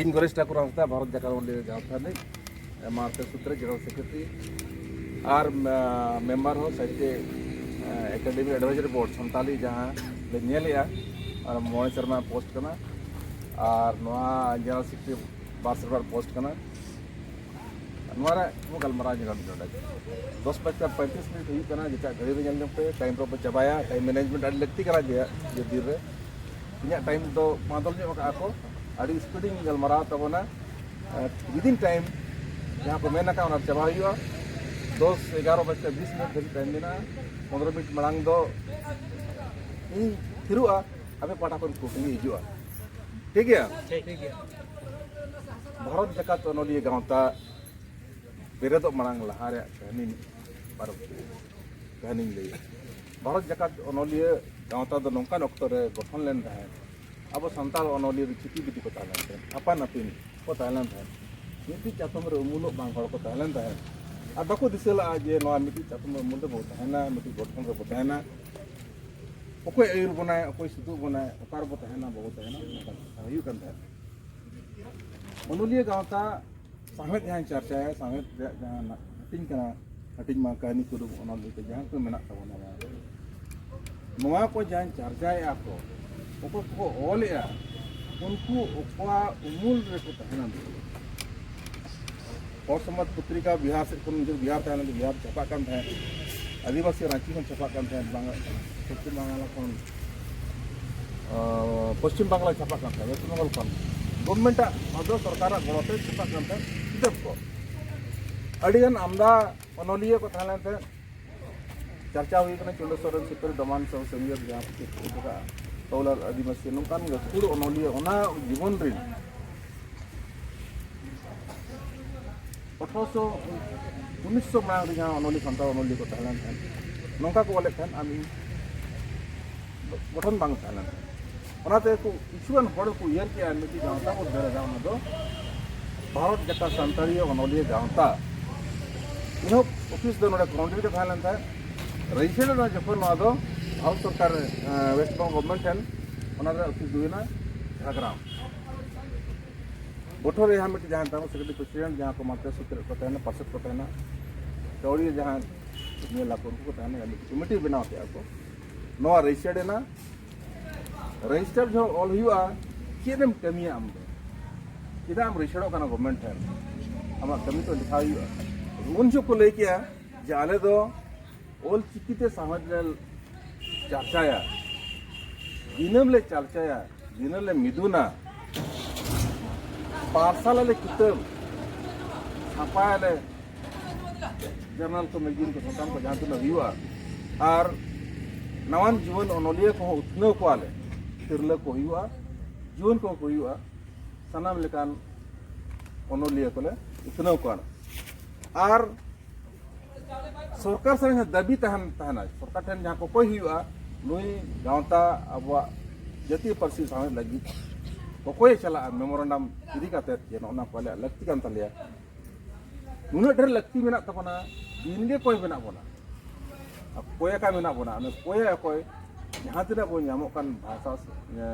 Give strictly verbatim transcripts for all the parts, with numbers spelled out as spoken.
ᱤᱧ ᱜᱚᱱᱮᱥ ᱴᱷᱟᱠᱩᱨ ᱦᱟᱸᱥᱫᱟ, ᱵᱷᱟᱨᱚᱛ ᱡᱟᱠᱟᱛ ᱚᱱᱚᱞᱤᱭᱟᱹ ᱜᱟᱶᱛᱟ ᱨᱤᱱᱤᱡ ᱢᱟᱨᱥᱟᱞ ᱥᱩᱛᱨᱮ ᱡᱮᱱᱟᱨᱟᱞ ᱥᱮᱠᱨᱮᱴᱟᱨᱤ ᱟᱨ ᱢᱮᱢᱵᱟᱨ ᱦᱚᱸ ᱥᱟᱦᱤᱛᱭᱚ ᱮᱠᱟᱰᱮᱢᱤ ᱮᱰᱵᱷᱟᱭᱡᱟᱨᱤ ᱵᱳᱨᱰ ᱥᱟᱱᱛᱟᱞᱤ ᱡᱟᱦᱟᱸ ᱞᱮ ᱧᱮᱞᱮᱜᱼᱟ, ᱟᱨ ᱢᱚᱬᱮ ᱥᱮᱨᱢᱟ ᱯᱳᱥᱴ ᱠᱟᱱᱟ ᱟᱨ ᱱᱚᱣᱟ ᱡᱮᱱᱟᱨᱟᱞ ᱥᱮᱠᱨᱮᱴᱟᱨᱤ ᱵᱟᱨ ᱥᱮᱨᱢᱟ ᱯᱳᱥᱴ ᱠᱟᱱᱟ᱾ ᱱᱚᱣᱟ ᱨᱮ ᱦᱚᱸ ᱜᱟᱞᱢᱟᱨᱟᱣ ᱧᱮᱞᱚᱜ ᱱᱚᱰᱮ ᱫᱚᱥ ᱵᱟᱡᱮ ᱯᱚᱸᱭᱛᱨᱤᱥ ᱢᱤᱱᱤᱴ ᱦᱩᱭᱩᱜ ᱠᱟᱱᱟ, ᱡᱮᱴᱟ ᱜᱷᱟᱹᱲᱤ ᱨᱮ ᱧᱮᱞ ᱧᱚᱜ ᱯᱮ, ᱴᱟᱭᱤᱢ ᱨᱮ ᱵᱚ ᱪᱟᱵᱟᱭᱟ᱾ ᱴᱟᱭᱤᱢ ᱢᱮᱱᱮᱡᱽᱢᱮᱱᱴ ᱟᱹᱰᱤ ᱞᱟᱹᱠᱛᱤ ᱠᱟᱱᱟ ᱡᱮ ᱡᱮ ᱫᱤᱱ ᱨᱮ ᱤᱧᱟᱹᱜ ᱴᱟᱭᱤᱢ ᱫᱚ ᱵᱚᱫᱚᱞ ᱧᱚᱜ ᱟᱠᱟᱫᱼᱟ ᱠᱚ, ᱟᱹᱰᱤ ᱥᱯᱤᱰ ᱤᱧ ᱜᱟᱞᱢᱟᱨᱟᱣ ᱛᱟᱵᱚᱱᱟ᱾ ᱣᱤᱫᱤᱱ ᱴᱟᱭᱤᱢ ᱡᱟᱦᱟᱸ ᱠᱚ ᱢᱮᱱ ᱟᱠᱟᱫ ᱚᱱᱟ ᱪᱟᱵᱟ ᱦᱩᱭᱩᱜᱼᱟ᱾ ᱫᱚᱥ ᱮᱜᱟᱨᱚ ᱵᱟᱡᱮ ᱵᱤᱥ ᱢᱤᱱᱤᱴ ᱫᱷᱟᱹᱵᱤᱡ ᱴᱟᱭᱤᱢ ᱢᱮᱱᱟᱜᱼᱟ᱾ ᱯᱚᱱᱨᱚ ᱢᱤᱱᱤᱴ ᱢᱟᱲᱟᱝ ᱫᱚ ᱤᱧ ᱛᱷᱤᱨᱚᱜᱼᱟ, ᱟᱯᱮ ᱯᱟᱦᱴᱟ ᱠᱷᱚᱱ ᱠᱩᱠᱞᱤ ᱦᱤᱡᱩᱜᱼᱟ᱾ ᱴᱷᱤᱠ ᱜᱮᱭᱟ? ᱴᱷᱤᱠ ᱜᱮᱭᱟ᱾ ᱵᱷᱟᱨᱚᱛ ᱡᱟᱠᱟᱛ ᱚᱱᱚᱞᱤᱭᱟᱹ ᱜᱟᱶᱛᱟ ᱵᱮᱨᱮᱫᱚᱜ ᱢᱟᱲᱟᱝ ᱞᱟᱦᱟ ᱨᱮᱭᱟᱜ ᱠᱟᱹᱦᱱᱤ ᱯᱟᱨᱚᱢ ᱠᱟᱹᱦᱱᱤᱧ ᱞᱟᱹᱭᱟ᱾ ᱵᱷᱟᱨᱚᱛ ᱡᱟᱠᱟᱛ ᱚᱱᱚᱞᱤᱭᱟᱹ ᱜᱟᱶᱛᱟ ᱫᱚ ᱱᱚᱝᱠᱟᱱ ᱚᱠᱛᱚ ᱨᱮ ᱜᱚᱴᱷᱚᱱ ᱞᱮᱱ ᱛᱟᱦᱮᱸᱫ᱾ ᱟᱵᱚ ᱥᱟᱱᱛᱟᱲ ᱚᱱᱚᱞᱤᱭᱟᱹ ᱫᱚ ᱪᱤᱴᱤ ᱵᱤᱴᱤ ᱠᱚ ᱛᱟᱦᱮᱸ ᱞᱮᱱ ᱛᱟᱦᱮᱸᱫ, ᱟᱯᱟᱱ ᱟᱹᱯᱤᱱ ᱠᱚ ᱛᱟᱦᱮᱸ ᱞᱮᱱ ᱛᱟᱦᱮᱸᱫ᱾ ᱢᱤᱫᱴᱤᱡ ᱪᱟᱛᱚᱢ ᱨᱮ ᱩᱢᱩᱞᱚᱜ ᱵᱟᱝ ᱦᱚᱲ ᱠᱚ ᱛᱟᱦᱮᱸ ᱞᱮᱱ ᱛᱟᱦᱮᱸᱫ᱾ ᱟᱨ ᱵᱟᱠᱚ ᱫᱤᱥᱟᱹ ᱞᱟᱜᱼᱟ ᱡᱮ ᱱᱚᱣᱟ ᱢᱤᱫᱴᱤᱡ ᱪᱟᱛᱚᱢ ᱨᱮ ᱩᱢᱩᱞ ᱨᱮᱵᱚ ᱛᱟᱦᱮᱱᱟ, ᱢᱤᱫᱴᱤᱡ ᱜᱚᱴᱷᱚᱱ ᱨᱮᱵᱚ ᱛᱟᱦᱮᱱᱟ, ᱚᱠᱚᱭ ᱟᱹᱭᱩᱨ ᱵᱚᱱᱟᱭ, ᱚᱠᱚᱭ ᱥᱩᱛᱩᱜ ᱵᱚᱱᱟᱭ, ᱚᱠᱟ ᱨᱮᱵᱚ ᱛᱟᱦᱮᱱᱟ, ᱵᱟᱵᱚ ᱛᱟᱦᱮᱱᱟ, ᱚᱱᱟ ᱠᱟᱛᱷᱟ ᱦᱩᱭᱩᱜ ᱠᱟᱱ ᱛᱟᱦᱮᱸᱫ᱾ ᱚᱱᱚᱞᱤᱭᱟᱹ ᱜᱟᱶᱛᱟ ᱥᱟᱶᱦᱮᱫ ᱡᱟᱦᱟᱸᱭ ᱪᱟᱨᱪᱟᱭᱟ, ᱥᱟᱶᱦᱮᱫ ᱨᱮᱭᱟᱜ ᱡᱟᱦᱟᱸ ᱦᱟᱹᱴᱤᱧ ᱠᱟᱱᱟ, ᱦᱟᱹᱴᱤᱧ ᱢᱟ ᱠᱟᱹᱦᱱᱤ ᱠᱩᱫᱩᱢ ᱚᱱᱚᱞᱤᱭᱟᱹ ᱠᱚ ᱡᱟᱦᱟᱸ ᱠᱚ ᱢᱮᱱᱟᱜ ᱛᱟᱵᱚᱱᱟ, ᱱᱚᱣᱟ ᱠᱚ ᱡᱟᱦᱟᱸᱭ ᱪᱟᱨᱪᱟᱭᱮᱫᱼᱟ ᱠᱚ, ᱚᱠᱚᱭ ᱠᱚᱠᱚ ᱚᱞᱮᱫᱼᱟ, ᱩᱱᱠᱩ ᱚᱠᱟ ᱩᱢᱩᱞ ᱨᱮᱠᱚ ᱛᱟᱦᱮᱱᱟ? ᱦᱚᱲ ᱥᱚᱢᱟᱡᱽ ᱯᱚᱛᱨᱤᱠᱟ ᱵᱤᱦᱟᱨ ᱥᱮᱫ ᱠᱷᱚᱱ, ᱡᱚᱠᱷᱚᱱ ᱵᱤᱦᱟᱨ ᱛᱟᱦᱮᱸ ᱞᱮᱱᱟ, ᱵᱤᱦᱟᱨ ᱪᱷᱟᱯᱟᱜ ᱠᱟᱱ ᱛᱟᱦᱮᱸᱫ, ᱟᱹᱫᱤᱵᱟᱹᱥᱤ ᱨᱟᱸᱪᱤ ᱠᱷᱚᱱ ᱪᱷᱟᱯᱟᱜ ᱠᱟᱱ ᱛᱟᱦᱮᱸᱫ, ᱵᱟᱝ-, ᱯᱚᱥᱪᱤᱢ ᱵᱟᱝᱞᱟ ᱠᱷᱚᱱ, ᱟᱸ, ᱯᱚᱥᱪᱤᱢ ᱵᱟᱝᱞᱟ ᱪᱷᱟᱯᱟᱜ ᱠᱟᱱ ᱛᱟᱦᱮᱸᱫ, ᱣᱮᱥᱴ ᱵᱮᱝᱜᱚᱞ ᱠᱷᱚᱱ ᱜᱚᱵᱷᱢᱮᱱᱴᱟᱜ ᱵᱷᱟᱨᱚᱛ ᱥᱚᱨᱠᱟᱨᱟᱜ ᱜᱚᱲᱚ ᱛᱮ ᱪᱷᱟᱯᱟᱜ ᱠᱟᱱ ᱛᱟᱦᱮᱸᱫ ᱠᱤᱛᱟᱹᱵ ᱠᱚ᱾ ᱟᱹᱰᱤᱜᱟᱱ ᱟᱢᱫᱟ ᱚᱱᱚᱞᱤᱭᱟᱹ ᱠᱚ ᱛᱟᱦᱮᱸ ᱞᱮᱱ ᱛᱟᱦᱮᱸᱫ, ᱪᱟᱨᱪᱟ ᱦᱩᱭ ᱠᱟᱱᱟ, ᱪᱚᱱᱫᱨᱚ ᱥᱚᱨᱮᱱ, ᱥᱤᱯᱟᱹᱨᱤ ᱰᱚᱢᱟᱱ ᱥᱟᱶ ᱥᱮᱢᱤᱭᱟᱨ ᱡᱟᱦᱟᱸ ᱠᱚ ᱪᱮᱫ ᱠᱚ ᱠᱟᱜᱼᱟ, ᱯᱟᱣᱞᱟᱨ ᱟᱹᱫᱤᱵᱟᱹᱥᱤ, ᱱᱚᱝᱠᱟᱱ ᱜᱟᱹᱠᱷᱩᱲ ᱚᱱᱚᱞᱤᱭᱟᱹ ᱚᱱᱟ ᱡᱤᱵᱚᱱ ᱨᱤᱱ ᱟᱴᱷᱨᱚᱥᱚ, ᱩᱱᱤᱥᱥᱚ ᱢᱟᱲᱟᱝ ᱨᱮ ᱡᱟᱦᱟᱸ ᱚᱱᱚᱞᱤᱭᱟᱹ, ᱥᱟᱱᱛᱟᱲ ᱚᱱᱚᱞᱤᱭᱟᱹ ᱠᱚ ᱛᱟᱦᱮᱸ ᱞᱮᱱ ᱛᱟᱦᱮᱸᱫ, ᱱᱚᱝᱠᱟ ᱠᱚ ᱚᱞᱮᱫ ᱛᱟᱦᱮᱸᱫ, ᱟᱢ ᱤᱧ ᱜᱚᱴᱷᱚᱱ ᱵᱟᱝ ᱛᱟᱦᱮᱸ ᱞᱮᱱ ᱛᱟᱦᱮᱸᱫ᱾ ᱚᱱᱟᱛᱮ ᱠᱚ ᱠᱤᱪᱷᱩᱜᱟᱱ ᱦᱚᱲ ᱠᱚ ᱩᱭᱦᱟᱹᱨ ᱠᱮᱜᱼᱟ, ᱢᱤᱫᱴᱤᱡ ᱜᱟᱶᱛᱟ ᱵᱚ ᱵᱮᱨᱮᱫᱟ, ᱚᱱᱟ ᱫᱚ ᱵᱷᱟᱨᱚᱛ ᱡᱟᱠᱟᱛ ᱥᱟᱱᱛᱟᱲᱤ ᱚᱱᱚᱞᱤᱭᱟᱹ ᱜᱟᱶᱛᱟ᱾ ᱮᱦᱚᱵ ᱚᱯᱷᱤᱥ ᱫᱚ ᱱᱚᱰᱮ ᱠᱚᱨᱚᱱᱰᱤ ᱨᱮ ᱛᱟᱦᱮᱸ ᱞᱮᱱ ᱛᱟᱦᱮᱸᱫ᱾ ᱨᱮᱡᱤᱥᱴᱟᱨ ᱮᱱᱟ ᱡᱚᱠᱷᱚᱱ ᱱᱚᱣᱟ ᱫᱚ ᱵᱷᱟᱨᱚᱛ ᱥᱚᱨᱠᱟᱨ, ᱮᱸ, ᱣᱮᱥᱴ ᱵᱮᱝᱜᱚᱞ ᱜᱚᱵᱷᱢᱮᱱᱴ ᱴᱷᱮᱱ, ᱚᱱᱟ ᱨᱮᱭᱟᱜ ᱚᱯᱷᱤᱥ ᱫᱚ ᱦᱩᱭᱱᱟ ᱡᱷᱟᱲᱜᱨᱟᱢ᱾ ᱜᱚᱴᱷᱚᱱ ᱨᱮ ᱡᱟᱦᱟᱸ ᱢᱤᱫᱴᱮᱱ ᱡᱟᱦᱟᱸ ᱛᱟᱦᱮᱱᱟ, ᱥᱮᱠᱨᱮᱴᱟᱨᱤ ᱯᱨᱮᱥᱤᱰᱮᱱᱴ, ᱡᱟᱦᱟᱸ ᱠᱚ ᱢᱟᱱᱛᱮ ᱥᱮᱠᱨᱮᱴ ᱠᱚ ᱛᱟᱦᱮᱱᱟ, ᱯᱟᱨᱥᱮᱫ ᱠᱚ ᱛᱟᱦᱮᱱᱟ, ᱠᱟᱹᱣᱰᱤ ᱡᱟᱦᱟᱸ ᱧᱮᱞ ᱟᱠᱚ, ᱩᱱᱠᱩ ᱠᱚ ᱛᱟᱦᱮᱱᱟ, ᱢᱤᱫᱴᱮᱱ ᱠᱚᱢᱤᱴᱤ ᱵᱮᱱᱟᱣ ᱠᱮᱜᱼᱟ ᱠᱚ᱾ ᱱᱚᱣᱟ ᱨᱮᱡᱤᱥᱴᱟᱨᱰ ᱮᱱᱟ᱾ ᱨᱮᱡᱤᱥᱴᱟᱨ ᱡᱚᱠᱷᱚᱱ ᱚᱞ ᱦᱩᱭᱩᱜᱼᱟ, ᱪᱮᱫ ᱮᱢ ᱠᱟᱹᱢᱤᱭᱟ ᱟᱢ ᱫᱚ? ᱪᱮᱫᱟᱜ ᱮᱢ ᱨᱮᱡᱤᱥᱴᱟᱨᱚᱜ ᱠᱟᱱᱟ ᱜᱚᱵᱷᱢᱮᱱᱴ ᱴᱷᱮᱱ? ᱟᱢᱟᱜ ᱠᱟᱹᱢᱤ ᱛᱚ ᱞᱮᱠᱷᱟ ᱦᱩᱭᱩᱜᱼᱟ᱾ ᱩᱱ ᱡᱚᱠᱷᱚᱱ ᱠᱚ ᱞᱟᱹᱭ ᱠᱮᱜᱼᱟ ᱡᱮ ᱟᱞᱮ ᱫᱚ ᱚᱞ ᱪᱤᱠᱤ ᱛᱮ ᱥᱟᱶᱦᱮᱫ ᱞᱮ ᱪᱟᱨᱪᱟᱭᱟ, ᱫᱤᱱᱟᱹᱢ ᱞᱮ ᱪᱟᱨᱪᱟᱭᱟ, ᱫᱤᱱᱟᱹᱢ ᱞᱮ ᱢᱤᱫᱩᱱᱟ, ᱯᱟᱨᱥᱟᱞ ᱟᱞᱮ ᱠᱤᱛᱟᱹᱵ, ᱪᱷᱟᱯᱟᱭᱟᱞᱮ ᱡᱟᱨᱱᱟᱞ ᱠᱚ, ᱢᱮᱜᱟᱡᱤᱱ ᱠᱚ, ᱥᱟᱠᱟᱢ ᱠᱚ ᱡᱟᱦᱟᱸ ᱛᱤᱱᱟᱹᱜ ᱦᱩᱭᱩᱜᱼᱟ, ᱟᱨ ᱱᱟᱣᱟᱱ ᱡᱩᱣᱟᱹᱱ ᱚᱱᱚᱞᱤᱭᱟᱹ ᱠᱚᱦᱚᱸ ᱩᱛᱱᱟᱹᱣ ᱠᱚᱣᱟᱞᱮ, ᱛᱤᱨᱞᱟᱹ ᱠᱚ ᱦᱩᱭᱩᱜᱼᱟ, ᱡᱩᱣᱟᱹᱱ ᱠᱚᱦᱚᱸ ᱠᱚ ᱦᱩᱭᱩᱜᱼᱟ, ᱥᱟᱱᱟᱢ ᱞᱮᱠᱟᱱ ᱚᱱᱚᱞᱤᱭᱟᱹ ᱠᱚᱞᱮ ᱩᱛᱱᱟᱹᱣ ᱠᱚᱣᱟ᱾ ᱟᱨ ᱥᱚᱨᱠᱟᱨ ᱥᱟᱞᱟᱜ ᱫᱟᱹᱵᱤ ᱛᱟᱦᱮᱱ ᱛᱟᱦᱮᱱᱟ, ᱥᱚᱨᱠᱟᱨ ᱴᱷᱮᱱ ᱡᱟᱦᱟᱸ ᱠᱚᱠᱚᱭ ᱦᱩᱭᱩᱜᱼᱟ, ᱱᱩᱭ ᱜᱟᱶᱛᱟ ᱟᱵᱚᱣᱟᱜ ᱡᱟᱹᱛᱤᱭᱚ ᱯᱟᱹᱨᱥᱤ ᱥᱟᱶᱦᱮᱫ ᱞᱟᱹᱜᱤᱫ ᱠᱚᱠᱚᱭᱮ ᱪᱟᱞᱟᱜᱼᱟ, ᱢᱮᱢᱳᱨᱮᱱᱰᱟᱢ ᱤᱫᱤ ᱠᱟᱛᱮᱫ ᱡᱮ ᱱᱚᱜᱼᱚ ᱱᱚᱣᱟ ᱠᱚ ᱟᱞᱮᱭᱟᱜ ᱞᱟᱹᱠᱛᱤ ᱠᱟᱱ ᱛᱟᱞᱮᱭᱟ᱾ ᱱᱩᱱᱟᱹᱜ ᱰᱷᱮᱨ ᱞᱟᱹᱠᱛᱤ ᱢᱮᱱᱟᱜ ᱛᱟᱵᱚᱱᱟ, ᱫᱤᱱ ᱜᱮ ᱠᱚᱭ ᱢᱮᱱᱟᱜ ᱵᱚᱱᱟ᱾ ᱟᱨ ᱠᱚᱭ ᱟᱠᱟ ᱢᱮᱱᱟᱜ ᱵᱚᱱᱟ, ᱚᱱᱮ ᱠᱚᱭ ᱚᱠᱚᱭ, ᱡᱟᱦᱟᱸ ᱛᱤᱱᱟᱹᱜ ᱵᱚᱱ ᱧᱟᱢᱚᱜ ᱠᱟᱱ ᱵᱷᱟᱥᱟ, ᱮ,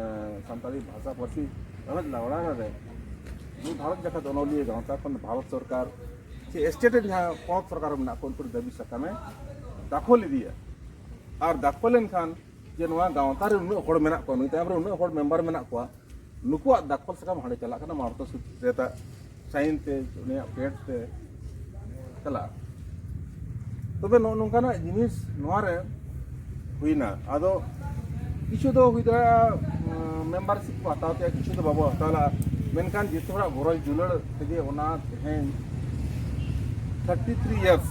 ᱥᱟᱱᱛᱟᱲᱤ ᱵᱷᱟᱥᱟ ᱯᱟᱹᱨᱥᱤ ᱨᱟᱲᱟᱝ ᱨᱮ, ᱱᱩᱭ ᱵᱷᱟᱨᱚᱛ ᱡᱟᱠᱟᱛ ᱚᱱᱚᱞᱤᱭᱟᱹ ᱜᱟᱶᱛᱟ ᱠᱷᱚᱱ ᱵᱷᱟᱨᱚᱛ ᱥᱚᱨᱠᱟᱨ ᱥᱮ ᱥᱴᱮᱴ ᱨᱮᱱ ᱡᱟᱦᱟᱸ ᱯᱚᱱᱚᱛ ᱥᱚᱨᱠᱟᱨ ᱢᱮᱱᱟᱜ ᱠᱚ, ᱩᱱᱠᱩ ᱫᱟᱹᱵᱤ ᱥᱟᱠᱟᱢᱮ ᱫᱟᱠᱷᱚᱞ ᱤᱫᱤᱭᱟ᱾ ᱟᱨ ᱫᱟᱠᱷᱚᱞ ᱞᱮᱱᱠᱷᱟᱱ ᱡᱮ ᱱᱚᱣᱟ ᱜᱟᱶᱛᱟ ᱨᱮ ᱩᱱᱟᱹᱜ ᱦᱚᱲ ᱢᱮᱱᱟᱜ ᱠᱚᱣᱟ, ᱱᱩᱭ ᱛᱟᱭᱚᱢ ᱨᱮ ᱩᱱᱟᱹᱜ ᱦᱚᱲ ᱢᱮᱢᱵᱟᱨ ᱢᱮᱱᱟᱜ ᱠᱚᱣᱟ, ᱱᱩᱠᱩᱣᱟᱜ ᱫᱟᱠᱷᱚᱞ ᱥᱟᱠᱟᱢ ᱦᱟᱸᱰᱮ ᱪᱟᱞᱟᱜ ᱠᱟᱱᱟ, ᱢᱟᱨᱛᱚ ᱥᱩᱪᱤᱛᱨᱮᱛᱟ ᱥᱟᱭᱤᱱ ᱛᱮ, ᱩᱱᱤᱭᱟᱜ ᱯᱮᱰ ᱛᱮ ᱪᱟᱞᱟᱜᱼᱟ᱾ ᱛᱚᱵᱮ ᱱᱚᱜᱼᱚ ᱱᱚᱝᱠᱟᱱᱟᱜ ᱡᱤᱱᱤᱥ ᱱᱚᱣᱟ ᱨᱮ ᱦᱩᱭᱱᱟ᱾ ᱟᱫᱚ ᱠᱤᱪᱷᱩ ᱫᱚ ᱦᱩᱭ ᱫᱟᱲᱮᱭᱟᱜᱼᱟ, ᱩᱸ, ᱢᱮᱢᱵᱟᱨᱥᱤᱯ ᱠᱚ ᱦᱟᱛᱟᱣ ᱠᱮᱜᱼᱟ, ᱠᱤᱪᱷᱩ ᱫᱚ ᱵᱟᱵᱚ ᱦᱟᱛᱟᱣ ᱞᱮᱜᱼᱟ᱾ ᱢᱮᱱᱠᱷᱟᱱ ᱡᱚᱛᱚ ᱦᱚᱲᱟᱜ ᱜᱚᱨᱚᱡᱽ ᱫᱩᱞᱟᱹᱲ ᱛᱮᱜᱮ ᱚᱱᱟ ᱛᱮᱦᱮᱧ thirty three years,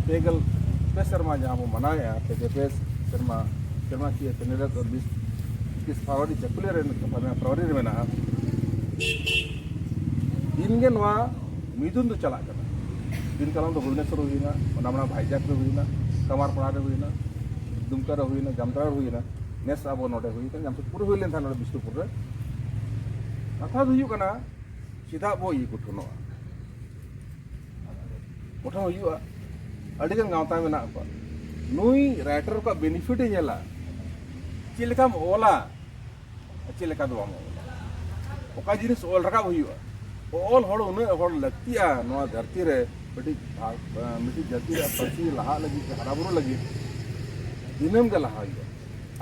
ᱯᱮ ᱜᱮᱞ ᱯᱮ ᱥᱮᱨᱢᱟ ᱡᱟᱦᱟᱸ ᱵᱚ ᱢᱟᱱᱟᱣᱮᱫᱼᱟ, ᱯᱮ ᱜᱮᱞ ᱯᱮ ᱥᱮᱨᱢᱟ, ᱥᱮᱨᱢᱟ ᱠᱤᱭᱟᱹ ᱥᱮᱱᱮᱞᱮᱫ ᱫᱚ ᱵᱤᱥ ᱮᱠᱤᱥ ᱯᱷᱮᱵᱽᱨᱩᱣᱟᱨᱤ ᱪᱟᱹᱠᱩᱞᱤᱭᱟᱹ ᱨᱮ, ᱜᱟᱯᱟ ᱢᱮᱭᱟᱝ ᱯᱷᱮᱵᱽᱨᱩᱣᱟᱨᱤ ᱨᱮ ᱢᱮᱱᱟᱜᱼᱟ᱾ ᱫᱤᱱ ᱜᱮ ᱱᱚᱣᱟ ᱢᱤᱫᱩᱱ ᱫᱚ ᱪᱟᱞᱟᱜ ᱠᱟᱱᱟ᱾ ᱫᱤᱱ ᱠᱟᱞᱚᱢ ᱫᱚ ᱵᱷᱩᱵᱽᱱᱮᱥᱚᱨ ᱨᱮ ᱦᱩᱭᱱᱟ, ᱚᱱᱟ ᱢᱟᱲᱟᱝ ᱵᱷᱟᱭᱡᱟᱠ ᱨᱮ ᱦᱩᱭᱱᱟ, ᱠᱟᱢᱟᱨᱯᱟᱲᱟ ᱨᱮ ᱦᱩᱭᱱᱟ, ᱫᱩᱢᱠᱟ ᱨᱮ ᱦᱩᱭᱱᱟ, ᱡᱟᱢᱛᱟᱲᱟ ᱨᱮ ᱦᱩᱭᱱᱟ, ᱱᱮᱥ ᱟᱵᱚ ᱱᱚᱰᱮ ᱦᱩᱭ ᱠᱟᱱᱟ, ᱡᱟᱢᱥᱮᱫᱽᱯᱩᱨ ᱨᱮ ᱦᱩᱭ ᱞᱮᱱ ᱛᱟᱦᱮᱸ, ᱱᱚᱰᱮ ᱵᱤᱥᱱᱩᱯᱩᱨ ᱨᱮ᱾ ᱠᱟᱛᱷᱟ ᱫᱚ ᱦᱩᱭᱩᱜ ᱠᱟᱱᱟ, ᱪᱮᱫᱟᱜ ᱵᱚ ᱤᱭᱟᱹ ᱜᱚᱴᱷᱚᱱᱚᱜᱼᱟ? ᱜᱚᱴᱷᱚᱱ ᱦᱩᱭᱩᱜᱼᱟ᱾ ᱟᱹᱰᱤᱜᱟᱱ ᱜᱟᱶᱛᱟ ᱢᱮᱱᱟᱜ ᱠᱚᱣᱟ᱾ ᱱᱩᱭ ᱨᱟᱭᱴᱟᱨ ᱠᱚᱣᱟᱜ ᱵᱮᱱᱤᱯᱷᱤᱴ ᱮ ᱧᱮᱞᱟ, ᱪᱮᱫ ᱞᱮᱠᱟᱢ ᱚᱞᱟ, ᱪᱮᱫ ᱞᱮᱠᱟ ᱫᱚ ᱵᱟᱢ ᱚᱞᱟ᱾ ᱚᱠᱟ ᱡᱤᱱᱤᱥ ᱚᱞ ᱨᱟᱠᱟᱵ ᱦᱩᱭᱩᱜᱼᱟ, ᱚᱞ ᱦᱚᱲ ᱩᱱᱟᱹᱜ ᱦᱚᱲ ᱞᱟᱹᱠᱛᱤᱜᱼᱟ ᱱᱚᱣᱟ ᱫᱷᱟᱹᱨᱛᱤ ᱨᱮ, ᱢᱤᱫᱴᱤᱡ ᱵᱷᱟ-, ᱢᱤᱫᱴᱤᱡ ᱡᱟᱹᱛᱤ ᱨᱮᱭᱟᱜ ᱯᱟᱹᱨᱥᱤ ᱞᱟᱦᱟᱜ ᱞᱟᱹᱜᱤᱫ ᱥᱮ ᱦᱟᱨᱟ ᱵᱩᱨᱩ ᱞᱟᱹᱜᱤᱫ ᱫᱤᱱᱟᱹᱢ ᱜᱮ ᱞᱟᱦᱟ ᱦᱩᱭᱩᱜᱼᱟ᱾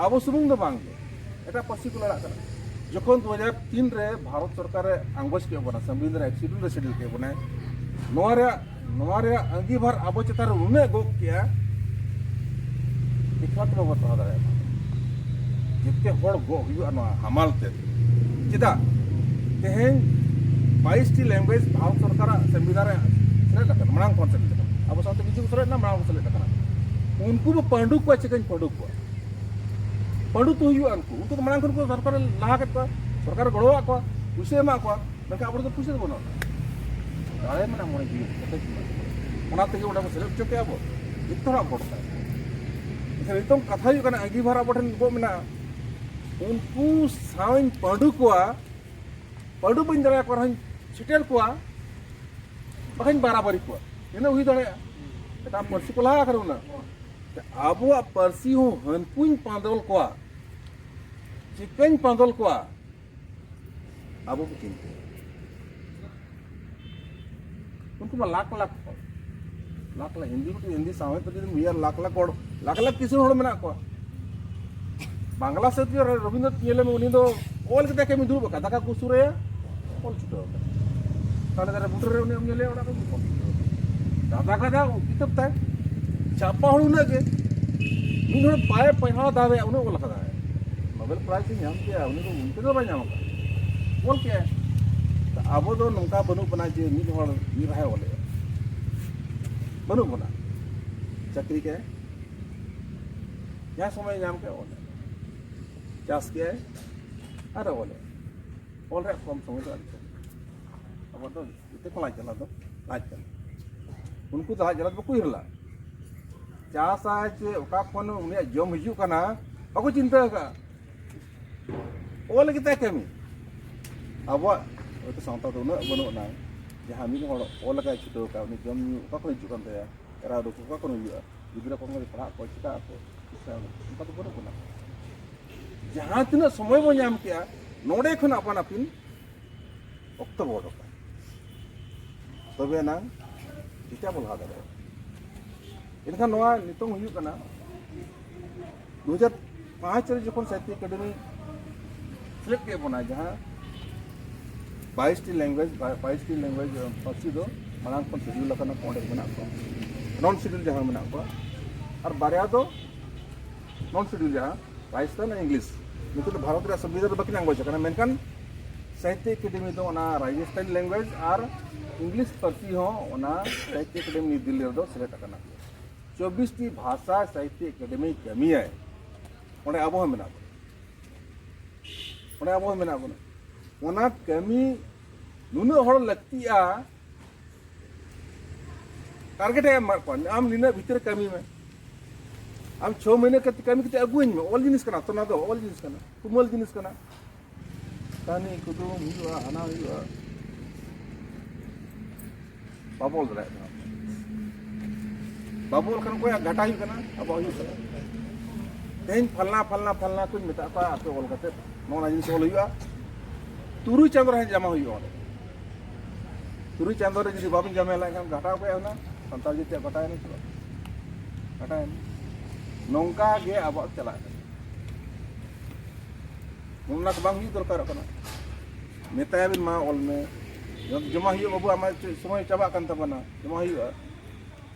ᱟᱵᱚ ᱥᱩᱢᱩᱝ ᱫᱚ ᱵᱟᱝ ᱜᱮ, ᱮᱴᱟᱜ ᱯᱟᱹᱨᱥᱤ ᱠᱚ ᱞᱟᱲᱟᱜ ᱠᱟᱱᱟ᱾ ᱡᱚᱠᱷᱚᱱ ᱫᱩ ᱦᱟᱡᱟᱨ ᱛᱤᱱ ᱨᱮ ᱵᱷᱟᱨᱚᱛ ᱥᱚᱨᱠᱟᱨᱮ ᱟᱸᱜᱚᱪ ᱠᱮᱫ ᱵᱚᱱᱟ, ᱥᱚᱝᱵᱤᱫᱷᱟᱱ ᱨᱮ ᱮᱠ ᱥᱤᱰᱩᱞ ᱨᱮ ᱥᱮᱴᱮᱨ ᱠᱮᱫ ᱵᱚᱱᱟᱭ, ᱱᱚᱣᱟ ᱨᱮᱭᱟᱜ, ᱱᱚᱣᱟ ᱨᱮᱭᱟᱜ ᱟᱸᱜᱤᱵᱷᱟᱨ ᱟᱵᱚ ᱪᱮᱛᱟᱱ ᱨᱮ ᱩᱱᱟᱹᱜ ᱜᱚᱜ ᱠᱮᱜᱼᱟ, ᱮᱠᱞᱟ ᱛᱮ ᱵᱟᱵᱚ ᱥᱟᱦᱟᱣ ᱫᱟᱲᱮᱭᱟᱜᱼᱟ᱾ ᱡᱮᱛᱮ ᱦᱚᱲ ᱜᱚᱜ ᱦᱩᱭᱩᱜᱼᱟ ᱱᱚᱣᱟ ᱦᱟᱢᱟᱞ ᱛᱮ᱾ ᱪᱮᱫᱟᱜ? ᱛᱮᱦᱮᱧ ᱵᱟᱭᱤᱥ ᱴᱤ language ᱵᱷᱟᱨᱚᱛ ᱥᱚᱨᱠᱟᱨᱟᱜ ᱥᱚᱝᱵᱤᱫᱷᱟᱱ ᱨᱮ ᱥᱮᱞᱮᱫ ᱟᱠᱟᱱᱟ, ᱢᱟᱲᱟᱝ ᱠᱷᱚᱱ ᱥᱮᱞᱮᱫ ᱟᱠᱟᱱᱟ᱾ ᱟᱵᱚ ᱥᱟᱶᱛᱮ ᱠᱤᱪᱷᱩ ᱠᱚ ᱥᱮᱞᱮᱫ ᱮᱱᱟ, ᱢᱟᱲᱟᱝ ᱠᱚ ᱥᱮᱞᱮᱫ ᱟᱠᱟᱱᱟ᱾ ᱩᱱᱠᱩ ᱵᱚ ᱯᱟᱹᱰᱩ ᱠᱚᱣᱟ, ᱪᱤᱠᱟᱹᱧ ᱯᱟᱹᱰᱩ ᱠᱚᱣᱟ? ᱯᱟᱹᱰᱩ ᱛᱚ ᱦᱩᱭᱩᱜᱼᱟ᱾ ᱩᱱᱠᱩ, ᱩᱱᱠᱩ ᱫᱚ ᱢᱟᱲᱟᱝ ᱠᱷᱚᱱ ᱠᱚ ᱥᱚᱨᱠᱟᱨᱮ ᱞᱟᱦᱟ ᱠᱮᱫ ᱠᱚᱣᱟ, ᱥᱚᱨᱠᱟᱨᱮ ᱜᱚᱲᱚᱣᱟᱜ ᱠᱚᱣᱟ, ᱯᱩᱭᱥᱟᱹ ᱮᱢᱟᱜ ᱠᱚᱣᱟ, ᱢᱮᱱᱠᱷᱟᱱ ᱟᱵᱚ ᱫᱚ ᱯᱩᱭᱥᱟᱹ ᱫᱚ ᱵᱟᱹᱱᱩᱜᱼᱟ᱾ ᱫᱟᱲᱮ ᱢᱮᱱᱟᱜᱼᱟ ᱢᱚᱬᱮ ᱡᱤᱣᱤ, ᱠᱮᱴᱮᱡ ᱢᱮᱱᱟᱜᱼᱟ᱾ ᱚᱱᱟ ᱛᱮᱜᱮ ᱚᱸᱰᱮ ᱵᱚ ᱥᱮᱞᱮᱫ ᱦᱚᱪᱚ ᱠᱮᱜᱼᱟ ᱵᱚ᱾ ᱡᱚᱛᱚ ᱦᱚᱲᱟᱜ ᱵᱷᱳᱴ ᱛᱟᱭ᱾ ᱮᱱᱠᱷᱟᱱ ᱱᱤᱛᱚᱝ ᱠᱟᱛᱷᱟ ᱦᱩᱭᱩᱜ ᱠᱟᱱᱟ, ᱟᱸᱜᱤᱵᱷᱟᱨ ᱟᱵᱚ ᱴᱷᱮᱱ ᱜᱚᱜ ᱢᱮᱱᱟᱜᱼᱟ᱾ ᱩᱱᱠᱩ ᱥᱟᱶᱤᱧ ᱯᱟᱹᱰᱩ ᱠᱚᱣᱟ, ᱯᱟᱹᱰᱩ ᱵᱟᱹᱧ ᱫᱟᱲᱮᱭᱟᱠᱚ ᱨᱮᱦᱚᱸᱧ ᱥᱮᱴᱮᱨ ᱠᱚᱣᱟ, ᱵᱟᱠᱷᱟᱱ ᱵᱟᱨᱟᱵᱟᱨᱤ ᱠᱚᱣᱟ᱾ ᱤᱱᱟᱹ ᱦᱩᱭ ᱫᱟᱲᱮᱭᱟᱜᱼᱟ᱾ ᱮᱴᱟᱜ ᱯᱟᱹᱨᱥᱤ ᱠᱚ ᱞᱟᱦᱟ ᱟᱠᱟᱱᱟ ᱩᱱᱟᱹᱜ᱾ ᱟᱵᱚᱣᱟᱜ ᱯᱟᱹᱨᱥᱤ ᱦᱚᱸ ᱦᱟᱹᱱᱠᱩᱧ ᱯᱟᱸᱫᱚᱞ ᱠᱚᱣᱟ, ᱪᱤᱠᱟᱹᱧ ᱯᱟᱸᱫᱚᱞ ᱠᱚᱣᱟ, ᱟᱵᱚ ᱠᱚ ᱪᱤᱱᱛᱟᱹᱭᱟ᱾ ᱩᱱᱠᱩ ᱢᱟ ᱞᱟᱠᱷ ᱞᱟᱠᱷ ᱦᱚᱲ, ᱞᱟᱠᱷ ᱞᱟᱠᱷ ᱦᱤᱱᱫᱤ, ᱦᱤᱱᱫᱤ ᱥᱟᱶᱦᱮᱫ ᱨᱮ ᱡᱩᱫᱤᱢ ᱩᱭᱦᱟᱹᱨ, ᱞᱟᱠᱷ ᱞᱟᱠᱷ ᱦᱚᱲ, ᱞᱟᱠᱷ ᱞᱟᱠᱷ ᱠᱤᱥᱟᱹᱬ ᱦᱚᱲ ᱢᱮᱱᱟᱜ ᱠᱚᱣᱟ᱾ ᱵᱟᱝᱞᱟ ᱥᱟᱹᱦᱤᱛ ᱨᱮ ᱨᱚᱵᱤᱱᱫᱨᱚᱱᱟᱛᱷ ᱧᱮᱞᱮ ᱢᱮ, ᱩᱱᱤ ᱫᱚ ᱚᱞ ᱠᱟᱛᱮ ᱠᱟᱹᱢᱤ ᱫᱩᱲᱩᱵ ᱟᱠᱟᱫ, ᱫᱟᱠᱟ ᱠᱚ ᱩᱥᱩᱨᱟᱭᱟ, ᱚᱞ ᱪᱷᱩᱴᱟᱹᱣ ᱟᱠᱟᱫ᱾ ᱛᱟᱦᱞᱮ ᱫᱟᱨᱮ ᱵᱩᱴᱟᱹ ᱨᱮ ᱩᱱᱤ ᱧᱮᱞᱮᱭᱟ, ᱚᱲᱟᱜ ᱠᱚ ᱚᱞ ᱪᱷᱩᱴᱟᱹᱣ ᱟᱠᱟᱫ᱾ ᱫᱟᱫᱟ ᱠᱟᱫᱟ ᱠᱤᱛᱟᱹᱵ ᱛᱟᱭ, ᱪᱷᱟᱯᱟ ᱦᱚᱲ ᱩᱱᱟᱹᱜ ᱜᱮ, ᱢᱤᱫ ᱦᱚᱲ ᱵᱟᱭ ᱯᱟᱲᱦᱟᱣ ᱫᱟᱲᱮᱭᱟᱜᱼᱟ, ᱩᱱᱟᱹᱜ ᱚᱞ ᱟᱠᱟᱫᱟᱭ᱾ ᱱᱳᱵᱮᱞ ᱯᱨᱟᱭᱤᱡᱽ ᱮ ᱧᱟᱢ ᱠᱮᱭᱟ, ᱩᱱᱤ ᱫᱚ ᱩᱱᱠᱩ ᱫᱚ ᱵᱟᱭ ᱧᱟᱢ ᱟᱠᱟᱫᱟ, ᱚᱞ ᱠᱮᱭᱟᱭ᱾ ᱛᱚ ᱟᱵᱚ ᱫᱚ ᱱᱚᱝᱠᱟ ᱵᱟᱹᱱᱩᱜ ᱵᱚᱱᱟ ᱡᱮ ᱢᱤᱫ ᱦᱚᱲ ᱢᱤᱫ ᱨᱟᱦᱟᱭ ᱚᱞᱮᱜᱼᱟ, ᱵᱟᱹᱱᱩᱜ ᱵᱚᱱᱟ᱾ ᱪᱟᱹᱠᱨᱤ ᱠᱮᱫᱟᱭ, ᱡᱟᱦᱟᱸ ᱥᱚᱢᱚᱭ ᱧᱟᱢ ᱠᱮᱫ ᱚᱞᱮ, ᱪᱟᱥ ᱠᱮᱫᱟᱭ ᱟᱨ ᱚᱞᱮ, ᱚᱞ ᱨᱮᱭᱟᱜ ᱠᱚᱢ ᱥᱚᱢᱚᱭ ᱫᱚ ᱟᱹᱰᱤ ᱠᱚᱢ᱾ ᱟᱵᱚ ᱫᱚ ᱡᱚᱛᱚ ᱠᱷᱚᱱ ᱞᱟᱡ ᱡᱟᱞᱟ ᱫᱚ ᱞᱟᱡ ᱠᱟᱱᱟ᱾ ᱩᱱᱠᱩ ᱫᱚ ᱞᱟᱡ ᱡᱟᱞᱟ ᱫᱚ ᱵᱟᱠᱚ ᱩᱭᱦᱟᱹᱨ ᱞᱮᱫᱟ᱾ ᱪᱟᱥᱟᱭ ᱪᱮ ᱚᱠᱟ ᱠᱷᱚᱱ ᱩᱱᱤᱭᱟᱜ ᱡᱚᱢ ᱦᱤᱡᱩᱜ ᱠᱟᱱᱟ, ᱵᱟᱠᱚ ᱪᱤᱱᱛᱟᱹ ᱟᱠᱟᱫᱼᱟ᱾ ᱚᱞ ᱞᱟᱹᱜᱤᱫ ᱛᱮ ᱠᱟᱹᱢᱤ᱾ ᱟᱵᱚᱣᱟᱜ ᱦᱚᱭᱛᱳ ᱥᱟᱶᱛᱟ ᱫᱚ ᱩᱱᱟᱹᱜ ᱵᱟᱹᱱᱩᱜ ᱟᱱᱟ, ᱡᱟᱦᱟᱸ ᱢᱤᱫ ᱦᱚᱲ ᱚᱞ ᱞᱮᱠᱟᱭ ᱪᱷᱩᱴᱟᱹᱣ ᱟᱠᱟᱫ, ᱩᱱᱤ ᱡᱚᱢ ᱧᱩ ᱚᱠᱟ ᱠᱷᱚᱱ ᱦᱤᱡᱩᱜ ᱠᱟᱱ ᱛᱟᱭᱟ, ᱮᱨᱟ ᱩᱰᱩᱠ ᱚᱠᱟ ᱠᱷᱚᱱ ᱦᱩᱭᱩᱜᱼᱟ, ᱜᱤᱫᱽᱨᱟᱹ ᱠᱚ ᱚᱠᱟ ᱠᱷᱚᱱ ᱯᱟᱲᱦᱟᱜ ᱠᱚ, ᱪᱤᱠᱟᱹᱜ ᱟᱠᱚ, ᱚᱱᱠᱟ ᱫᱚ ᱵᱟᱹᱱᱩᱜ ᱵᱚᱱᱟ᱾ ᱡᱟᱦᱟᱸ ᱛᱤᱱᱟᱹᱜ ᱥᱚᱢᱚᱭ ᱵᱚᱱ ᱧᱟᱢ ᱠᱮᱜᱼᱟ, ᱱᱚᱰᱮ ᱠᱷᱚᱱ ᱟᱯᱟᱱ ᱟᱹᱯᱤᱱ ᱚᱠᱛᱚ ᱵᱚ ᱚᱰᱚᱠᱟ, ᱛᱚᱵᱮ ᱮᱱᱟᱝ ᱪᱤᱠᱟ ᱵᱚ ᱞᱟᱦᱟ ᱫᱟᱲᱮᱭᱟᱜᱼᱟ᱾ ᱮᱱᱠᱷᱟᱱ ᱱᱚᱣᱟ ᱱᱤᱛᱚᱝ ᱦᱩᱭᱩᱜ ᱠᱟᱱᱟ, ᱫᱩ ᱦᱟᱡᱟᱨ ᱯᱟᱸᱪ ᱨᱮ ᱡᱚᱠᱷᱚᱱ ᱥᱟᱦᱤᱛᱛᱚ ᱮᱠᱟᱰᱮᱢᱤ ᱥᱮᱞᱮᱫ ᱠᱮᱫ ᱵᱚᱱᱟ, ᱡᱟᱦᱟᱸ ᱵᱟᱭᱤᱥ ᱴᱤ ᱞᱮᱝᱜᱩᱭᱮᱡᱽ, ᱵᱟᱭᱤᱥ ᱴᱤ ᱞᱮᱝᱜᱩᱭᱮᱡᱽ ᱯᱟᱹᱨᱥᱤ ᱫᱚ ᱢᱟᱲᱟᱝ ᱠᱷᱚᱱ ᱥᱤᱰᱤᱭᱩᱞ ᱟᱠᱟᱱᱟ, ᱚᱸᱰᱮ ᱢᱮᱱᱟᱜ ᱠᱚᱣᱟ, ᱱᱚᱱ ᱥᱤᱰᱤᱭᱩᱞ ᱡᱟᱦᱟᱸ ᱢᱮᱱᱟᱜ ᱠᱚᱣᱟ, ᱟᱨ ᱵᱟᱨᱭᱟ ᱫᱚ ᱱᱚᱱ ᱥᱤᱰᱤᱭᱩᱞ ᱡᱟᱦᱟᱸ ᱨᱟᱡᱚᱥᱛᱷᱟᱱ ᱟᱨ ᱤᱝᱞᱤᱥ, ᱱᱤᱛᱚᱜ ᱫᱚ ᱵᱷᱟᱨᱚᱛ ᱨᱮᱭᱟᱜ ᱥᱚᱝᱵᱤᱫᱷᱟᱱ ᱨᱮ ᱵᱟᱹᱠᱤᱱ ᱞᱮᱝᱜᱩᱭᱮᱡᱽ ᱠᱟᱱᱟ, ᱢᱮᱱᱠᱷᱟᱱ ᱥᱟᱦᱤᱛᱛᱚ ᱮᱠᱟᱰᱮᱢᱤ ᱫᱚ ᱚᱱᱟ ᱨᱟᱡᱚᱥᱛᱷᱟᱱᱤ ᱞᱮᱝᱜᱩᱭᱮᱡᱽ ᱟᱨ ᱤᱝᱞᱤᱥ ᱯᱟᱹᱨᱥᱤ ᱦᱚᱸ ᱚᱱᱟ ᱥᱟᱦᱤᱛᱛᱚ ᱮᱠᱟᱰᱮᱢᱤ ᱱᱤᱭᱩ ᱫᱤᱞᱞᱤ ᱨᱮᱫᱚ ᱥᱮᱞᱮᱫ ᱟᱠᱟᱱᱟ᱾ ᱪᱚᱵᱵᱤᱥ ᱴᱤ ᱵᱷᱟᱥᱟ ᱥᱟᱦᱤᱛᱛᱚ ᱮᱠᱟᱰᱮᱢᱤ ᱠᱟᱹᱢᱤᱭᱟᱭ, ᱚᱸᱰᱮ ᱟᱵᱚ ᱦᱚᱸ ᱢᱮᱱᱟᱜ ᱵᱚᱱᱟ, ᱚᱸᱰᱮ ᱟᱵᱚ ᱦᱚᱸ ᱢᱮᱱᱟᱜ ᱵᱚᱱᱟ᱾ ᱚᱱᱟ ᱠᱟᱹᱢᱤ ᱱᱩᱱᱟᱹᱜ ᱦᱚᱲ ᱞᱟᱹᱠᱛᱤᱜᱼᱟ, ᱴᱟᱨᱜᱮᱴ ᱮ ᱮᱢ ᱟᱠᱟᱫ ᱠᱚᱣᱟ, ᱟᱢ ᱱᱤᱱᱟᱹᱜ ᱵᱷᱤᱛᱤᱨ ᱨᱮ ᱠᱟᱹᱢᱤ ᱢᱮ, ᱟᱢ ᱪᱷᱚ ᱢᱟᱹᱦᱱᱟᱹ ᱠᱟᱛᱮ ᱠᱟᱹᱢᱤ ᱠᱟᱛᱮ ᱟᱹᱜᱩᱣᱟᱹᱧ ᱢᱮ, ᱚᱞ ᱡᱤᱱᱤᱥ ᱠᱟᱱᱟ ᱛᱚ, ᱚᱱᱟ ᱫᱚ ᱚᱞ ᱡᱤᱱᱤᱥ ᱠᱟᱱᱟ, ᱛᱩᱢᱟᱹᱞ ᱡᱤᱱᱤᱥ ᱠᱟᱱᱟ᱾ ᱠᱟᱹᱦᱱᱤ ᱠᱩᱫᱩᱢ ᱦᱩᱭᱩᱜᱼᱟ, ᱦᱟᱱᱟ ᱦᱩᱭᱩᱜᱼᱟ, ᱵᱟᱵᱚ ᱚᱞ ᱫᱟᱲᱮᱭᱟᱜ ᱠᱟᱱᱟ᱾ ᱵᱟᱵᱚ ᱚᱞ ᱠᱷᱟᱱ ᱚᱠᱚᱭᱟᱜ ᱜᱷᱟᱴᱟ ᱦᱩᱭᱩᱜ ᱠᱟᱱᱟ? ᱟᱵᱚᱣᱟᱜ ᱦᱩᱭᱩᱜ ᱠᱟᱱᱟ᱾ ᱛᱮᱦᱮᱧ ᱯᱷᱟᱞᱱᱟ ᱯᱷᱟᱞᱱᱟ ᱯᱷᱟᱞᱱᱟ ᱠᱚᱧ ᱢᱮᱛᱟᱜ ᱠᱚᱣᱟ, ᱟᱯᱮ ᱚᱞ ᱠᱟᱛᱮ ᱱᱚᱣᱟ ᱡᱤᱱᱤᱥ ᱚᱞ ᱦᱩᱭᱩᱜᱼᱟ, ᱛᱩᱨᱩᱭ ᱪᱟᱸᱫᱳ ᱨᱮ ᱡᱟᱢᱟ ᱦᱩᱭᱩᱜᱼᱟ᱾ ᱚᱸᱰᱮ ᱛᱩᱨᱩᱭ ᱪᱟᱸᱫᱳ ᱨᱮ ᱡᱩᱫᱤ ᱵᱟᱵᱤᱱ ᱡᱟᱢᱟ ᱞᱮᱱᱠᱷᱟᱱ ᱜᱷᱟᱴᱟᱣ ᱠᱚ ᱮᱢᱟ, ᱥᱟᱱᱛᱟᱲ ᱡᱟᱹᱛᱤᱭᱟᱜ ᱜᱷᱟᱴᱟᱣ ᱮᱱᱟ᱾ ᱜᱷᱟᱴᱟᱣ ᱮᱱᱟ᱾ ᱱᱚᱝᱠᱟ ᱜᱮ ᱟᱵᱚᱣᱟᱜ ᱪᱟᱞᱟᱜ ᱠᱟᱱᱟ᱾ ᱚᱱᱟ ᱠᱚ ᱵᱟᱝ ᱦᱩᱭᱩᱜ ᱫᱚᱨᱠᱟᱨᱚᱜ ᱠᱟᱱᱟ᱾ ᱢᱮᱛᱟᱭᱟᱵᱤᱱ, "ᱢᱟ ᱚᱞ ᱢᱮ, ᱡᱚᱢᱟ ᱦᱩᱭᱩᱜᱼᱟ ᱵᱟᱹᱵᱩ, ᱟᱢᱟᱜ ᱪᱮᱫ ᱥᱚᱢᱚᱭ ᱪᱟᱵᱟᱜ ᱠᱟᱱ ᱛᱟᱵᱚᱱᱟ, ᱡᱚᱢᱟ ᱦᱩᱭᱩᱜᱼᱟ᱾"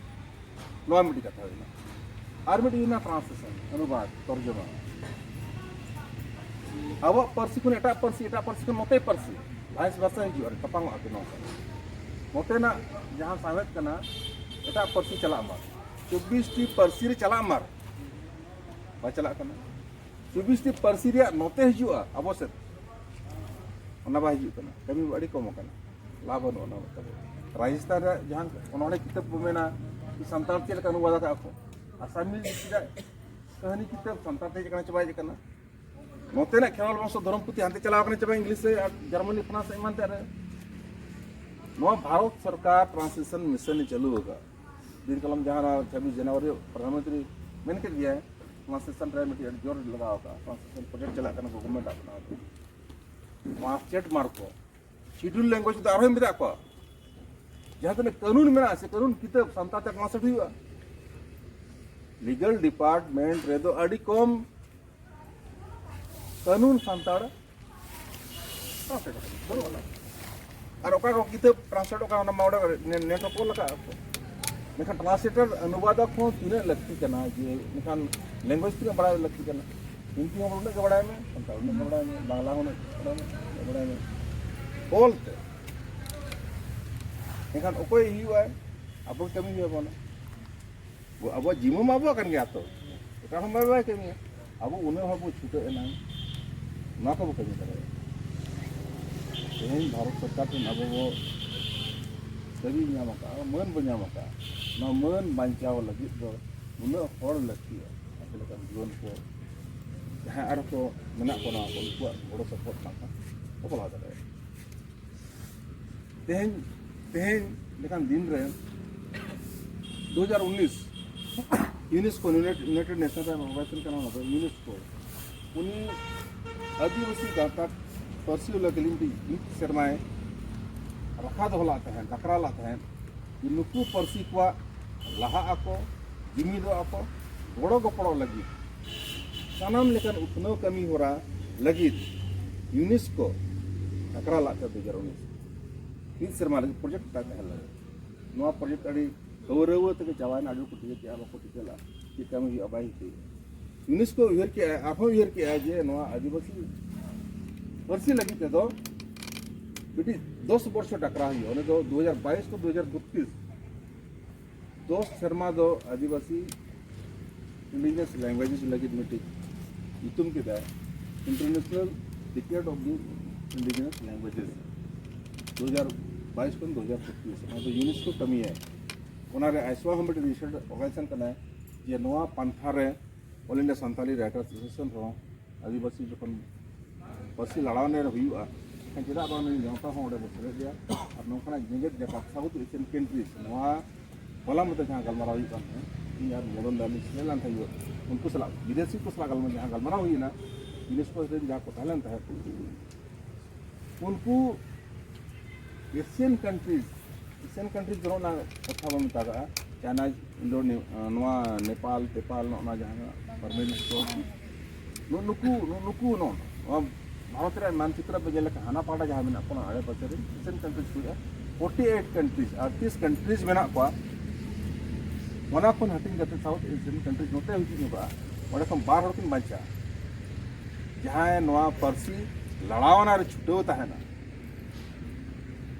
ᱱᱚᱣᱟ ᱢᱤᱫᱴᱤᱡ ᱠᱟᱛᱷᱟ ᱦᱩᱭᱱᱟ᱾ ᱟᱨ ᱢᱤᱫᱴᱤᱡ ᱦᱩᱭᱱᱟ ᱴᱨᱟᱱᱥᱞᱮᱥᱚᱱ, ᱚᱱᱩᱵᱟᱫ, ᱛᱚᱨᱡᱚᱢᱟ᱾ ᱟᱵᱚᱣᱟᱜ ᱯᱟᱹᱨᱥᱤ ᱠᱷᱚᱱ ᱮᱴᱟᱜ ᱯᱟᱹᱨᱥᱤ, ᱮᱴᱟᱜ ᱯᱟᱹᱨᱥᱤ ᱠᱷᱚᱱ ᱱᱚᱛᱮ ᱯᱟᱹᱨᱥᱤ, ᱵᱷᱟᱭᱤᱥ ᱵᱷᱟᱨᱥᱟ ᱦᱤᱡᱩᱜᱼᱟ, ᱛᱟᱯᱟᱢᱚᱜᱼᱟ ᱠᱤ ᱱᱚᱝᱠᱟ? ᱱᱚᱛᱮᱱᱟᱜ ᱡᱟᱦᱟᱸ ᱥᱟᱶᱦᱮᱫ ᱠᱟᱱᱟ, ᱮᱴᱟᱜ ᱯᱟᱹᱨᱥᱤ ᱪᱟᱞᱟᱜ ᱢᱟ, ᱪᱚᱵᱵᱤᱥ ᱴᱤ ᱯᱟᱹᱨᱥᱤ ᱨᱮ ᱪᱟᱞᱟᱜ ᱢᱟ, ᱵᱟᱭ ᱪᱟᱞᱟᱜ ᱠᱟᱱᱟ᱾ ᱪᱚᱵᱵᱤᱥ ᱴᱤ ᱯᱟᱹᱨᱥᱤ ᱨᱮᱭᱟᱜ ᱱᱚᱛᱮ ᱦᱤᱡᱩᱜᱼᱟ ᱟᱵᱚ ᱥᱮᱫ, ᱚᱱᱟ ᱵᱟᱭ ᱦᱤᱡᱩᱜ ᱠᱟᱱᱟ᱾ ᱠᱟᱹᱢᱤ ᱟᱹᱰᱤ ᱠᱚᱢ ᱟᱠᱟᱱᱟ, ᱞᱟᱵᱷ ᱵᱟᱹᱱᱩᱜᱼᱟ ᱚᱱᱟ ᱛᱟᱵᱚ᱾ ᱨᱟᱡᱚᱥᱛᱷᱟᱱ ᱨᱮᱭᱟᱜ ᱡᱟᱦᱟᱸ ᱚᱱᱚᱬᱦᱮ ᱠᱤᱛᱟᱹᱵ ᱵᱚ ᱢᱮᱱᱟ, ᱥᱟᱱᱛᱟᱲ ᱪᱮᱫ ᱞᱮᱠᱟ ᱚᱱᱩᱵᱟᱫ ᱟᱠᱟᱫᱼᱟ ᱠᱚ, ᱟᱥᱟᱢᱤ ᱨᱮᱭᱟᱜ ᱠᱟᱹᱦᱱᱤ ᱠᱤᱛᱟᱹᱵ ᱥᱟᱱᱛᱟᱲ ᱛᱮ ᱪᱮᱫ ᱞᱮᱠᱟ ᱪᱟᱵᱟ ᱦᱮᱡ ᱟᱠᱟᱱᱟ᱾ ᱱᱚᱛᱮᱱᱟᱜ ᱠᱷᱮᱨᱣᱟᱞ ᱵᱚᱝᱥᱚ ᱫᱷᱚᱨᱚᱢ ᱯᱩᱛᱷᱤ ᱦᱟᱱᱛᱮ ᱪᱟᱞᱟᱣ ᱠᱟᱱᱟ ᱪᱟᱵᱟ ᱤᱝᱞᱤᱥ ᱨᱮ ᱟᱨ ᱡᱟᱨᱢᱟᱱᱤ, ᱯᱷᱨᱟᱱᱥ, ᱮᱢᱟᱱ ᱛᱮᱭᱟᱜ ᱨᱮ᱾ ᱱᱚᱣᱟ ᱵᱷᱟᱨᱚᱛ ᱥᱚᱨᱠᱟᱨ ᱴᱨᱟᱱᱥᱞᱮᱥᱚᱱ ᱢᱤᱥᱚᱱ ᱮ ᱪᱟᱹᱞᱩ ᱟᱠᱟᱫ᱾ ᱫᱤᱱ ᱠᱟᱞᱚᱢ ᱡᱟᱦᱟᱸ ᱪᱷᱟᱵᱵᱤᱥ ᱡᱟᱱᱩᱣᱟᱨᱤ ᱯᱨᱚᱫᱷᱟᱱᱢᱚᱱᱛᱨᱤ ᱢᱮᱱ ᱠᱮᱫ ᱜᱮᱭᱟᱭ, ᱴᱨᱟᱱᱥᱞᱮᱥᱚᱱ ᱨᱮ ᱢᱤᱫᱴᱤᱡ ᱟᱹᱰᱤ ᱡᱳᱨ ᱞᱟᱜᱟᱣ ᱟᱠᱟᱫ, ᱴᱨᱟᱱᱥᱞᱮᱥᱚᱱ ᱯᱨᱚᱡᱮᱠᱴ ᱪᱟᱞᱟᱜ ᱠᱟᱱᱟ, ᱜᱚᱵᱷᱚᱨᱱᱢᱮᱱᱴ ᱟᱜ ᱠᱟᱱᱟ᱾ ᱱᱚᱣᱟ ᱪᱮᱴ ᱢᱟᱨᱠ ᱠᱚ Schedule language ᱫᱚ ᱟᱨᱦᱚᱸ ᱢᱮᱱᱟᱜ ᱠᱚᱣᱟ᱾ ᱡᱟᱦᱟᱸ ᱛᱤᱱᱟᱹᱜ ᱠᱟᱹᱱᱩᱱ ᱢᱮᱱᱟᱜᱼᱟ, ᱥᱮ ᱠᱟᱹᱱᱩᱱ ᱠᱤᱛᱟᱹᱵ ᱥᱟᱱᱛᱟᱲ ᱛᱮ translate ᱦᱩᱭᱩᱜᱼᱟ᱾ Legal department ᱨᱮᱫᱚ ᱟᱹᱰᱤ ᱠᱚᱢ ᱠᱟᱹᱱᱩᱱ ᱥᱟᱱᱛᱟᱲ translate ᱟᱠᱟᱱᱟ, ᱵᱟᱹᱱᱩᱜ ᱟᱱᱟ᱾ ᱟᱨ ᱚᱠᱟ ᱠᱚ ᱠᱤᱛᱟᱹᱵ translate ᱚᱠᱟ, ᱚᱱᱟ ᱢᱟ ᱚᱸᱰᱮ ᱱᱮ-, net ᱦᱚᱸᱠᱚ ᱚᱞ ᱟᱠᱟᱫ ᱠᱚ᱾ ᱢᱮᱱᱠᱷᱟᱱ translator, ᱚᱱᱩᱵᱟᱫᱚᱠ ᱦᱚᱸ ᱛᱤᱱᱟᱹᱜ ᱞᱟᱹᱠᱛᱤ ᱠᱟᱱᱟ, ᱡᱮ ᱢᱮᱱᱠᱷᱟᱱ language ᱛᱤᱱᱟᱹᱜ ᱵᱟᱲᱟᱭ ᱞᱟᱹᱠᱛᱤ ᱠᱟᱱᱟ? ᱦᱤᱱᱫᱤ ᱦᱚᱸ ᱩᱱᱟᱹᱜ ᱜᱮ ᱵᱟᱲᱟᱭ ᱢᱮ, ᱥᱟᱱᱛᱟᱲ ᱩᱱᱟᱹᱜ ᱜᱮ ᱵᱟᱲᱟᱭ ᱢᱮ, ᱵᱟᱝᱞᱟ ᱦᱚᱸ ᱩᱱᱟᱹᱜ ᱜᱮ ᱵᱟᱲᱟᱭ ᱢᱮ, ᱵᱟᱲᱟᱭ ᱢᱮ᱾ ᱚᱞ ᱛᱮ᱾ ᱮᱱᱠᱷᱟᱱ ᱚᱠᱚᱭ ᱦᱩᱭᱩᱜᱼᱟᱭ? ᱟᱵᱚ ᱠᱟᱹᱢᱤ ᱦᱩᱭᱩᱜ ᱟᱵᱚᱱᱟ᱾ ᱟᱵᱚᱣᱟᱜ ᱡᱤᱢᱟᱹ ᱢᱟ ᱟᱵᱚᱣᱟᱜ ᱠᱟᱱ ᱜᱮᱭᱟ ᱛᱚ, ᱮᱴᱟᱜ ᱦᱚᱲ ᱢᱟ ᱵᱟᱭ ᱠᱟᱹᱢᱤᱭᱟ᱾ ᱟᱵᱚ ᱩᱱᱟᱹᱜ ᱦᱚᱲ ᱵᱚ ᱪᱷᱩᱴᱟᱹᱜ ᱮᱱᱟ, ᱱᱚᱣᱟ ᱠᱚᱵᱚ ᱠᱟᱹᱢᱤ ᱫᱟᱲᱮᱭᱟᱜᱼᱟ᱾ ᱛᱮᱦᱮᱧ ᱵᱷᱟᱨᱚᱛ ᱥᱚᱨᱠᱟᱨ ᱴᱷᱮᱱ ᱟᱵᱚ ᱵᱚ ᱠᱟᱹᱢᱤ ᱧᱟᱢ ᱟᱠᱟᱫᱼᱟ, ᱢᱟᱹᱱ ᱵᱚ ᱧᱟᱢ ᱟᱠᱟᱫᱼᱟ᱾ ᱱᱚᱣᱟ ᱢᱟᱹᱱ ᱵᱟᱧᱪᱟᱣ ᱞᱟᱹᱜᱤᱫ ᱫᱚ ᱩᱱᱟᱹᱜ ᱦᱚᱲ ᱞᱟᱹᱠᱛᱤᱜᱼᱟ᱾ ᱟᱯᱮ ᱞᱮᱠᱟᱱ ᱡᱩᱣᱟᱹᱱ ᱠᱚ ᱡᱟᱦᱟᱸᱭ ᱟᱨᱚ ᱠᱚ ᱢᱮᱱᱟᱜ ᱵᱚᱱᱟ, ᱩᱱᱠᱩᱣᱟᱜ ᱜᱚᱲᱚ ᱥᱚᱯᱚᱦᱚᱫ ᱵᱟᱝᱠᱷᱟᱱ ᱵᱟᱵᱚ ᱞᱟᱦᱟ ᱫᱟᱲᱮᱭᱟᱜᱼᱟ᱾ ᱛᱮᱦᱮᱧ, ᱛᱮᱦᱮᱧ ᱞᱮᱠᱟᱱ ᱫᱤᱱ ᱨᱮ ᱫᱩ ᱦᱟᱡᱟᱨ ᱩᱱᱤᱥ UNESCO, United, United Nations ᱨᱮᱱᱟᱜ organization ᱠᱟᱱᱟ ᱚᱱᱟ ᱫᱚ, UNESCO, ᱩᱱᱤ ᱟᱹᱫᱤᱵᱟᱹᱥᱤ ᱜᱟᱶᱛᱟ ᱯᱟᱹᱨᱥᱤ ᱞᱟᱹᱜᱤᱫ ᱢᱤᱫ, ᱢᱤᱫ ᱥᱮᱨᱢᱟᱭ ᱨᱟᱠᱷᱟ ᱫᱚᱦᱚ ᱞᱟᱜ ᱛᱟᱦᱮᱸᱫ, ᱰᱟᱠᱨᱟ ᱞᱟᱜ ᱛᱟᱦᱮᱸᱫ, ᱡᱮ ᱱᱩᱠᱩ ᱯᱟᱹᱨᱥᱤ ᱠᱚᱣᱟᱜ ᱞᱟᱦᱟᱜ ᱟᱠᱚ, ᱡᱩᱢᱤᱫᱚᱜ ᱟᱠᱚ, ᱜᱚᱲᱚ ᱜᱚᱯᱚᱲᱚ ᱞᱟᱹᱜᱤᱫ ᱥᱟᱱᱟᱢ ᱞᱮᱠᱟᱱ ᱩᱛᱱᱟᱹᱣ ᱠᱟᱹᱢᱤ ᱦᱚᱨᱟ ᱞᱟᱹᱜᱤᱫ UNESCO ᱰᱟᱠᱨᱟ ᱞᱟᱜ ᱛᱮ ᱫᱩ ᱦᱟᱡᱟᱨ ᱩᱱᱤᱥ ᱢᱤᱫ ᱥᱮᱨᱢᱟ ᱞᱟᱹᱜᱤᱫ project ᱛᱟᱦᱮᱸ ᱞᱮᱱᱟ᱾ ᱱᱚᱣᱟ project ᱟᱹᱰᱤ ᱦᱟᱹᱣᱨᱟᱹᱣᱟᱹ ᱛᱮᱜᱮ ᱪᱟᱵᱟᱭᱮᱱᱟ, ᱟᱹᱰᱤ ᱦᱚᱲ ᱠᱚ ᱴᱷᱤᱠᱟᱹ ᱠᱮᱜᱼᱟ, ᱵᱟᱠᱚ ᱴᱷᱤᱠᱟᱹ ᱞᱮᱜᱼᱟ ᱪᱮᱫ ᱠᱟᱹᱢᱤ ᱦᱩᱭᱩᱜᱼᱟ, ᱵᱟᱭ ᱦᱩᱭᱩᱜᱼᱟ᱾ UNESCO ᱩᱭᱦᱟᱹᱨ ᱠᱮᱜᱼᱟᱭ, ᱟᱨᱦᱚᱸ ᱩᱭᱦᱟᱹᱨ ᱠᱮᱜᱼᱟᱭ ᱡᱮ ᱱᱚᱣᱟ ᱟᱹᱫᱤᱵᱟᱹᱥᱤ ᱯᱟᱹᱨᱥᱤ ᱞᱟᱹᱜᱤᱫ ᱛᱮᱫᱚ ᱢᱤᱫᱴᱤᱡ ᱫᱚᱥ ᱵᱚᱨᱥᱚ ᱰᱟᱠᱨᱟ ᱦᱩᱭᱩᱜᱼᱟ, ᱚᱱᱟ ᱫᱚ ᱫᱩ ᱦᱟᱡᱟᱨ ᱵᱟᱭᱤᱥ ᱠᱷᱚᱱ ᱫᱩ ᱦᱟᱡᱟᱨ ᱵᱚᱛᱛᱨᱤᱥ᱾ ᱫᱚᱥ ᱥᱮᱨᱢᱟ ᱫᱚ ᱟᱹᱫᱤᱵᱟᱹᱥᱤ indigenous languages ᱞᱟᱹᱜᱤᱫ ᱢᱤᱫᱴᱤᱡ ᱧᱩᱛᱩᱢ ᱠᱮᱫᱟᱭ, International Decade of the Indigenous Languages, ᱫᱩ ᱦᱟᱡᱟᱨ ᱵᱟᱭᱤᱥ ᱠᱷᱚᱱ ᱫᱩ ᱦᱟᱡᱟᱨ ᱯᱚᱸᱪᱤᱥ, ᱚᱱᱟ ᱫᱚ UNESCO ᱠᱟᱹᱢᱤᱭᱟᱭ᱾ ᱚᱱᱟᱨᱮ ᱟᱭᱥᱣᱟ ᱦᱚᱸ ᱢᱤᱫᱴᱤᱡ research organization ᱠᱟᱱᱟᱭ, ᱡᱮ ᱱᱚᱣᱟ ᱯᱟᱱᱛᱷᱟ ᱨᱮ All India Santali Writers Association ᱨᱮᱦᱚᱸ ᱟᱹᱫᱤᱵᱟᱹᱥᱤ ᱡᱚᱠᱷᱚᱱ ᱯᱟᱹᱨᱥᱤ ᱞᱟᱲᱟᱣ ᱨᱮ ᱦᱩᱭᱩᱜᱼᱟ, ᱮᱱᱠᱷᱟᱱ ᱪᱮᱫᱟᱜ ᱵᱟᱝ ᱱᱩᱭ ᱱᱮᱣᱛᱟ ᱦᱚᱸ ᱚᱸᱰᱮ ᱵᱚ ᱥᱮᱞᱮᱫ ᱮᱭᱟ? ᱟᱨ ᱱᱚᱝᱠᱟᱱᱟᱜ ᱡᱮᱜᱮᱛ ᱡᱟᱠᱟᱛ, South Asian countries, ᱱᱚᱣᱟ ᱦᱚᱞᱟ ᱢᱟᱫᱷᱮᱨ ᱡᱟᱦᱟᱸ ᱜᱟᱞᱢᱟᱨᱟᱣ ᱦᱩᱭᱩᱜ ᱠᱟᱱ ᱛᱟᱦᱮᱸᱫ, ᱤᱧ ᱟᱨ ᱢᱚᱫᱚᱱ ᱫᱟ ᱢᱤᱫ ᱥᱮᱞᱮᱫ ᱞᱮᱱ ᱛᱟᱦᱮᱸᱫ, ᱩᱱᱠᱩ ᱥᱟᱞᱟᱜ, ᱵᱤᱫᱮᱥᱤ ᱠᱚ ᱥᱟᱞᱟᱜ ᱜᱟᱞᱢᱟᱨᱟᱣ, ᱡᱟᱦᱟᱸ ᱜᱟᱞᱢᱟᱨᱟᱣ ᱦᱩᱭᱮᱱᱟ, UNESCO ᱨᱮᱱ ᱡᱟᱦᱟᱸ ᱠᱚ ᱛᱟᱦᱮᱸ ᱞᱮᱱ ᱛᱟᱦᱮᱸᱫ, ᱩᱱᱠᱩ Asian countries, Asian countries ᱫᱚ ᱚᱱᱟ ᱠᱟᱛᱷᱟ ᱵᱚᱱ ᱢᱮᱛᱟᱜᱟᱜᱼᱟ, ᱪᱟᱭᱱᱟ, ᱤᱱᱰᱳ, ᱱᱚᱣᱟ ᱱᱮᱯᱟᱞ ᱛᱮᱯᱟᱞ, ᱱᱚᱜᱼᱚ ᱱᱚᱣᱟ ᱡᱟᱦᱟᱸ ᱯᱟᱨᱢᱮᱱ ᱠᱚ, ᱱᱩ- ᱱᱩᱠᱩ ᱱᱩ- ᱱᱩᱠᱩ ᱱᱚᱜᱼᱚ ᱱᱚᱣᱟ ᱵᱷᱟᱨᱚᱛ ᱨᱮᱭᱟᱜ ᱢᱟᱱᱪᱤᱛᱨᱚ ᱯᱮ ᱧᱮᱞ ᱞᱮᱠᱷᱟᱱ, ᱦᱟᱱᱟ ᱯᱟᱦᱴᱟ ᱡᱟᱦᱟᱸ ᱢᱮᱱᱟᱜ ᱠᱚᱣᱟ, ᱟᱲᱮ ᱯᱟᱥᱮ ᱨᱮ Asian countries ᱠᱚ ᱦᱩᱭᱩᱜᱼᱟ, forty eight countries, ᱟᱴᱛᱨᱤᱥ countries ᱢᱮᱱᱟᱜ ᱠᱚᱣᱟ᱾ ᱚᱱᱟ ᱠᱷᱚᱱ ᱦᱟᱹᱴᱤᱧ ᱠᱟᱛᱮ South Asian countries ᱱᱚᱛᱮ ᱦᱤᱡᱩᱜ ᱧᱚᱜᱚᱜᱼᱟ, ᱚᱸᱰᱮ ᱠᱷᱚᱱ ᱵᱟᱨ ᱦᱚᱲ ᱠᱤᱱ ᱵᱟᱧᱪᱟᱜᱼᱟ᱾ ᱡᱟᱦᱟᱸᱭ ᱱᱚᱣᱟ ᱯᱟᱹᱨᱥᱤ ᱞᱟᱲᱟᱣᱱᱟ ᱨᱮ ᱪᱷᱩᱴᱟᱹᱣ ᱛᱟᱦᱮᱱᱟ,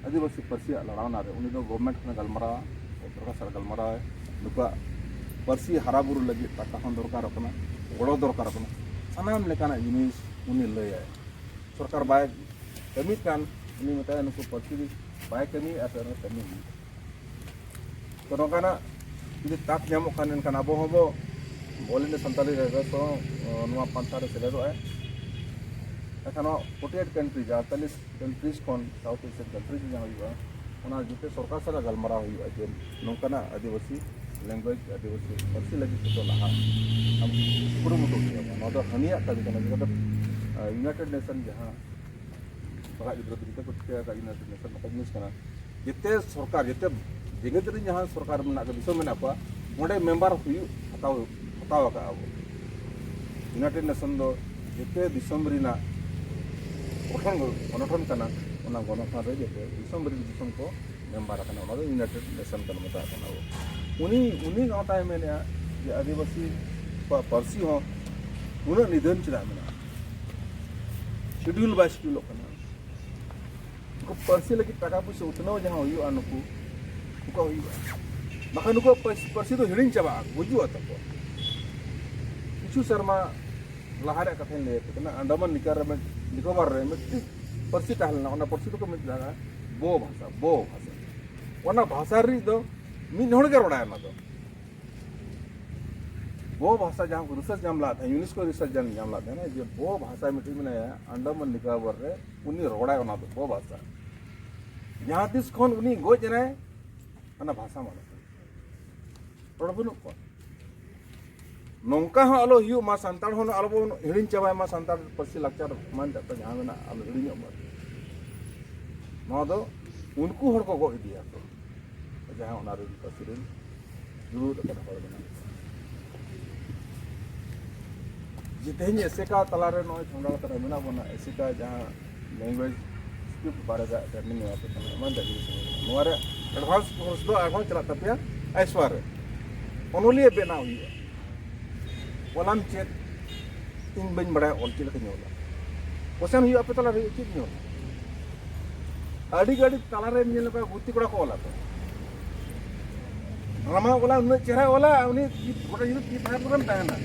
ᱟᱹᱫᱤᱵᱟᱹᱥᱤ ᱯᱟᱹᱨᱥᱤᱭᱟᱜ ᱞᱟᱲᱟᱣᱱᱟ ᱨᱮ, ᱩᱱᱤ ᱫᱚ ᱜᱚᱵᱷᱚᱨᱱᱢᱮᱱᱴ ᱠᱷᱚᱱ ᱜᱟᱞᱢᱟᱨᱟᱣᱟ, ᱥᱚᱨᱠᱟᱨ ᱥᱟᱞᱟᱜ ᱜᱟᱞᱢᱟᱨᱟᱣᱟᱭ, ᱱᱩᱠᱩᱣᱟᱜ ᱯᱟᱹᱨᱥᱤ ᱦᱟᱨᱟ ᱵᱩᱨᱩ ᱞᱟᱹᱜᱤᱫ ᱴᱟᱠᱟ ᱦᱚᱸ ᱫᱚᱨᱠᱟᱨᱚᱜ ᱠᱟᱱᱟ, ᱜᱚᱲᱚ ᱫᱚᱨᱠᱟᱨᱚᱜ ᱠᱟᱱᱟ, ᱥᱟᱱᱟᱢ ᱞᱮᱠᱟᱱᱟᱜ ᱡᱤᱱᱤᱥ ᱩᱱᱤ ᱞᱟᱹᱭᱟᱭ᱾ ᱥᱚᱨᱠᱟᱨ ᱵᱟᱭ ᱠᱟᱹᱢᱤ ᱠᱷᱟᱱ, ᱩᱱᱤ ᱢᱮᱛᱟᱭᱟ ᱱᱩᱠᱩ ᱯᱟᱹᱨᱥᱤ ᱵᱟᱭ ᱠᱟᱹᱢᱤᱭᱮᱫᱼᱟ ᱥᱮ ᱚᱱᱟ ᱠᱟᱹᱢᱤ ᱦᱩᱭᱩᱜᱼᱟ᱾ ᱛᱚ, ᱱᱚᱝᱠᱟᱱᱟᱜ ᱡᱩᱫᱤ ᱛᱟᱠ ᱧᱟᱢᱚᱜ ᱠᱷᱟᱱ, ᱮᱱᱠᱷᱟᱱ ᱟᱵᱚ ᱦᱚᱸᱵᱚ, All India Santali Congress ᱦᱚᱸ, ᱚ, ᱱᱚᱣᱟ ᱯᱟᱱᱛᱷᱟ ᱨᱮ ᱥᱮᱞᱮᱫᱚᱜᱼᱟᱭ᱾ ᱮᱱᱠᱷᱟᱱ ᱱᱚᱣᱟ forty eight countries, ᱟᱴᱛᱟᱞᱤᱥ countries ᱠᱷᱚᱱ, South Asian countries ᱡᱟᱦᱟᱸ ᱦᱩᱭᱩᱜᱼᱟ, ᱚᱱᱟ ᱡᱚᱛᱚ ᱥᱚᱨᱠᱟᱨ ᱥᱟᱞᱟᱜ ᱜᱟᱞᱢᱟᱨᱟᱣ ᱦᱩᱭᱩᱜᱼᱟ ᱡᱮ ᱱᱚᱝᱠᱟᱱᱟᱜ ᱟᱹᱫᱤᱵᱟᱹᱥᱤ language, ᱟᱹᱫᱤᱵᱟᱹᱥᱤ ᱯᱟᱹᱨᱥᱤ ᱞᱟᱹᱜᱤᱫ ᱛᱮᱫᱚ ᱞᱟᱦᱟ ᱟᱢ ᱠᱩᱨᱩᱢᱩᱴᱩ ᱦᱩᱭᱩᱜᱼᱟ᱾ ᱱᱚᱣᱟ ᱫᱚ ᱦᱟᱹᱱᱤᱭᱟᱜ ᱠᱟᱹᱢᱤ ᱠᱟᱱᱟ, ᱡᱟᱦᱟᱸ ᱫᱚ, ᱟ, United Nation ᱡᱟᱦᱟᱸ ᱵᱟᱦᱟ ᱜᱤᱫᱽᱨᱟᱹ ᱫᱚ ᱡᱚᱛᱚ ᱠᱚ ᱴᱷᱤᱠᱟᱹ ᱟᱠᱟᱫ, United Nation ᱱᱚᱝᱠᱟ ᱡᱤᱱᱤᱥ ᱠᱟᱱᱟ᱾ ᱡᱮᱛᱮ ᱥᱚᱨᱠᱟᱨ, ᱡᱮᱛᱮ ᱡᱮᱜᱮᱛ ᱨᱮ ᱡᱟᱦᱟᱸ ᱥᱚᱨᱠᱟᱨ ᱢᱮᱱᱟᱜ ᱠᱚᱣᱟ, ᱫᱤᱥᱚᱢ ᱢᱮᱱᱟᱜ ᱠᱚᱣᱟ, ᱚᱸᱰᱮ ᱢᱮᱢᱵᱟᱨ ᱦᱩᱭᱩᱜ ᱦᱟᱛᱟᱣ, ᱦᱟᱛᱟᱣ ᱟᱠᱟᱫᱼᱟ ᱵᱚ᱾ United Nation ᱫᱚ ᱡᱮᱛᱮ ᱫᱤᱥᱚᱢ ᱨᱮᱱᱟᱜ ᱜᱚᱴᱷᱚᱱ, ᱜᱚᱱᱚᱴᱷᱚᱱ ᱠᱟᱱᱟ᱾ ᱚᱱᱟ ᱜᱚᱱᱚᱴᱷᱚᱱ ᱨᱮ ᱡᱮᱛᱮ ᱫᱤᱥᱚᱢ ᱨᱮᱱ ᱫᱤᱥᱚᱢ ᱠᱚ ᱢᱮᱢᱵᱟᱨ ᱟᱠᱟᱱᱟ᱾ ᱚᱱᱟ ᱫᱚ United Nation ᱠᱟᱱᱟ, ᱢᱮᱛᱟᱜ ᱠᱟᱱᱟ ᱵᱚ᱾ ᱩᱱᱤ, ᱩᱱᱤ ᱜᱟᱶᱛᱟᱭ ᱢᱮᱱᱮᱫᱼᱟ ᱡᱮ ᱟᱹᱫᱤᱵᱟᱹᱥᱤ ᱠᱚᱣᱟᱜ ᱯᱟᱹᱨᱥᱤ ᱦᱚᱸ ᱩᱱᱟᱹᱜ ᱱᱤᱫᱷᱟᱹᱱ ᱪᱮᱫᱟᱜ ᱢᱮᱱᱟᱜᱼᱟ? Schedule ᱵᱟᱭ schedule ᱚᱜ ᱠᱟᱱᱟ᱾ ᱱᱩᱠᱩ ᱯᱟᱹᱨᱥᱤ ᱞᱟᱹᱜᱤᱫ ᱴᱟᱠᱟ ᱯᱩᱭᱥᱟᱹ ᱩᱛᱱᱟᱹᱣ ᱡᱟᱦᱟᱸ ᱦᱩᱭᱩᱜᱼᱟ, ᱱᱩᱠᱩ, ᱱᱩᱠᱩ ᱦᱩᱭᱩᱜᱼᱟ᱾ ᱵᱟᱠᱷᱟᱱ ᱱᱩᱠᱩᱣᱟᱜ ᱯᱟᱹᱨᱥᱤ, ᱯᱟᱹᱨᱥᱤ ᱫᱚ ᱦᱤᱲᱤᱧ ᱪᱟᱵᱟᱜᱼᱟ, ᱜᱩᱡᱩᱜᱼᱟ ᱛᱟᱠᱚ᱾ ᱠᱤᱪᱷᱩ ᱥᱮᱨᱢᱟ ᱞᱟᱦᱟ ᱨᱮᱭᱟᱜ ᱠᱟᱛᱷᱟᱧ ᱞᱟᱹᱭ ᱟᱯᱮ ᱠᱟᱱᱟ, ᱟᱱᱰᱟᱢᱟᱱ ᱱᱤᱠᱟᱨ ᱨᱮ ᱢᱤᱫ, ᱱᱤᱠᱳᱵᱟᱨ ᱨᱮ ᱢᱤᱫᱴᱤᱡ ᱯᱟᱹᱨᱥᱤ ᱛᱟᱦᱮᱸ ᱞᱮᱱᱟ, ᱚᱱᱟ ᱯᱟᱹᱨᱥᱤ ᱫᱚᱠᱚ ᱢᱮᱛᱟᱜᱼᱟ ᱵᱳ ᱵᱷᱟᱥᱟ, ᱵᱳ ᱵᱷᱟᱥᱟ᱾ ᱚᱱᱟ ᱵᱷᱟᱥᱟ ᱨᱤᱱᱤᱡ ᱫᱚ ᱢᱤᱫ ᱦᱚᱲ ᱜᱮ ᱨᱚᱲᱟᱭ ᱚᱱᱟ ᱫᱚ᱾ ᱵᱳ ᱵᱷᱟᱥᱟ ᱡᱟᱦᱟᱸ ᱠᱚ research ᱧᱟᱢ ᱞᱮᱫ ᱛᱟᱦᱮᱸᱫ, UNESCO research ᱧᱟᱢ ᱞᱮᱫ ᱛᱟᱦᱮᱸᱫ, ᱡᱮ ᱵᱳ ᱵᱷᱟᱥᱟ ᱢᱤᱫᱴᱤᱡ ᱢᱮᱱᱟᱭᱟ ᱟᱱᱰᱟᱢᱟᱱ ᱱᱤᱠᱳᱵᱚᱨ ᱨᱮ, ᱩᱱᱤ ᱨᱚᱲᱟᱭ ᱚᱱᱟ ᱫᱚ ᱵᱳ ᱵᱷᱟᱥᱟ᱾ ᱡᱟᱦᱟᱸ ᱛᱤᱥ ᱠᱷᱚᱱ ᱩᱱᱤ ᱜᱚᱡ ᱮᱱᱟᱭ, ᱚᱱᱟ ᱵᱷᱟᱥᱟ ᱢᱟᱱᱮ ᱨᱚᱲ ᱵᱟᱹᱱᱩᱜ ᱠᱚᱣᱟ᱾ ᱱᱚᱝᱠᱟ ᱦᱚᱸ ᱟᱞᱚ ᱦᱩᱭᱩᱜ ᱢᱟ, ᱥᱟᱱᱛᱟᱲ ᱦᱚᱸ ᱟᱞᱚ ᱵᱚᱱ ᱦᱤᱲᱤᱧ ᱪᱟᱵᱟᱭ ᱢᱟ, ᱥᱟᱱᱛᱟᱲ ᱯᱟᱹᱨᱥᱤ ᱞᱟᱠᱪᱟᱨ ᱮᱢᱟᱱ ᱛᱮᱭᱟᱜ ᱠᱚ ᱡᱟᱦᱟᱸ ᱢᱮᱱᱟᱜᱼᱟ, ᱟᱞᱚ ᱦᱤᱲᱤᱧᱚᱜ ᱢᱟ᱾ ᱱᱚᱣᱟ ᱫᱚ ᱩᱱᱠᱩ ᱦᱚᱲ ᱠᱚ ᱜᱚᱡ ᱤᱫᱤᱭᱟ ᱠᱚ, ᱡᱟᱦᱟᱸ ᱚᱱᱟ ᱨᱮ ᱯᱟᱹᱥᱤ ᱨᱮᱱ ᱫᱩᱲᱩᱵ ᱟᱠᱟᱱ ᱦᱚᱲ ᱢᱮᱱᱟᱜ ᱠᱚᱣᱟ᱾ ᱡᱮ ᱛᱮᱦᱮᱧ ᱮᱥᱮᱠᱟ ᱛᱟᱞᱟᱨᱮ ᱱᱚᱜᱼᱚᱭ ᱥᱟᱱᱛᱟᱲ ᱛᱟᱞᱟ ᱢᱮᱱᱟᱜ ᱵᱚᱱᱟ, ᱮᱥᱮᱠᱟ ᱡᱟᱦᱟᱸ language script ᱵᱟᱨᱮ ᱨᱮᱭᱟᱜ training ᱮᱢᱟ ᱯᱮ ᱠᱟᱱᱟ, ᱮᱢᱟᱱ ᱡᱟᱹᱛᱤ ᱫᱤᱥᱚᱢ ᱨᱮ᱾ ᱱᱚᱣᱟ ᱨᱮ advance course ᱫᱚ ᱟᱨᱦᱚᱸ ᱪᱟᱞᱟᱜ ᱛᱟᱯᱮᱭᱟ ᱟᱭᱥᱣᱟ ᱨᱮ, ᱚᱱᱚᱞᱤᱭᱟᱹ ᱵᱮᱱᱟᱣ ᱦᱩᱭᱩᱜᱼᱟ᱾ ᱚᱞᱟᱢ ᱪᱮᱫ? ᱤᱧ ᱵᱟᱹᱧ ᱵᱟᱲᱟᱭᱟ ᱚᱞ ᱪᱮᱫ ᱞᱮᱠᱟᱧ ᱚᱞᱟ᱾ Question ᱦᱩᱭᱩᱜᱼᱟ, ᱟᱯᱮ ᱛᱟᱞᱟᱨᱮ ᱦᱩᱭᱩᱜᱼᱟ, ᱪᱮᱫ ᱤᱧ ᱚᱞᱟ? ᱟᱹᱰᱤ ᱜᱟᱹᱰᱤ ᱛᱟᱞᱟᱨᱮ ᱧᱮᱞ ᱠᱚᱣᱟ ᱜᱩᱛᱤ ᱠᱚᱲᱟ ᱠᱚ ᱚᱞᱟ ᱠᱚ᱾ ᱰᱨᱟᱢᱟ ᱚᱞᱟ ᱩᱱᱟᱹᱜ ᱪᱮᱦᱨᱟ ᱚᱞᱟ, ᱩᱱᱤ ᱜᱚᱴᱟ ᱧᱤᱫᱟᱹ ᱛᱤ ᱛᱷᱟᱨ ᱨᱮᱜᱮᱢ ᱛᱟᱦᱮᱱᱟ,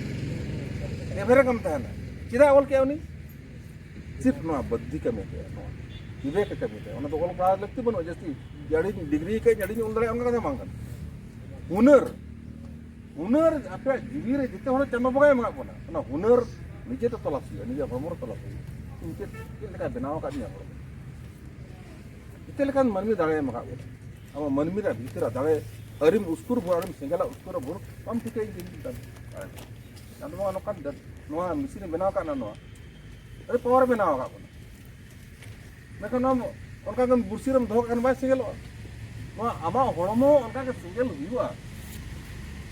ᱮᱵᱷᱮᱨᱮ ᱜᱮᱢ ᱛᱟᱦᱮᱱᱟ᱾ ᱪᱮᱫᱟᱜ ᱚᱞ ᱠᱮᱜᱼᱟ ᱩᱱᱤ? ᱥᱤᱨᱯ ᱱᱚᱣᱟ ᱵᱩᱫᱽᱫᱷᱤ ᱠᱟᱹᱢᱤ ᱠᱮᱜᱼᱟ, ᱱᱚᱣᱟ ᱵᱤᱵᱮᱠ ᱮ ᱠᱟᱹᱢᱤ ᱠᱮᱜᱼᱟ᱾ ᱚᱱᱟ ᱫᱚ ᱚᱞ ᱯᱟᱲᱦᱟᱣ ᱞᱟᱹᱠᱛᱤ ᱵᱟᱹᱱᱩᱜᱼᱟ ᱡᱟᱹᱥᱛᱤ, ᱡᱮ ᱟᱹᱰᱤ ᱰᱤᱜᱽᱨᱤ ᱠᱟᱜ ᱟᱹᱧ, ᱟᱹᱰᱤᱧ ᱚᱞ ᱫᱟᱲᱮᱭᱟᱜᱼᱟ, ᱚᱱᱠᱟ ᱠᱟᱛᱷᱟ ᱵᱟᱝ ᱠᱟᱱᱟ᱾ ᱦᱩᱱᱟᱹᱨ, ᱦᱩᱱᱟᱹᱨ ᱟᱯᱮᱭᱟᱜ ᱡᱤᱣᱤ ᱨᱮ ᱡᱮᱛᱮ ᱦᱚᱲ ᱪᱟᱸᱫᱚ ᱵᱚᱸᱜᱟᱭ ᱮᱢᱟᱜ ᱵᱚᱱᱟ, ᱚᱱᱟ ᱦᱩᱱᱟᱹᱨ ᱱᱤᱡᱮ ᱛᱮ ᱛᱚᱞᱟᱥ ᱦᱩᱭᱩᱜᱼᱟ, ᱱᱤᱡᱮ ᱦᱚᱲᱢᱚ ᱨᱮ ᱛᱚᱞᱟᱥ ᱦᱩᱭᱩᱜᱼᱟ᱾ ᱤᱧ ᱪᱮᱫ, ᱪᱮᱫ ᱞᱮᱠᱟᱭ ᱵᱮᱱᱟᱣ ᱟᱠᱟᱫ ᱤᱧᱟ ᱦᱚᱲᱢᱚ? ᱪᱮᱫ ᱞᱮᱠᱟᱱ ᱢᱟᱹᱱᱢᱤ ᱫᱟᱲᱮ ᱮᱢ ᱟᱠᱟᱫ ᱵᱚᱱᱟ? ᱟᱢᱟᱜ ᱢᱟᱹᱱᱢᱤ ᱨᱮ ᱵᱷᱤᱛᱤᱨ ᱨᱮ ᱫᱟᱲᱮ, ᱟᱹᱨᱤᱢ ᱩᱥᱠᱩᱨ ᱵᱷᱳᱨ, ᱟᱹᱨᱤᱢ ᱥᱮᱸᱜᱮᱞᱟ ᱩᱥᱠᱩᱨ ᱵᱷᱳᱨ, ᱵᱟᱢ ᱴᱷᱤᱠᱟᱹᱭᱟ ᱤᱧ ᱪᱮᱫ ᱤᱧ ᱫᱟᱲᱮ᱾ ᱪᱟᱸᱫᱚ ᱵᱚᱸᱜᱟ ᱱᱚᱝᱠᱟᱱ ᱫᱟᱲᱮ, ᱱᱚᱣᱟ ᱢᱮᱥᱤᱱ ᱮ ᱵᱮᱱᱟᱣ ᱟᱠᱟᱫ ᱱᱚᱣᱟ, ᱟᱹᱰᱤ power ᱮ ᱵᱮᱱᱟᱣ ᱟᱠᱟᱫ ᱵᱚᱱᱟ᱾ ᱢᱮᱱᱠᱷᱟᱱ ᱱᱚᱣᱟ ᱚᱱᱠᱟ ᱜᱮ ᱵᱩᱨᱥᱤ ᱨᱮᱢ ᱫᱚᱦᱚ ᱠᱟᱜ ᱠᱷᱟᱱ ᱵᱟᱭ ᱥᱮᱸᱜᱮᱞᱚᱜᱼᱟ᱾ ᱱᱚᱣᱟ ᱟᱢᱟᱜ ᱦᱚᱲᱢᱚ ᱚᱱᱠᱟ ᱜᱮ ᱥᱮᱸᱜᱮᱞ ᱦᱩᱭᱩᱜᱼᱟ,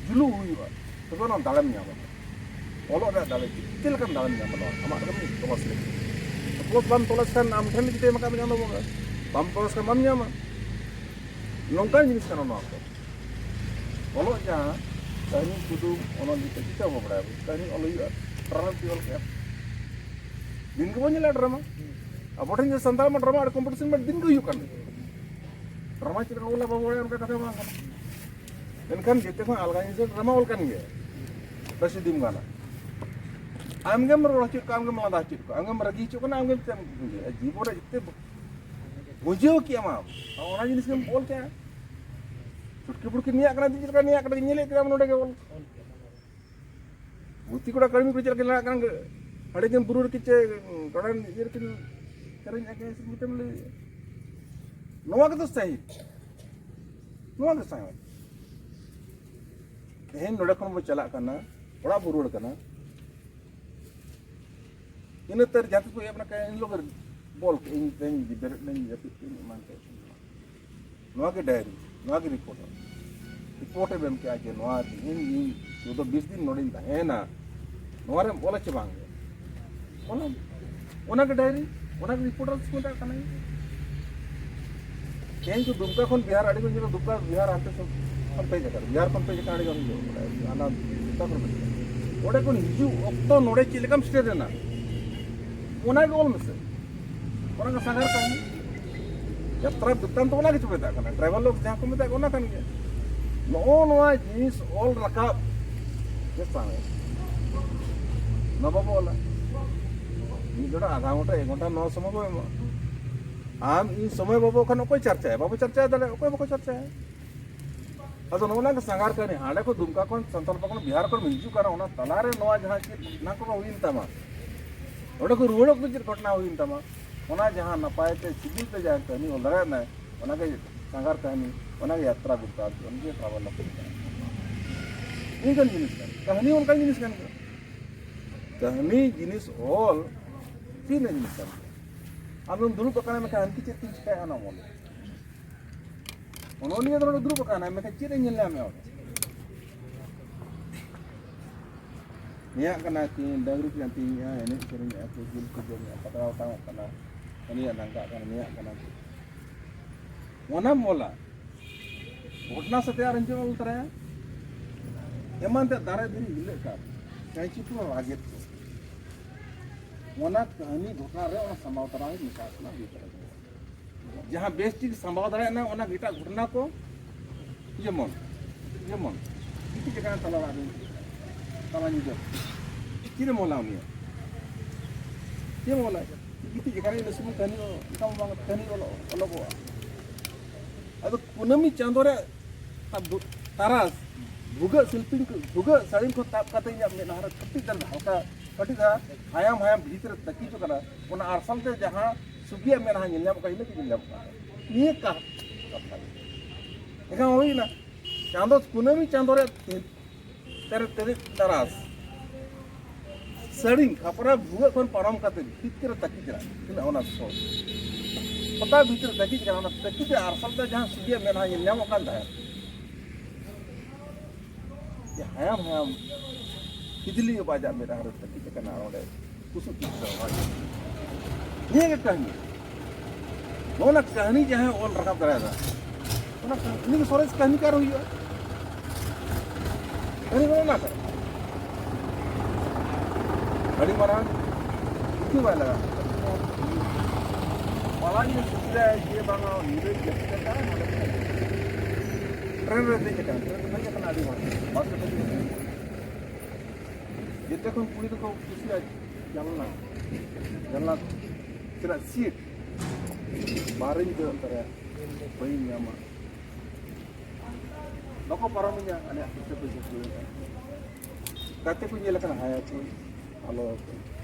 ᱡᱩᱞᱩᱜ ᱦᱩᱭᱩᱜᱼᱟ, ᱛᱚᱵᱮ ᱚᱱᱟ ᱫᱟᱲᱮᱢ ᱧᱟᱢᱟ᱾ ᱚᱞᱚᱜ ᱨᱮᱭᱟᱜ ᱫᱟᱲᱮ, ᱪᱮᱫ ᱞᱮᱠᱟᱱ ᱫᱟᱲᱮᱢ ᱧᱟᱢᱟ ᱱᱚᱣᱟ ᱟᱢᱟᱜ ᱨᱮᱢ ᱛᱚᱞᱟᱥ ᱞᱮᱠᱷᱟᱱ? ᱛᱚᱞᱟᱥ ᱵᱟᱢ ᱛᱚᱞᱟᱥ ᱠᱷᱟᱱ ᱟᱢ ᱴᱷᱮᱱ ᱡᱩᱫᱤ ᱮᱢ ᱟᱠᱟᱫ ᱢᱮᱭᱟ ᱪᱟᱸᱫᱚ ᱵᱚᱸᱜᱟ, ᱵᱟᱢ ᱛᱚᱞᱟᱥ ᱠᱷᱟᱱ ᱵᱟᱢ ᱧᱟᱢᱟ᱾ ᱱᱚᱝᱠᱟᱱ ᱡᱤᱱᱤᱥ ᱠᱟᱱᱟ ᱱᱚᱣᱟ ᱠᱚ᱾ ᱚᱞᱚᱜ ᱡᱟᱦᱟᱸ ᱠᱟᱹᱦᱱᱤ, ᱠᱩᱫᱩᱢ, ᱚᱱᱚᱞ ᱡᱚᱛᱚ ᱪᱤᱠᱟᱹ ᱵᱟᱵᱚ ᱵᱟᱲᱟᱭᱟ, ᱠᱟᱹᱦᱱᱤ ᱚᱞ ᱦᱩᱭᱩᱜᱼᱟ, ᱰᱨᱟᱢᱟ ᱚᱞ ᱠᱮᱜᱼᱟ᱾ ᱫᱤᱱ ᱜᱮᱵᱚᱱ ᱧᱮᱞᱟ ᱰᱨᱟᱢᱟ᱾ ᱟᱵᱚ ᱴᱷᱮᱱ ᱡᱮ ᱥᱟᱱᱛᱟᱲ ᱢᱟ ᱰᱨᱟᱢᱟ ᱟᱹᱰᱤ competition ᱢᱟ ᱫᱤᱱ ᱜᱮ ᱦᱩᱭᱩᱜ ᱠᱟᱱ ᱜᱮ᱾ ᱰᱨᱟᱢᱟ ᱪᱮᱫ ᱞᱮᱠᱟ ᱚᱞᱟ ᱵᱟᱵᱚ ᱵᱟᱲᱟᱭᱟ, ᱚᱱᱠᱟ ᱠᱟᱛᱷᱟ ᱵᱟᱝ ᱠᱟᱱᱟ᱾ ᱢᱮᱱᱠᱷᱟᱱ ᱡᱮᱛᱮ ᱠᱷᱚᱱ ᱟᱞᱜᱟ ᱡᱤᱱᱤᱥ ᱫᱚ ᱰᱨᱟᱢᱟ ᱚᱞ ᱠᱟᱱ ᱜᱮᱭᱟ᱾ ᱵᱮᱥ ᱡᱩᱫᱤᱢ ᱜᱟᱱᱟ, ᱟᱢᱜᱮᱢ ᱨᱚᱲ ᱦᱚᱪᱚᱭᱮᱫ ᱠᱚᱣᱟ, ᱟᱢᱜᱮᱢ ᱞᱟᱸᱫᱟ ᱦᱚᱪᱚᱭᱮᱫ ᱠᱚᱣᱟ, ᱟᱢᱜᱮᱢ ᱨᱟᱹᱜᱤ ᱦᱚᱪᱚᱜ ᱠᱟᱱᱟ, ᱟᱢᱜᱮᱢ ᱪᱮᱫ ᱮᱢ ᱵᱩᱡᱷᱟᱹᱣᱟ? ᱡᱤᱵᱚᱱ ᱨᱮ ᱡᱮᱛᱮ ᱵᱩᱡᱷᱟᱹᱣ ᱠᱮᱜᱼᱟᱢ ᱟᱢ, ᱚᱱᱟ ᱡᱤᱱᱤᱥ ᱜᱮᱢ ᱚᱞ ᱠᱮᱜᱼᱟ᱾ ᱪᱷᱩᱴᱠᱤ ᱯᱷᱩᱴᱠᱤ ᱱᱤᱭᱟᱜ ᱠᱟᱱᱟ, ᱪᱮᱫ ᱞᱮᱠᱟ ᱱᱤᱭᱟᱜ ᱠᱟᱱᱟ, ᱧᱮᱞᱮᱫ ᱠᱮᱫᱟᱢ ᱱᱚᱰᱮ ᱜᱮ ᱚᱞ᱾ ᱜᱩᱛᱤ ᱠᱚᱲᱟ ᱠᱟᱹᱲᱢᱤ ᱠᱚ ᱪᱮᱫ ᱞᱮᱠᱟ ᱞᱟᱲᱟᱜ ᱠᱟᱱᱟ, ᱟᱹᱰᱤ ᱫᱤᱱ ᱵᱩᱨᱩ ᱨᱮᱠᱤᱱ ᱪᱮ ᱴᱚᱰᱟᱱ ᱤᱭᱟᱹ ᱨᱮᱠᱤᱱ ᱥᱮᱨᱮᱧ ᱟᱠᱤᱱ ᱥᱮ ᱢᱤᱫᱴᱮᱱ ᱞᱟᱹᱭ᱾ ᱱᱚᱣᱟ ᱜᱮᱛᱚ ᱥᱟᱹᱦᱤ, ᱱᱚᱣᱟ ᱜᱮ ᱥᱟᱹᱦᱤ᱾ ᱛᱮᱦᱮᱧ ᱱᱚᱰᱮ ᱠᱷᱚᱱ ᱵᱚ ᱪᱟᱞᱟᱜ ᱠᱟᱱᱟ, ᱚᱲᱟᱜ ᱵᱚ ᱨᱩᱣᱟᱹᱲ ᱠᱟᱱᱟ, ᱤᱱᱟᱹ ᱛᱟᱹᱨ ᱡᱟᱦᱟᱸ ᱛᱤᱥ ᱵᱚ ᱮᱦᱚᱵ ᱞᱮᱱᱠᱷᱟᱱ ᱮᱱ ᱦᱤᱞᱳᱜ ᱜᱮ ᱵᱚᱞ ᱠᱮᱜ ᱤᱧ, ᱛᱮᱦᱮᱧ ᱵᱮᱨᱮᱫ ᱱᱟᱹᱧ, ᱡᱟᱹᱯᱤᱫ ᱠᱮᱜ ᱤᱧ, ᱮᱢᱟᱱ ᱠᱮᱜ ᱤᱧ᱾ ᱱᱚᱣᱟ ᱜᱮ ᱰᱟᱭᱨᱤ, ᱱᱚᱣᱟ ᱜᱮ ᱨᱤᱯᱳᱨᱴ᱾ ᱨᱤᱯᱳᱨᱴ ᱮᱢ ᱮᱢ ᱠᱮᱜᱼᱟ ᱡᱮ ᱱᱚᱣᱟ ᱛᱮᱦᱮᱧ ᱤᱧ ᱪᱳᱫᱽᱫᱚ ᱵᱤᱥ ᱫᱤᱱ ᱱᱚᱰᱮᱧ ᱛᱟᱦᱮᱸᱭᱮᱱᱟ, ᱱᱚᱣᱟ ᱨᱮᱢ ᱚᱞᱟ ᱪᱮ ᱵᱟᱝ? ᱚᱱᱟ, ᱚᱱᱟ ᱜᱮ ᱰᱟᱭᱨᱤ, ᱚᱱᱟ ᱜᱮ ᱨᱤᱯᱳᱨᱴ ᱟᱨ ᱢᱮᱛᱟᱜ ᱠᱟᱱᱟ᱾ ᱛᱮᱦᱮᱧ ᱠᱚ ᱫᱩᱢᱠᱟ ᱠᱷᱚᱱ ᱵᱤᱦᱟᱨ ᱟᱹᱰᱤ ᱠᱚ ᱧᱮᱞᱟ, ᱫᱩᱢᱠᱟ ᱵᱤᱦᱟᱨ ᱦᱟᱱᱛᱮ ᱥᱮᱫ ᱠᱷᱚᱱ ᱯᱮ ᱡᱟᱭᱜᱟ ᱨᱮ, ᱵᱤᱦᱟᱨ ᱠᱷᱚᱱ ᱯᱮ ᱡᱟᱭᱜᱟ ᱟᱹᱰᱤ ᱜᱟᱱ ᱦᱩᱭᱩᱜᱼᱟ, ᱚᱱᱟ ᱫᱩᱢᱠᱟ ᱠᱷᱚᱱ ᱯᱮ ᱡᱟᱭᱜᱟ᱾ ᱚᱸᱰᱮ ᱠᱷᱚᱱ ᱦᱤᱡᱩᱜ ᱚᱠᱛᱚ ᱱᱚᱰᱮ ᱪᱮᱫ ᱞᱮᱠᱟᱢ ᱥᱮᱴᱮᱨ ᱮᱱᱟ, ᱚᱱᱟ ᱜᱮ ᱚᱞ ᱢᱮᱥᱮ᱾ ᱚᱱᱟ ᱜᱮ ᱥᱟᱸᱜᱷᱟᱨ ᱠᱟᱹᱦᱱᱤ, ᱡᱟᱛᱨᱟ ᱵᱨᱤᱛᱛᱟᱱᱛᱚ, ᱚᱱᱟ ᱜᱮᱪᱚ ᱢᱮᱛᱟᱜ ᱠᱟᱱᱟ, ᱴᱨᱟᱭᱵᱟᱞ ᱞᱚᱜᱽ ᱡᱟᱦᱟᱸ ᱠᱚ ᱢᱮᱛᱟᱜ ᱠᱟᱱᱟ, ᱚᱱᱟ ᱠᱟᱱ ᱜᱮᱭᱟ᱾ ᱱᱚᱜᱼᱚ ᱱᱚᱣᱟ ᱡᱤᱱᱤᱥ ᱚᱞ ᱨᱟᱠᱟᱵ ᱜᱮ ᱥᱟᱶᱦᱮᱫ᱾ ᱱᱚᱣᱟ ᱵᱟᱵᱚ ᱚᱞᱟ᱾ ᱢᱤᱫ ᱰᱚᱸᱰᱟ ᱟᱫᱷᱟ ᱜᱷᱚᱱᱴᱟ, ᱮᱠ ᱜᱷᱚᱱᱴᱟ ᱱᱚᱣᱟ ᱥᱚᱢᱚᱭ ᱵᱚ ᱮᱢᱚᱜᱼᱟ᱾ ᱟᱢ ᱤᱧ ᱥᱚᱢᱚᱭ ᱵᱟᱵᱚ ᱠᱷᱟᱱ ᱚᱠᱚᱭ ᱪᱟᱨᱪᱟᱭᱟ? ᱵᱟᱵᱚ ᱪᱟᱨᱪᱟᱭᱟ, ᱫᱟᱲᱮᱭᱟᱜᱼᱟ, ᱚᱠᱚᱭ ᱵᱟᱠᱚ ᱪᱟᱨᱪᱟᱭᱟ᱾ ᱟᱫᱚ ᱱᱚᱜᱼᱚ ᱱᱚᱣᱟ ᱜᱮ ᱥᱟᱸᱜᱷᱟᱨ ᱠᱟᱹᱦᱱᱤ, ᱦᱟᱸᱰᱮ ᱠᱷᱚᱱ ᱫᱩᱢᱠᱟ ᱠᱷᱚᱱ, ᱥᱟᱱᱛᱟᱲ ᱯᱟᱨᱜᱟᱱᱟ ᱵᱤᱦᱟᱨ ᱠᱷᱚᱱ ᱦᱤᱡᱩᱜ ᱠᱟᱱᱟ, ᱚᱱᱟ ᱛᱟᱞᱟᱨᱮ ᱱᱚᱣᱟ ᱡᱟᱦᱟᱸ ᱪᱮᱫ ᱜᱷᱚᱴᱚᱱᱟ ᱠᱚ ᱦᱩᱭᱮᱱ ᱛᱟᱢᱟ, ᱱᱚᱰᱮ ᱠᱷᱚᱱ ᱨᱩᱣᱟᱹᱲ ᱚᱠᱛᱚ ᱪᱮᱫ ᱜᱷᱚᱴᱚᱱᱟ ᱦᱩᱭᱮᱱ ᱛᱟᱢᱟ, ᱚᱱᱟ ᱡᱟᱦᱟᱸ ᱱᱟᱯᱟᱭ ᱛᱮ ᱥᱤᱵᱤᱞ ᱛᱮ ᱡᱟᱦᱟᱸ ᱠᱟᱹᱦᱱᱤ ᱚᱞ ᱫᱟᱲᱮᱭᱟᱜ ᱢᱮ, ᱚᱱᱟ ᱜᱮ ᱥᱟᱸᱜᱷᱟᱨ ᱠᱟᱹᱦᱱᱤ, ᱚᱱᱟ ᱜᱮ ᱭᱟᱛᱨᱟ ᱵᱨᱤᱛᱛᱟᱱᱛᱚ, ᱚᱱᱟ ᱜᱮ ᱴᱨᱟᱵᱷᱮᱞ ᱱᱚᱠᱚᱞ ᱠᱟᱱᱟ᱾ ᱱᱤᱝᱠᱟᱱ ᱡᱤᱱᱤᱥ ᱠᱟᱱᱟ᱾ ᱠᱟᱹᱦᱱᱤ ᱚᱱᱠᱟᱱ ᱡᱤᱱᱤᱥ ᱠᱟᱱ ᱜᱮᱭᱟ᱾ ᱠᱟᱹᱦᱱᱤ ᱡᱤᱱᱤᱥ ᱚᱞ ᱪᱮᱫ ᱨᱮᱱᱟᱜ ᱡᱤᱱᱤᱥ ᱠᱟᱱ ᱜᱮᱭᱟ? ᱟᱢ ᱫᱚᱢ ᱫᱩᱲᱩᱵ ᱟᱠᱟᱱᱟ, ᱢᱮᱱᱠᱷᱟᱱ ᱦᱟᱱᱠᱤ ᱪᱮᱫ ᱠᱤᱱ ᱪᱤᱠᱟᱹᱭᱟ, ᱚᱱᱟᱢ ᱚᱞ᱾ ᱚᱱᱚᱞᱤᱭᱟᱹ ᱫᱚ ᱱᱚᱰᱮ ᱫᱩᱲᱩᱵ ᱟᱠᱟᱱᱟᱭ, ᱢᱮᱱᱠᱷᱟᱱ ᱪᱮᱫ ᱮ ᱧᱮᱞ ᱧᱟᱢᱮᱫᱼᱟ ᱚᱸᱰᱮ? ᱱᱮᱭᱟᱜ ᱠᱟᱱᱟ ᱠᱤᱱ, ᱰᱟᱹᱝᱨᱤ ᱠᱤᱱ ᱟᱹᱛᱤᱧᱮᱜᱼᱟ, ᱮᱱᱮᱡ ᱥᱮᱨᱮᱧᱮᱜᱼᱟ ᱠᱚ, ᱡᱤᱞ ᱠᱚ ᱡᱚᱢᱮᱜᱼᱟ, ᱯᱟᱛᱲᱟ ᱚᱴᱟᱝᱚᱜ ᱠᱟᱱᱟ, ᱦᱟᱹᱱᱤᱭᱟᱜ ᱱᱟᱝᱠᱟᱜ ᱠᱟᱱᱟ, ᱱᱮᱭᱟᱜ ᱠᱟᱱᱟ ᱠᱚ᱾ ᱚᱱᱟᱢ ᱚᱞᱟ, ᱜᱷᱚᱴᱚᱱᱟ ᱥᱟᱛᱮ ᱟᱨ ᱪᱮᱫ ᱮᱢ ᱚᱞ ᱛᱚᱨᱟᱭᱟ? ᱮᱢᱟᱱ ᱛᱮ ᱫᱟᱨᱮ ᱫᱷᱤᱨᱤ ᱦᱤᱞᱟᱹᱜ ᱠᱟᱱ, ᱪᱟᱹᱭᱪᱤ ᱯᱩᱨᱟᱹ ᱨᱟᱜᱮᱫ ᱠᱚ᱾ ᱚᱱᱟ ᱠᱟᱹᱦᱱᱤ ᱜᱷᱚᱴᱚᱱᱟ ᱨᱮ ᱚᱱᱟ ᱥᱟᱢᱵᱟᱣ ᱛᱟᱨᱟ ᱢᱮᱥᱟ ᱠᱟᱱᱟ, ᱦᱩᱭ ᱫᱟᱲᱮᱭᱟᱜᱼᱟ᱾ ᱡᱟᱦᱟᱸ ᱵᱮᱥ ᱴᱷᱤᱠ ᱥᱟᱢᱵᱟᱣ ᱫᱟᱲᱮᱭᱟᱜ ᱱᱟ, ᱚᱱᱟ ᱮᱴᱟᱜ ᱜᱷᱚᱴᱚᱱᱟ ᱠᱚ, ᱡᱮᱢᱚᱱ, ᱡᱮᱢᱚᱱ, ᱜᱤᱛᱤᱡ ᱟᱠᱟᱱᱟ ᱛᱟᱞᱟ ᱚᱲᱟᱜ ᱨᱮ, ᱛᱟᱞᱟ ᱧᱤᱫᱟᱹ, ᱪᱮᱫ ᱮᱢ ᱚᱞᱟ ᱩᱱᱤᱭᱟᱜ? ᱪᱮᱫ ᱮᱢ ᱚᱞᱟ? ᱜᱤᱛᱤᱡ ᱟᱠᱟᱱᱟ, ᱤᱱᱟᱹ ᱥᱩᱢᱩᱝ ᱠᱟᱹᱦᱱᱤ ᱚᱞ, ᱚᱱᱠᱟ ᱢᱟ ᱵᱟᱝ, ᱠᱟᱹᱦᱱᱤ ᱚᱞᱚᱜ, ᱚᱞᱚᱜᱚᱜᱼᱟ᱾ ᱟᱫᱚ ᱠᱩᱱᱟᱹᱢᱤ ᱪᱟᱸᱫᱳ ᱨᱮ ᱛᱟ-, ᱵᱷᱩ-, ᱛᱟᱨᱟᱥ, ᱵᱷᱩᱜᱟᱹᱜ ᱥᱤᱞᱯᱤᱧ ᱠᱚ, ᱵᱷᱩᱜᱟᱹᱜ ᱥᱟᱹᱲᱤᱢ ᱠᱚ ᱛᱟᱵ ᱠᱟᱛᱮ ᱤᱧᱟᱹᱜ ᱢᱮᱫᱦᱟ ᱨᱮ ᱠᱟᱹᱴᱤᱡ ᱫᱷᱟᱨᱟ ᱦᱟᱞᱠᱟ, ᱠᱟᱹᱴᱤᱡ ᱫᱷᱟᱨᱟ ᱦᱟᱭᱟᱢ ᱦᱟᱭᱟᱢ ᱵᱷᱤᱛ ᱨᱮ ᱛᱟᱹᱠᱤᱡᱚᱜ ᱠᱟᱱᱟ, ᱚᱱᱟ ᱟᱨᱥᱟᱞ ᱛᱮ ᱡᱟᱦᱟᱸ ᱥᱩᱜᱤᱭᱟᱜ ᱢᱮᱫᱦᱟ ᱧᱮᱞ ᱧᱟᱢᱚᱜ ᱠᱟᱱᱟ, ᱤᱱᱟᱹ ᱜᱮ ᱧᱮᱞ ᱧᱟᱢᱚᱜ ᱠᱟᱱᱟ᱾ ᱱᱤᱭᱟᱹ ᱠᱟ-, ᱠᱟᱛᱷᱟ ᱜᱮ᱾ ᱮᱱᱠᱷᱟᱱ ᱦᱩᱭᱱᱟ, ᱪᱟᱸᱫᱳ ᱠᱩᱱᱟᱹᱢᱤ ᱪᱟᱸᱫᱳ ᱨᱮ ᱛᱤ-, ᱛᱮᱨᱮ ᱛᱮᱨᱮ ᱛᱟᱨᱟᱥ ᱥᱟᱹᱲᱤᱢ ᱠᱷᱟᱯᱨᱟ ᱵᱷᱩᱜᱟᱹᱜ ᱠᱷᱚᱱ ᱯᱟᱨᱚᱢ ᱠᱟᱛᱮ ᱵᱷᱤᱛ ᱨᱮ ᱛᱟᱹᱠᱤᱡ ᱠᱟᱱᱟ᱾ ᱛᱤᱱᱟᱹᱜ ᱚᱱᱟ ᱥᱚ᱾ ᱯᱟᱛᱟ ᱵᱷᱤᱛᱨᱤ ᱛᱟᱹᱠᱤᱡ ᱠᱟᱱᱟ, ᱚᱱᱟ ᱛᱟᱹᱠᱤᱡ ᱛᱮ ᱟᱨᱥᱟᱞ ᱛᱮ ᱡᱟᱦᱟᱸ ᱥᱩᱡᱤᱭᱟᱜ ᱢᱮᱫᱦᱟ ᱧᱮᱞ ᱧᱟᱢᱚᱜ ᱠᱟᱱ ᱛᱟᱦᱮᱸᱫ, ᱡᱮ ᱦᱟᱭᱟᱢ ᱦᱟᱭᱟᱢ ᱠᱷᱤᱡᱞᱤ ᱟᱡᱟᱜ ᱢᱮᱫᱦᱟ ᱨᱮ ᱛᱟᱹᱠᱤᱡ ᱠᱟᱱᱟ, ᱚᱸᱰᱮ ᱠᱩᱥᱩ ᱠᱩᱥᱩ ᱫᱚ ᱵᱟᱝ᱾ ᱱᱤᱭᱟᱹ ᱜᱮ ᱠᱟᱹᱦᱱᱤ᱾ ᱱᱚᱜᱼᱚ ᱱᱟ ᱠᱟᱹᱦᱱᱤ ᱡᱟᱦᱟᱸᱭ ᱚᱞ ᱨᱟᱠᱟᱵ ᱫᱟᱲᱮᱭᱟᱫᱟ, ᱚᱱᱟ ᱠᱟᱹᱦᱱᱤ, ᱩᱱᱤ ᱜᱮ ᱥᱚᱨᱮᱥ ᱠᱟᱹᱦᱱᱤᱠᱟᱨ ᱦᱩᱭᱩᱜᱼᱟ᱾ ᱠᱟᱹᱦᱱᱤ ᱱᱚᱜᱼᱚ ᱱᱟ ᱠᱟᱱᱟ᱾ ᱟᱹᱰᱤ ᱢᱟᱨᱟᱝ ᱵᱩᱫᱽᱫᱷᱤ ᱵᱟᱭ ᱞᱟᱜᱟᱜ ᱠᱟᱱᱟ᱾ ᱯᱟᱲᱦᱟᱜ ᱜᱮ ᱥᱩᱵᱤᱫᱷᱟ ᱡᱮ ᱵᱟᱝᱟ ᱧᱤᱫᱟᱹ ᱡᱟᱹᱯᱤᱫ ᱟᱠᱟᱫ ᱱᱚᱰᱮ ᱠᱷᱚᱱᱟᱜ ᱴᱨᱮᱱ ᱨᱮ ᱫᱮᱡ ᱟᱠᱟᱱᱟ, ᱴᱨᱮᱱ ᱨᱮ ᱫᱮᱡ ᱟᱠᱟᱱᱟ ᱟᱹᱰᱤ ᱢᱚᱡᱽ, ᱵᱟᱥ ᱨᱮ ᱫᱮᱡ ᱟᱠᱟᱱᱟ᱾ ᱡᱮᱛᱮ ᱠᱷᱚᱱ ᱠᱩᱲᱤ ᱫᱚᱠᱚ ᱠᱩᱥᱤᱭᱟᱜᱼᱟ ᱡᱟᱱᱞᱟ, ᱡᱟᱱᱞᱟ ᱪᱮᱫᱟᱜ ᱥᱤᱴ ᱵᱟᱦᱨᱮᱧ ᱫᱟᱹᱲ ᱫᱟᱲᱮᱭᱟᱜᱼᱟ, ᱵᱟᱹᱧ ᱧᱟᱢᱟ᱾ ᱵᱟᱠᱚ ᱯᱟᱨᱚᱢᱤᱧᱟ, ᱟᱞᱮᱭᱟᱜ ᱯᱩᱭᱥᱟᱹ ᱯᱩᱭᱥᱟᱹ ᱠᱚ ᱮᱢᱟ᱾ ᱜᱟᱛᱮ ᱠᱚ ᱧᱮᱞ ᱟᱠᱟᱱᱟ, ᱦᱟᱭᱟ ᱠᱚ, ᱵᱷᱟᱞᱚ ᱠᱚ,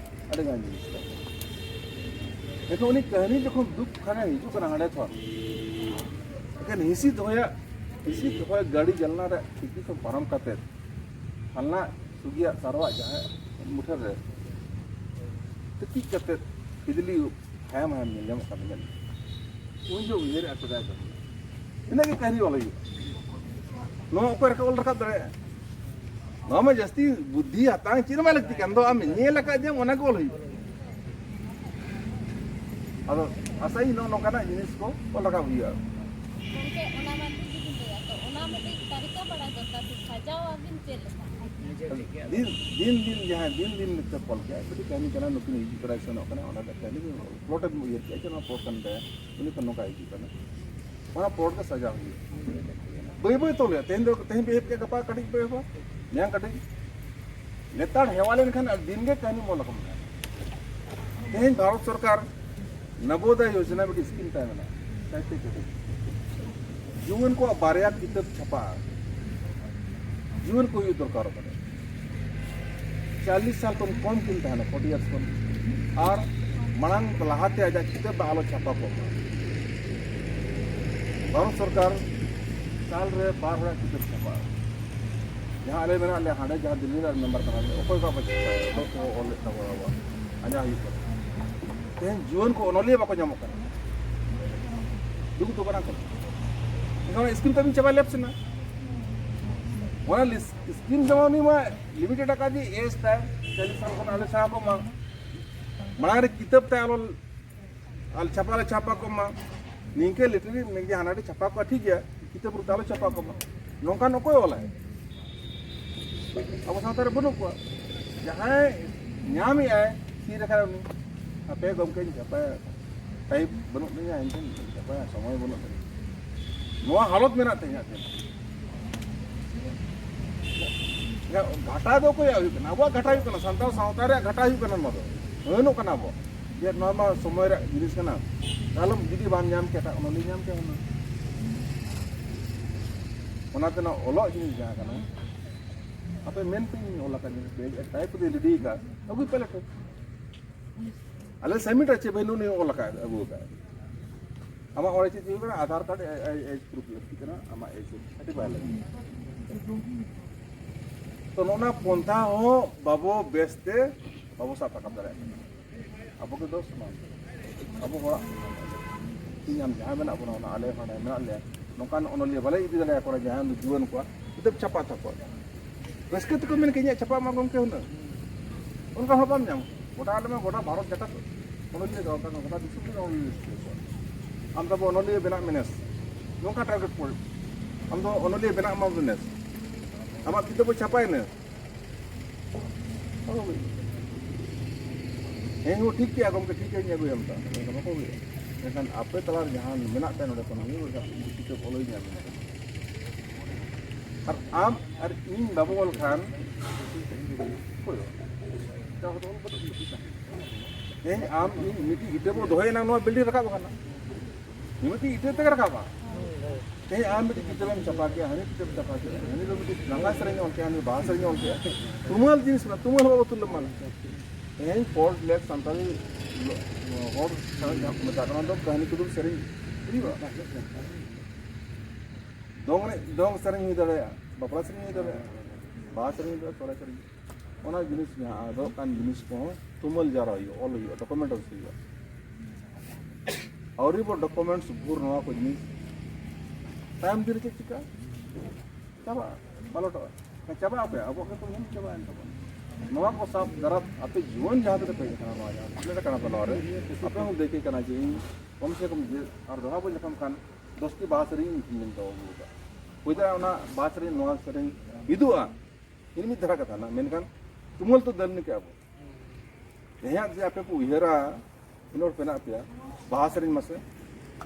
ᱟᱹᱰᱤ ᱜᱟᱱ ᱡᱤᱱᱤᱥ ᱠᱚ᱾ ᱮᱱᱠᱷᱟᱱ ᱩᱱᱤ ᱠᱟᱹᱦᱱᱤ ᱡᱚᱠᱷᱚᱱ ᱫᱩᱠ ᱠᱷᱟᱱᱮ ᱦᱤᱡᱩᱜ ᱠᱟᱱᱟ ᱦᱟᱸᱰᱮ ᱠᱷᱚᱱ, ᱮᱱᱠᱷᱟᱱ ᱦᱤᱸᱥᱤᱫ ᱦᱚᱭᱟᱜ, ᱦᱤᱸᱥᱤᱫ ᱦᱚᱭ ᱜᱟᱹᱰᱤ ᱡᱟᱱᱞᱟ ᱨᱮ ᱠᱷᱤᱲᱠᱤ ᱠᱷᱚᱱ ᱯᱟᱨᱚᱢ ᱠᱟᱛᱮ ᱯᱷᱟᱞᱱᱟ ᱥᱩᱜᱤᱭᱟᱜ ᱥᱟᱨᱣᱟᱜ ᱡᱟᱦᱟᱸ ᱢᱩᱴᱷᱟᱹᱱ ᱨᱮ ᱛᱟᱹᱠᱤᱡ ᱠᱟᱛᱮ ᱠᱷᱤᱡᱞᱤ ᱦᱟᱭᱟᱢ ᱦᱟᱭᱟᱢ ᱧᱮᱞ ᱧᱟᱢᱚᱜ ᱠᱟᱱ ᱛᱟᱦᱮᱸ, ᱩᱱ ᱡᱚᱦᱚᱜ ᱩᱭᱦᱟᱹᱨᱮᱜᱼᱟ ᱥᱮᱫᱟᱭ ᱠᱟᱹᱢᱤ᱾ ᱤᱱᱟᱹᱜ ᱜᱮ ᱠᱟᱹᱦᱱᱤ ᱚᱞ ᱦᱩᱭᱩᱜᱼᱟ᱾ ᱱᱚᱣᱟ ᱚᱠᱚᱭ ᱨᱟᱠᱟᱵ, ᱚᱞ ᱨᱟᱠᱟᱵ ᱫᱟᱲᱮᱭᱟᱜᱼᱟ? ᱱᱚᱣᱟ ᱢᱟ ᱡᱟᱹᱥᱛᱤ ᱵᱩᱫᱽᱫᱷᱤ ᱦᱟᱛᱟᱝ ᱪᱮᱫ ᱦᱚᱸ ᱵᱟᱭ ᱞᱟᱹᱠᱛᱤ ᱠᱟᱱ ᱫᱚ, ᱟᱢ ᱧᱮᱞ ᱟᱠᱟᱫ ᱡᱮᱢ ᱚᱱᱟ ᱜᱮ ᱚᱞ ᱦᱩᱭᱩᱜᱼᱟ᱾ ᱟᱫᱚ ᱟᱥᱟᱭᱟᱹᱧ ᱱᱚᱜᱼᱚ ᱱᱚᱝᱠᱟᱱᱟᱜ ᱡᱤᱱᱤᱥ ᱠᱚ ᱚᱞ ᱨᱟᱠᱟᱵ ᱦᱩᱭᱩᱜᱼᱟ᱾ ᱜᱚᱢᱠᱮ, ᱚᱱᱟ ᱢᱟ ᱴᱷᱤᱠ ᱜᱮᱵᱤᱱ ᱞᱟᱹᱭᱟ, ᱛᱚ ᱚᱱᱟ ᱢᱤᱫᱴᱤᱡ ᱛᱟᱹᱨᱤᱠᱟ ᱵᱟᱲᱟᱭ ᱫᱚᱨᱠᱟᱨ ᱥᱮ, ᱥᱟᱡᱟᱣ ᱟᱵᱤᱱ ᱪᱮᱫ ᱞᱮᱠᱟ? ᱫᱤᱱ, ᱫᱤᱱ, ᱫᱤᱱ ᱡᱟᱦᱟᱸ ᱫᱤᱱ ᱫᱤᱱ ᱱᱤᱛᱚᱜ ᱠᱚᱞ ᱠᱮᱜᱼᱟ, ᱠᱟᱹᱴᱤᱡ ᱠᱟᱹᱦᱱᱤ ᱠᱟᱱᱟ, ᱱᱩᱠᱤᱱ ᱦᱤᱡᱩᱜ ᱠᱟᱱᱟ, ᱥᱮᱱᱚᱜ ᱠᱟᱱᱟ, ᱚᱱᱟ ᱫᱚ ᱠᱟᱹᱦᱱᱤ ᱜᱮ ᱯᱞᱚᱴ ᱮᱢ ᱩᱭᱦᱟᱹᱨ ᱠᱮᱜᱼᱟ ᱡᱮ ᱱᱚᱣᱟ ᱯᱞᱚᱴ ᱠᱟᱱ ᱛᱟᱭᱟ, ᱩᱱᱤ ᱠᱷᱚᱱ ᱱᱚᱝᱠᱟ ᱦᱤᱡᱩᱜ ᱠᱟᱱᱟ, ᱚᱱᱟ ᱯᱞᱚᱴ ᱜᱮ ᱥᱟᱡᱟᱣ ᱦᱩᱭᱩᱜᱼᱟ᱾ ᱵᱟᱹᱭ ᱵᱟᱹᱭ ᱛᱮ ᱦᱩᱭᱩᱜᱼᱟ᱾ ᱛᱮᱦᱮᱧ ᱫᱚ, ᱛᱮᱦᱮᱧ ᱯᱮ ᱮᱦᱚᱵ ᱠᱮᱜᱼᱟ, ᱜᱟᱯᱟ ᱠᱟᱹᱴᱤᱡ ᱯᱮ ᱮᱦᱚᱵᱟ, ᱢᱮᱭᱟᱝ ᱠᱟᱹᱴᱤᱡ᱾ ᱱᱮᱛᱟᱨ ᱦᱮᱣᱟ ᱞᱮᱱᱠᱷᱟᱱ ᱟᱹᱰᱤ ᱫᱤᱱ ᱜᱮ ᱠᱟᱹᱦᱱᱤ ᱢᱚᱞ ᱟᱠᱟᱱᱟ᱾ ᱛᱮᱦᱮᱧ ᱵᱷᱟᱨᱚᱛ ᱥᱚᱨᱠᱟᱨ ᱱᱚᱵᱳᱫᱚᱭ ᱭᱳᱡᱚᱱᱟ ᱢᱤᱫᱴᱤᱡ ᱥᱠᱤᱢ ᱛᱟᱦᱮᱸ ᱠᱟᱱᱟ, ᱪᱟᱭᱛᱮ ᱠᱟᱹᱴᱤᱡ ᱡᱩᱣᱟᱹᱱ ᱠᱚᱣᱟᱜ ᱵᱟᱨᱭᱟ ᱠᱤᱛᱟᱹᱵ ᱪᱷᱟᱯᱟ, ᱡᱩᱣᱟᱹᱱ ᱠᱚ ᱦᱩᱭᱩᱜ ᱫᱚᱨᱠᱟᱨᱚᱜ ᱠᱟᱱᱟ᱾ ᱪᱟᱞᱞᱤᱥ ᱥᱟᱞ ᱠᱷᱚᱱ ᱠᱚᱢ ᱠᱤᱱ ᱛᱟᱦᱮᱱᱟ, ᱯᱷᱳᱨᱴᱤ ᱤᱭᱟᱨᱥ ᱠᱷᱚᱱ, ᱟᱨ ᱢᱟᱲᱟᱝ ᱞᱟᱦᱟᱛᱮ ᱟᱡᱟᱜ ᱠᱤᱛᱟᱹᱵ ᱫᱚ ᱟᱞᱚ ᱪᱷᱟᱯᱟ ᱠᱚᱜ ᱢᱟ᱾ ᱵᱷᱟᱨᱚᱛ ᱥᱚᱨᱠᱟᱨ ᱥᱟᱞ ᱨᱮ ᱵᱟᱨ ᱦᱚᱲᱟᱜ ᱠᱤᱛᱟᱹᱵ ᱪᱷᱟᱯᱟᱜᱼᱟ᱾ ᱡᱟᱦᱟᱸ ᱟᱞᱮ ᱢᱮᱱᱟᱜ ᱞᱮᱭᱟ ᱦᱟᱸᱰᱮ, ᱡᱟᱦᱟᱸ ᱫᱤᱞᱞᱤ ᱨᱮᱱᱟᱜ ᱢᱮᱢᱵᱟᱨ ᱠᱟᱱᱟ ᱞᱮ, ᱚᱠᱚᱭ ᱠᱚ ᱵᱟᱠᱚ ᱪᱷᱟᱯᱟᱭᱟ, ᱚᱠᱚᱭ ᱠᱚ ᱚᱞᱮᱫ ᱛᱟᱵᱚᱱᱟ ᱟᱵᱚᱣᱟᱜ ᱟᱡᱟᱜ ᱦᱩᱭᱩᱜ ᱠᱟᱱᱟ᱾ ᱛᱮᱦᱮᱧ ᱡᱩᱣᱟᱹᱱ ᱠᱚ ᱚᱱᱚᱞᱤᱭᱟᱹ ᱵᱟᱠᱚ ᱧᱟᱢᱚᱜ ᱠᱟᱱᱟ᱾ ᱫᱩᱠ ᱫᱚ ᱠᱟᱱᱟ ᱠᱚ᱾ ᱮᱱᱠᱷᱟᱱ ᱚᱱᱟ ᱥᱠᱤᱢ ᱛᱟᱵᱤᱱ ᱪᱟᱵᱟ ᱞᱮᱯᱥ ᱮᱱᱟ᱾ ᱚᱱᱟ ᱞᱤᱥ-, ᱥᱠᱤᱢ ᱡᱮᱢᱚᱱ ᱩᱱᱤ ᱢᱟ ᱞᱤᱢᱤᱴᱮᱰ ᱟᱠᱟᱫ ᱡᱮ ᱮᱡᱽ ᱛᱟᱭ ᱪᱚᱞᱞᱤᱥ ᱥᱟᱞ ᱠᱷᱚᱱ ᱟᱞᱮ ᱥᱮᱬᱟ ᱠᱚ ᱢᱟ᱾ ᱢᱟᱲᱟᱝ ᱨᱮ ᱠᱤᱛᱟᱹᱵ ᱛᱟᱭ ᱟᱞᱚ, ᱟᱞ ᱪᱷᱟᱯᱟ ᱞᱮ ᱪᱷᱟᱯᱟ ᱠᱚ ᱢᱟ᱾ ᱱᱤᱝᱠᱟᱹ ᱞᱤᱴᱟᱨᱮᱨᱤ ᱱᱤᱝᱠᱟᱹ ᱦᱟᱱᱟ ᱟᱹᱰᱤ ᱪᱷᱟᱯᱟ ᱠᱚ ᱴᱷᱤᱠ ᱜᱮᱭᱟ, ᱠᱤᱛᱟᱹᱵ ᱨᱮ ᱟᱞᱚ ᱪᱷᱟᱯᱟ ᱠᱚ ᱢᱟ᱾ ᱱᱚᱝᱠᱟᱱ ᱚᱠᱚᱭ ᱚᱞᱟᱭ? ᱟᱵᱚ ᱥᱟᱶᱛᱟ ᱨᱮ ᱵᱟᱹᱱᱩᱜ ᱠᱚᱣᱟ᱾ ᱡᱟᱦᱟᱸᱭ ᱧᱟᱢᱮᱜᱼᱟᱭ ᱛᱷᱤᱨ ᱟᱠᱟᱱ ᱩᱱᱤ, ᱦᱟᱯᱮ ᱜᱚᱢᱠᱮᱧ ᱪᱷᱟᱯᱟᱭᱟ, ᱴᱟᱭᱤᱢ ᱵᱟᱹᱱᱩᱜ ᱛᱤᱧᱟ, ᱤᱧ ᱴᱷᱮᱱ ᱪᱷᱟᱯᱟᱭᱟ, ᱥᱚᱢᱚᱭ ᱵᱟᱹᱱᱩᱜ ᱛᱤᱧᱟ᱾ ᱱᱚᱣᱟ ᱦᱟᱞᱚᱛ ᱢᱮᱱᱟᱜ ᱛᱤᱧᱟ ᱴᱷᱮᱱ᱾ ᱜᱷᱟᱴᱟ ᱫᱚ ᱚᱠᱚᱭᱟᱜ ᱦᱩᱭᱩᱜ ᱠᱟᱱᱟ? ᱟᱵᱚᱣᱟᱜ ᱜᱷᱟᱴᱟ ᱦᱩᱭᱩᱜ ᱠᱟᱱᱟ, ᱥᱟᱱᱛᱟᱲ ᱥᱟᱶᱛᱟ ᱨᱮᱭᱟᱜ ᱜᱷᱟᱴᱟ ᱦᱩᱭᱩᱜ ᱠᱟᱱᱟ ᱱᱚᱣᱟ ᱫᱚ᱾ ᱦᱟᱹᱱᱚᱜ ᱠᱟᱱᱟ ᱵᱚ ᱡᱮ ᱱᱚᱣᱟ ᱢᱟ ᱥᱚᱢᱚᱭ ᱨᱮᱭᱟᱜ ᱡᱤᱱᱤᱥ ᱠᱟᱱᱟ, ᱛᱟᱦᱚᱞᱮ ᱡᱩᱫᱤ ᱵᱟᱢ ᱧᱟᱢ ᱠᱮᱭᱟ, ᱮᱴᱟᱜ ᱚᱱᱚᱞᱤᱭᱟᱹ ᱧᱟᱢ ᱠᱮᱭᱟ ᱦᱩᱱᱟᱹᱝ᱾ ᱚᱱᱟᱛᱮ ᱱᱚᱣᱟ ᱚᱞᱚᱜ ᱡᱤᱱᱤᱥ ᱡᱟᱦᱟᱸ ᱠᱟᱱᱟ, ᱟᱯᱮ ᱢᱮᱱ ᱯᱮ, ᱤᱧ ᱚᱞ ᱟᱠᱟᱫ ᱡᱤᱱᱤᱥ ᱯᱮ ᱴᱟᱭᱤᱯ ᱠᱟᱛᱮ ᱨᱮᱰᱤ ᱟᱠᱟᱫ, ᱟᱹᱜᱩᱭ ᱯᱮ ᱞᱮᱠᱷᱚ᱾ ᱟᱞᱮ ᱥᱟᱵᱢᱤᱴᱟ ᱪᱮᱫ ᱵᱷᱟᱹᱭ ᱱᱩᱭ ᱚᱞ ᱟᱠᱟᱫ, ᱟᱹᱜᱩ ᱟᱠᱟᱫ᱾ ᱟᱢᱟᱜ ᱚᱸᱰᱮ ᱪᱮᱫ ᱦᱩᱭᱩᱜ ᱠᱟᱱᱟ? ᱟᱫᱷᱟᱨ ᱠᱟᱨᱰ, ᱮᱡᱽ ᱯᱨᱩᱯᱷ ᱞᱟᱹᱠᱛᱤ ᱠᱟᱱᱟ, ᱟᱢᱟᱜ ᱮᱡᱽ ᱥᱟᱨᱴᱤᱯᱷᱟᱭ ᱞᱟᱹᱜᱤᱫ᱾ ᱛᱚ ᱱᱚᱜᱼᱚ ᱱᱚᱣᱟ ᱯᱚᱱᱛᱷᱟ ᱦᱚᱸ ᱵᱟᱵᱚ ᱵᱮᱥᱛᱮ ᱵᱟᱵᱚ ᱥᱟᱵ ᱨᱟᱠᱟᱵ ᱫᱟᱲᱮᱭᱟᱜ ᱠᱟᱱᱟ᱾ ᱟᱵᱚ ᱜᱮ ᱫᱳᱥ ᱢᱟ᱾ ᱟᱵᱚ ᱦᱚᱲᱟᱜ ᱤᱧ ᱟᱢ ᱡᱟᱦᱟᱸ ᱢᱮᱱᱟᱜ ᱵᱚᱱᱟ, ᱚᱱᱟ ᱟᱞᱮ ᱦᱚᱸ ᱢᱮᱱᱟᱜ ᱞᱮᱭᱟ, ᱱᱚᱝᱠᱟᱱ ᱚᱱᱚᱞᱤᱭᱟᱹ ᱵᱟᱞᱮ ᱤᱫᱤ ᱫᱟᱲᱮᱭᱟᱠᱚ ᱠᱟᱱᱟ, ᱡᱟᱦᱟᱸᱭ ᱫᱚ ᱡᱩᱣᱟᱹᱱ ᱠᱚᱣᱟᱜ ᱠᱤᱛᱟᱹᱵ ᱪᱷᱟᱯᱟ ᱛᱟᱠᱚ᱾ ᱨᱟᱹᱥᱠᱟᱹ ᱛᱮᱠᱚ ᱢᱮᱱ ᱠᱮᱫ, "ᱤᱧᱟᱹᱜ ᱪᱷᱟᱯᱟ ᱢᱟ ᱜᱚᱢᱠᱮ ᱦᱩᱱᱟᱹᱝ", ᱚᱱᱠᱟ ᱦᱚᱲ ᱵᱟᱢ ᱧᱟᱢ᱾ ᱜᱚᱴᱟ ᱟᱞᱮ ᱢᱟ ᱜᱚᱴᱟ ᱵᱷᱟᱨᱚᱛ ᱡᱟᱠᱟᱛ ᱚᱱᱚᱞᱤᱭᱟᱹ ᱫᱚ ᱚᱱᱠᱟ ᱜᱚᱴᱟ ᱫᱤᱥᱚᱢ ᱨᱮ ᱚᱱᱚᱞᱤᱭᱟᱹ ᱥᱠᱩᱞ ᱠᱚ᱾ ᱟᱢ ᱛᱟᱵᱚ ᱚᱱᱚᱞᱤᱭᱟᱹ ᱵᱮᱱᱟᱜ ᱢᱮᱱᱮᱥ, ᱱᱚᱝᱠᱟ ᱴᱟᱨᱜᱮᱴ ᱯᱚᱭᱮᱱᱴ᱾ ᱟᱢ ᱫᱚ ᱚᱱᱚᱞᱤᱭᱟᱹ ᱵᱮᱱᱟᱜ ᱢᱟ ᱢᱮᱱᱮᱥ, ᱟᱢᱟᱜ ᱠᱤᱛᱟᱹᱵ ᱵᱚ ᱪᱷᱟᱯᱟᱭ ᱱᱮᱥ᱾ ᱦᱮᱸ, ᱦᱚᱸ ᱴᱷᱤᱠ ᱜᱮᱭᱟ ᱜᱚᱢᱠᱮ, ᱴᱷᱤᱠ ᱜᱮᱭᱟ, ᱤᱧ ᱟᱹᱜᱩᱭᱟ ᱢᱮᱛᱟᱜ ᱢᱮ, ᱵᱟᱠᱚ ᱟᱹᱜᱩᱭᱟ᱾ ᱢᱮᱱᱠᱷᱟᱱ ᱟᱯᱮ ᱛᱟᱞᱟ ᱨᱮ ᱡᱟᱦᱟᱸ ᱢᱮᱱᱟᱜ ᱯᱮ ᱱᱚᱰᱮ ᱠᱷᱚᱱ, ᱩᱱᱤ ᱵᱚᱭᱦᱟ ᱠᱤᱛᱟᱹᱵ ᱚᱞ ᱟᱹᱧ ᱢᱮ᱾ ᱟᱨ ᱟᱢ ᱟᱨ ᱤᱧ ᱵᱟᱵᱚ ᱚᱞ ᱠᱷᱟᱱ ᱚᱠᱚᱭ ᱚᱞ? ᱮᱴᱟᱜ ᱦᱚᱲ ᱫᱚ ᱚᱞ ᱵᱟᱹᱱᱩᱜ ᱠᱚᱣᱟ᱾ ᱛᱮᱦᱮᱧ ᱟᱢ ᱤᱧ ᱢᱤᱫᱴᱤᱡ ᱤᱴᱟᱹ ᱵᱚ ᱫᱚᱦᱚᱭᱮᱱᱟ, ᱱᱚᱣᱟ ᱵᱤᱞᱰᱤᱝ ᱨᱟᱠᱟᱵ ᱟᱠᱟᱱᱟ᱾ ᱢᱤᱢᱤᱫᱴᱤᱡ ᱤᱴᱟᱹ ᱛᱮᱜᱮ ᱨᱟᱠᱟᱵᱟ᱾ ᱛᱮᱦᱮᱧ ᱟᱢ ᱢᱤᱫᱴᱤᱡ ᱠᱤᱛᱟᱹᱵᱮᱢ ᱪᱷᱟᱯᱟ ᱠᱮᱜᱼᱟ, ᱦᱟᱹᱱᱤ ᱠᱤᱛᱟᱹᱵ ᱪᱷᱟᱯᱟ ᱠᱮᱜᱼᱟ, ᱦᱟᱹᱱᱤ ᱫᱚ ᱢᱤᱫᱴᱤᱡ ᱞᱟᱸᱫᱟ ᱥᱮᱨᱮᱧ ᱚᱞ ᱠᱮᱜᱼᱟ, ᱦᱟᱹᱱᱤ ᱵᱟᱦᱟ ᱥᱮᱨᱮᱧ ᱚᱞ ᱠᱮᱜᱼᱟ᱾ ᱛᱩᱢᱟᱹᱞ ᱡᱤᱱᱤᱥ ᱠᱟᱱᱟ, ᱛᱩᱢᱟᱹᱞ ᱦᱚᱸ ᱵᱟᱵᱚ ᱛᱩᱞᱟᱹᱢ ᱢᱟ᱾ ᱛᱮᱦᱮᱧ ᱯᱚᱨ ᱞᱮᱠ ᱥᱟᱱᱛᱟᱲᱤ ᱦᱚᱲ ᱥᱮᱨᱮᱧ ᱡᱟᱦᱟᱸ ᱠᱚ ᱢᱮᱛᱟᱜ ᱠᱟᱱᱟ, ᱫᱚ ᱠᱟᱹᱦᱱᱤ ᱠᱩᱫᱩᱢ ᱥᱮᱨᱮᱧ ᱦᱩᱭᱩᱜᱼᱟ᱾ ᱫᱚᱝ ᱮᱱᱮᱡ, ᱫᱚᱝ ᱥᱮᱨᱮᱧ ᱦᱩᱭ ᱫᱟᱲᱮᱭᱟᱜᱼᱟ, ᱵᱟᱯᱞᱟ ᱥᱮᱨᱮᱧ ᱦᱩᱭ ᱫᱟᱲᱮᱭᱟᱜᱼᱟ, ᱵᱟᱦᱟ ᱥᱮᱨᱮᱧ ᱦᱩᱭ ᱫᱟᱲᱮᱭᱟᱜᱼᱟ, ᱥᱚᱦᱨᱟᱭ ᱥᱮᱨᱮᱧ᱾ ᱚᱱᱟ ᱡᱤᱱᱤᱥ ᱡᱟᱦᱟᱸ ᱟᱫᱚᱜ ᱠᱟᱱ ᱡᱤᱱᱤᱥ ᱠᱚᱦᱚᱸ ᱛᱩᱢᱟᱹᱞ ᱡᱟᱣᱨᱟ ᱦᱩᱭᱩᱜᱼᱟ, ᱚᱞ ᱦᱩᱭᱩᱜᱼᱟ, ᱰᱚᱠᱩᱢᱮᱱᱴ ᱦᱩᱭᱩᱜᱼᱟ᱾ ᱟᱹᱣᱨᱤ ᱵᱚ ᱰᱚᱠᱩᱢᱮᱱᱴᱥ ᱵᱷᱩᱨ ᱱᱚᱣᱟ ᱠᱚ ᱡᱤᱱᱤᱥ, ᱛᱟᱭᱚᱢ ᱫᱤᱱ ᱨᱮ ᱪᱮᱫ ᱪᱤᱠᱟᱹᱜᱼᱟ? ᱪᱟᱵᱟᱜᱼᱟ, ᱵᱟᱞᱚᱴᱚᱜᱼᱟ᱾ ᱪᱟᱵᱟᱜ ᱟᱯᱮ, ᱟᱵᱚᱣᱟᱜ ᱜᱮ ᱛᱚ ᱧᱮᱞ ᱪᱟᱵᱟᱭᱮᱱ ᱛᱟᱵᱚᱱᱟ᱾ ᱱᱚᱣᱟ ᱠᱚ ᱥᱟᱵ ᱫᱟᱨᱟᱢ ᱟᱯᱮ ᱡᱤᱭᱚᱱ ᱡᱟᱦᱟᱸ ᱛᱤᱱᱟᱹᱜ ᱯᱮ ᱦᱮᱡ ᱟᱠᱟᱱᱟ, ᱱᱚᱣᱟ ᱡᱟᱦᱟᱸ ᱥᱤᱠᱷᱱᱟᱹᱛ ᱟᱠᱟᱱᱟ ᱯᱮ, ᱱᱚᱣᱟ ᱨᱮ ᱟᱯᱮ ᱦᱚᱸ ᱫᱟᱹᱭᱠᱟᱹ ᱠᱟᱱᱟ ᱡᱮ ᱤᱧ ᱠᱚᱢ ᱥᱮ ᱠᱚᱢ ᱡᱮ ᱟᱨ ᱫᱚᱦᱲᱟ ᱵᱚᱱ ᱧᱟᱯᱟᱢ ᱠᱷᱟᱱ ᱫᱚᱥᱴᱤ ᱵᱟᱦᱟ ᱥᱮᱨᱮᱧ ᱤᱧ ᱢᱮᱱ ᱫᱚᱦᱚ ᱟᱹᱜᱩ ᱟᱠᱟᱫᱼᱟ᱾ ᱦᱩᱭ ᱫᱟᱲᱮᱭᱟᱜᱼᱟ ᱚᱱᱟ ᱵᱟᱦᱟ ᱥᱮᱨᱮᱧ, ᱱᱚᱣᱟ ᱥᱮᱨᱮᱧ ᱢᱤᱫᱚᱜᱼᱟ, ᱤᱱᱟᱹ ᱢᱤᱫ ᱫᱷᱟᱨᱟ ᱠᱟᱛᱷᱟ ᱱᱟ, ᱢᱮᱱᱠᱷᱟᱱ ᱛᱩᱢᱟᱹᱞ ᱛᱚ ᱫᱟᱹᱞ ᱱᱤᱠᱟᱹ ᱟᱵᱚ᱾ ᱛᱮᱦᱮᱧᱟᱜ ᱡᱮ ᱟᱯᱮ ᱠᱚ ᱩᱭᱦᱟᱹᱨᱟ, ᱛᱤᱱᱟᱹᱜ ᱦᱚᱲ ᱢᱮᱱᱟᱜ ᱯᱮᱭᱟ, ᱵᱟᱦᱟ ᱥᱮᱨᱮᱧ ᱢᱟᱥᱮ,